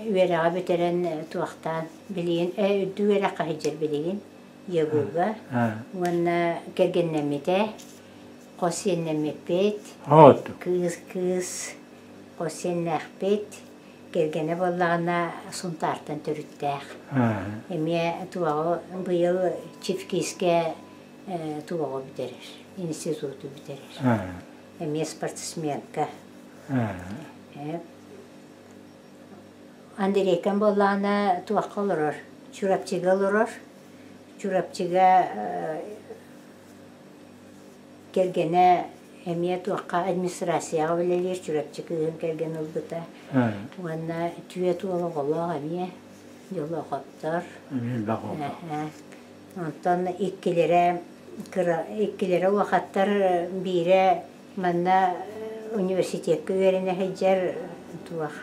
үөрэҕи бүтэрэн туохтаан билигин үрдүк үөрэххэ сылдьар билигин ЕГУ-га уонна кэргэннэммитэ хос сиэннэммиппит, кыыс кыыс хос сиэннээхпит, кэргэнэ буоллаҕына Сунтаартан төрүттээх. Эмиэ туоҕу быйыл Чифкискэ туоҕу бүтэрэр, институту бүтэрэр. Эмиэ спортсменка. Андрейкам буоллаҕына туохха олорор? Чурапчыга олорор. Чурапчыга Кэргэнэ эмиэ туохха администрацияҕа үлэлиир Чурапчы кыыһын кэргэн ылбыта. Уонна түөрт уол оҕолоох эмиэ Дьолоохоптор. Онтон иккилэрэ кыра иккилэрэ улахаттар биирэ манна университекка үөрэнэ сылдьар туох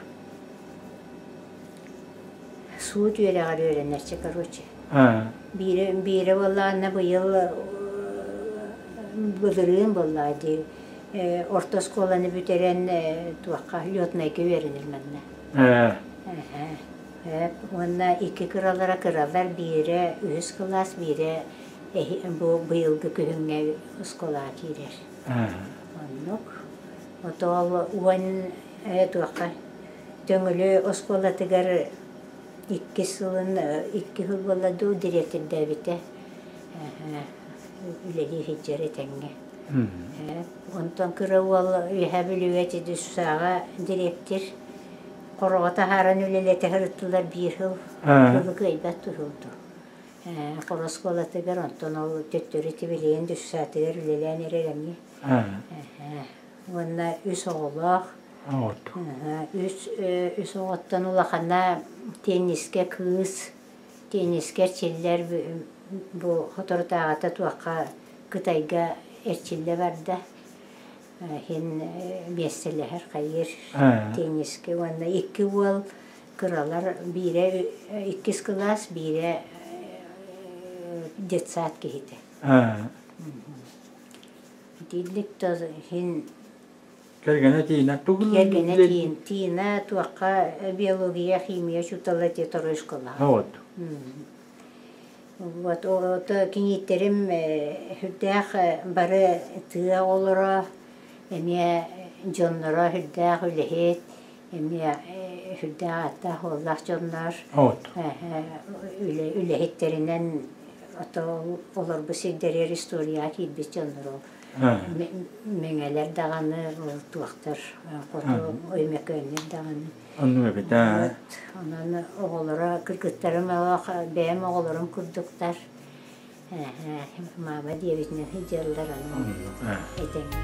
суут үөрэҕэр үөрэнэрчи короче. Биирэ, биирэ буоллаҕына быйыл былырыын буоллаҕа дии орто оскуоланы бүтэрэн туохха летнайга үөрэнэр манна. Уонна икки кыралара кыралар биирэ үһүс кылаас, биирэ бу быйылгы күһүҥҥэ оскуолаҕа киирэр. Оннук. Ото ол уон туохха Төҥүлү оскуолатыгар. Иккис сылын икки сыл буолла дуу дириэктирдээбитэ үлэлии сылдьар этэҥҥэ. Онтон кыра уол Үөһээ Бүлүүгэ ДЮСШ-ҕа дириэктир хороҕо таһааран үлэлэтэ сырыттылар биир сыл. Сылы кыайбат туһулду. Хоро оскуолатыгар, онтон ол төттөрү тибилиэн ДЮСШ-тыгар үлэлээн эрэр эмиэ. Уонна үс оҕолоох. Үс оҕоттон улахана теннискэ кыыс, теннискэ эрчиллэр бу соторутааҕыта туохха Кытайга эрчиллэ барда. Иһин миэстэлэһэр хайыыр теннискэ уонна икки уол кыралар биирэ иккис кылаас, биирэ детсад киһитэ. Итинник да иһин Кэргэнэ Тина тугун Кэргэнэ Тина туохха биология, химия учуутала ити второй школа. Вот. Вот ото кинииттэрим сүрдээх бары тыа оҕолоро, эмиэ дьонноро сүрдээх үлэһит, эмиэ сүрдээх ааттаах уоллаах дьоннор. Вот. Үлэһиттэринэн ото олорбут сирдэригэр историяҕа киирбит дьоннору Мэҥэлэр даҕаны, туохтар, хоту Өймөкөөннөр даҕаны. Оннук эбит аа. Онон оҕолоро, кыргыттарым олох бэйэм оҕолорум курдуктар. Маама диэбитинэн сылдьаллар онон этэҥҥэ.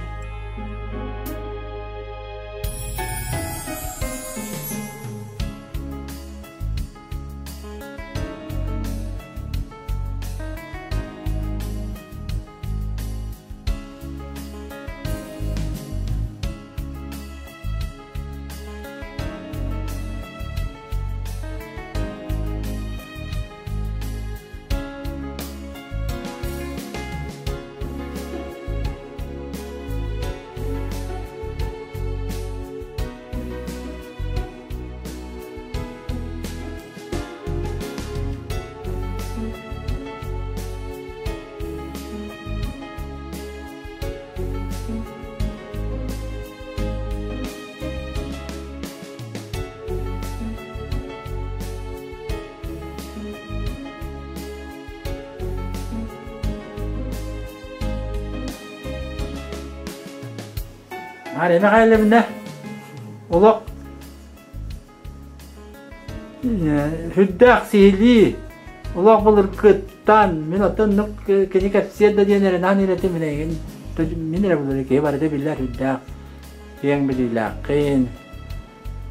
Мария Михайловна олох Сүрдээх сиһилии олох былыргыттан мин оттон оннук кини кэпсиэр да диэн эрэнэн ирэтим мин эйигин мин эрэ булар киһи барыта биллэр сүрдээх киэҥ билиилээххин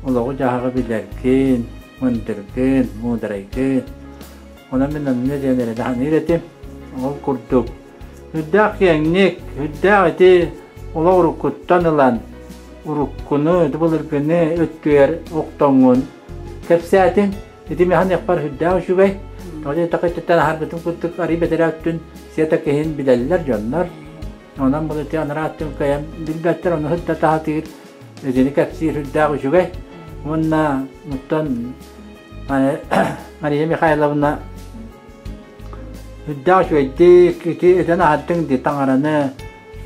олоҕу-дьаһаҕы билэргин мындыргын муударайгын онон мин онно диэн эрэнэн ирэтим ол курдук Үрдээх киэҥник, үрдээх ити олох уруккуттан ылан, уруккуну, ити былыргыны өттүгэр охтоҥҥун кэпсээтиҥ. Ити миэхэ үрдээх үчүгэй. Тоҕо диэтэххэ ититтэн аһарбытым курдук арый бэтэрээ өттүн сиэтэ киһин билэллэр дьоннор. Онон бұл ити анараа өттүн кыайан билбэттэр, ону сырда таһатыыр, итини кэпсиир үрдээх үчүгэй. Уонна оттон Мария Михайловна Үрдээх үчүгэйдик ити этэн аһардыҥ дии таҥараны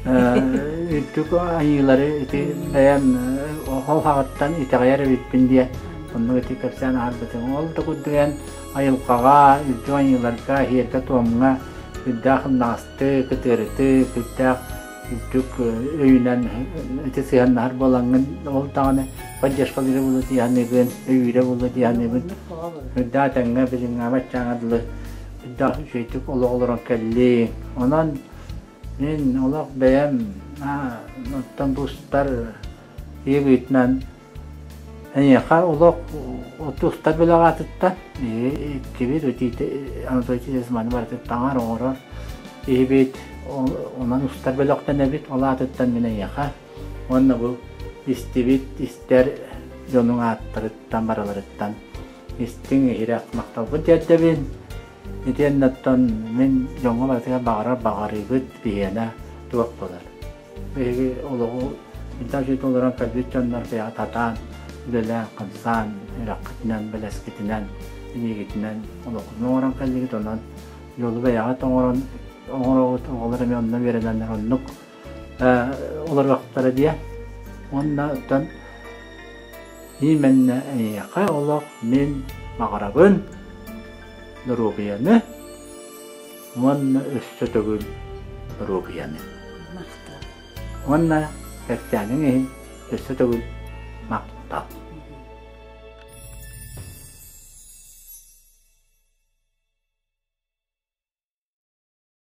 үрдүк айыылары ити бэйэм ол хаҕыттан итэҕэйэр эбиппин диэн оннук ити кэпсээн аһарбытым. Ол да курдук эн айылҕаҕа, үрдүк айыыларга, иһиэргэ-туомҥа үрдээх ымнаҕастык, ытыарытык, үрдээх үрдүк өйүнэн ити сыһыаннаһар буолаҥҥын ол даҕаны поддержкалыыра буолуо дии саныыбын, өйүүрэ буолуо дии саныыбын. Үрдээх этэҥҥэ билиҥҥээбэт чааҥа дылы үрдээх үчүгэйдик олох олорон кэллиҥ. Онон мин олох бэйэм оттон бу устар киһи быһыытынан эйиэхэ олох устар бөлөх аатыттан иккибит Анатолий Титович маны барытын таҥар оҥорор киһибит онон устар бөлөхтөнөбүт ол аатыттан мин эйиэхэ уонна бу истибит истэр дьонуҥ ааттарыттан барыларыттан истиҥ иһирэх махталбын тиэрдэбин итиэннэ оттон мин дьоҥҥо барытыгар баҕарар баҕарыыбыт биһиэнэ туох буолар Биһиги олоҕу интэн олорон кэлбит дьоннор бэйэҕит сатаан үлэлээн-хамсаан, үрэххитинэн, бэлэскитинэн, илиигитинэн олоххутун оҥорон кэллигит, онон дьолу бэйэҕит оҥорон оҥороҕут, оҕолор эмиэ онно үөрэнэннэр оннук олоруохтара диэн. Уонна оттон именно эйиэхэ олох мин баҕарабын доруобуйаны уонна өссө төгүл доруобуйаны. Махтал. Уонна кэпсээниҥ иһин өссө төгүл махтал.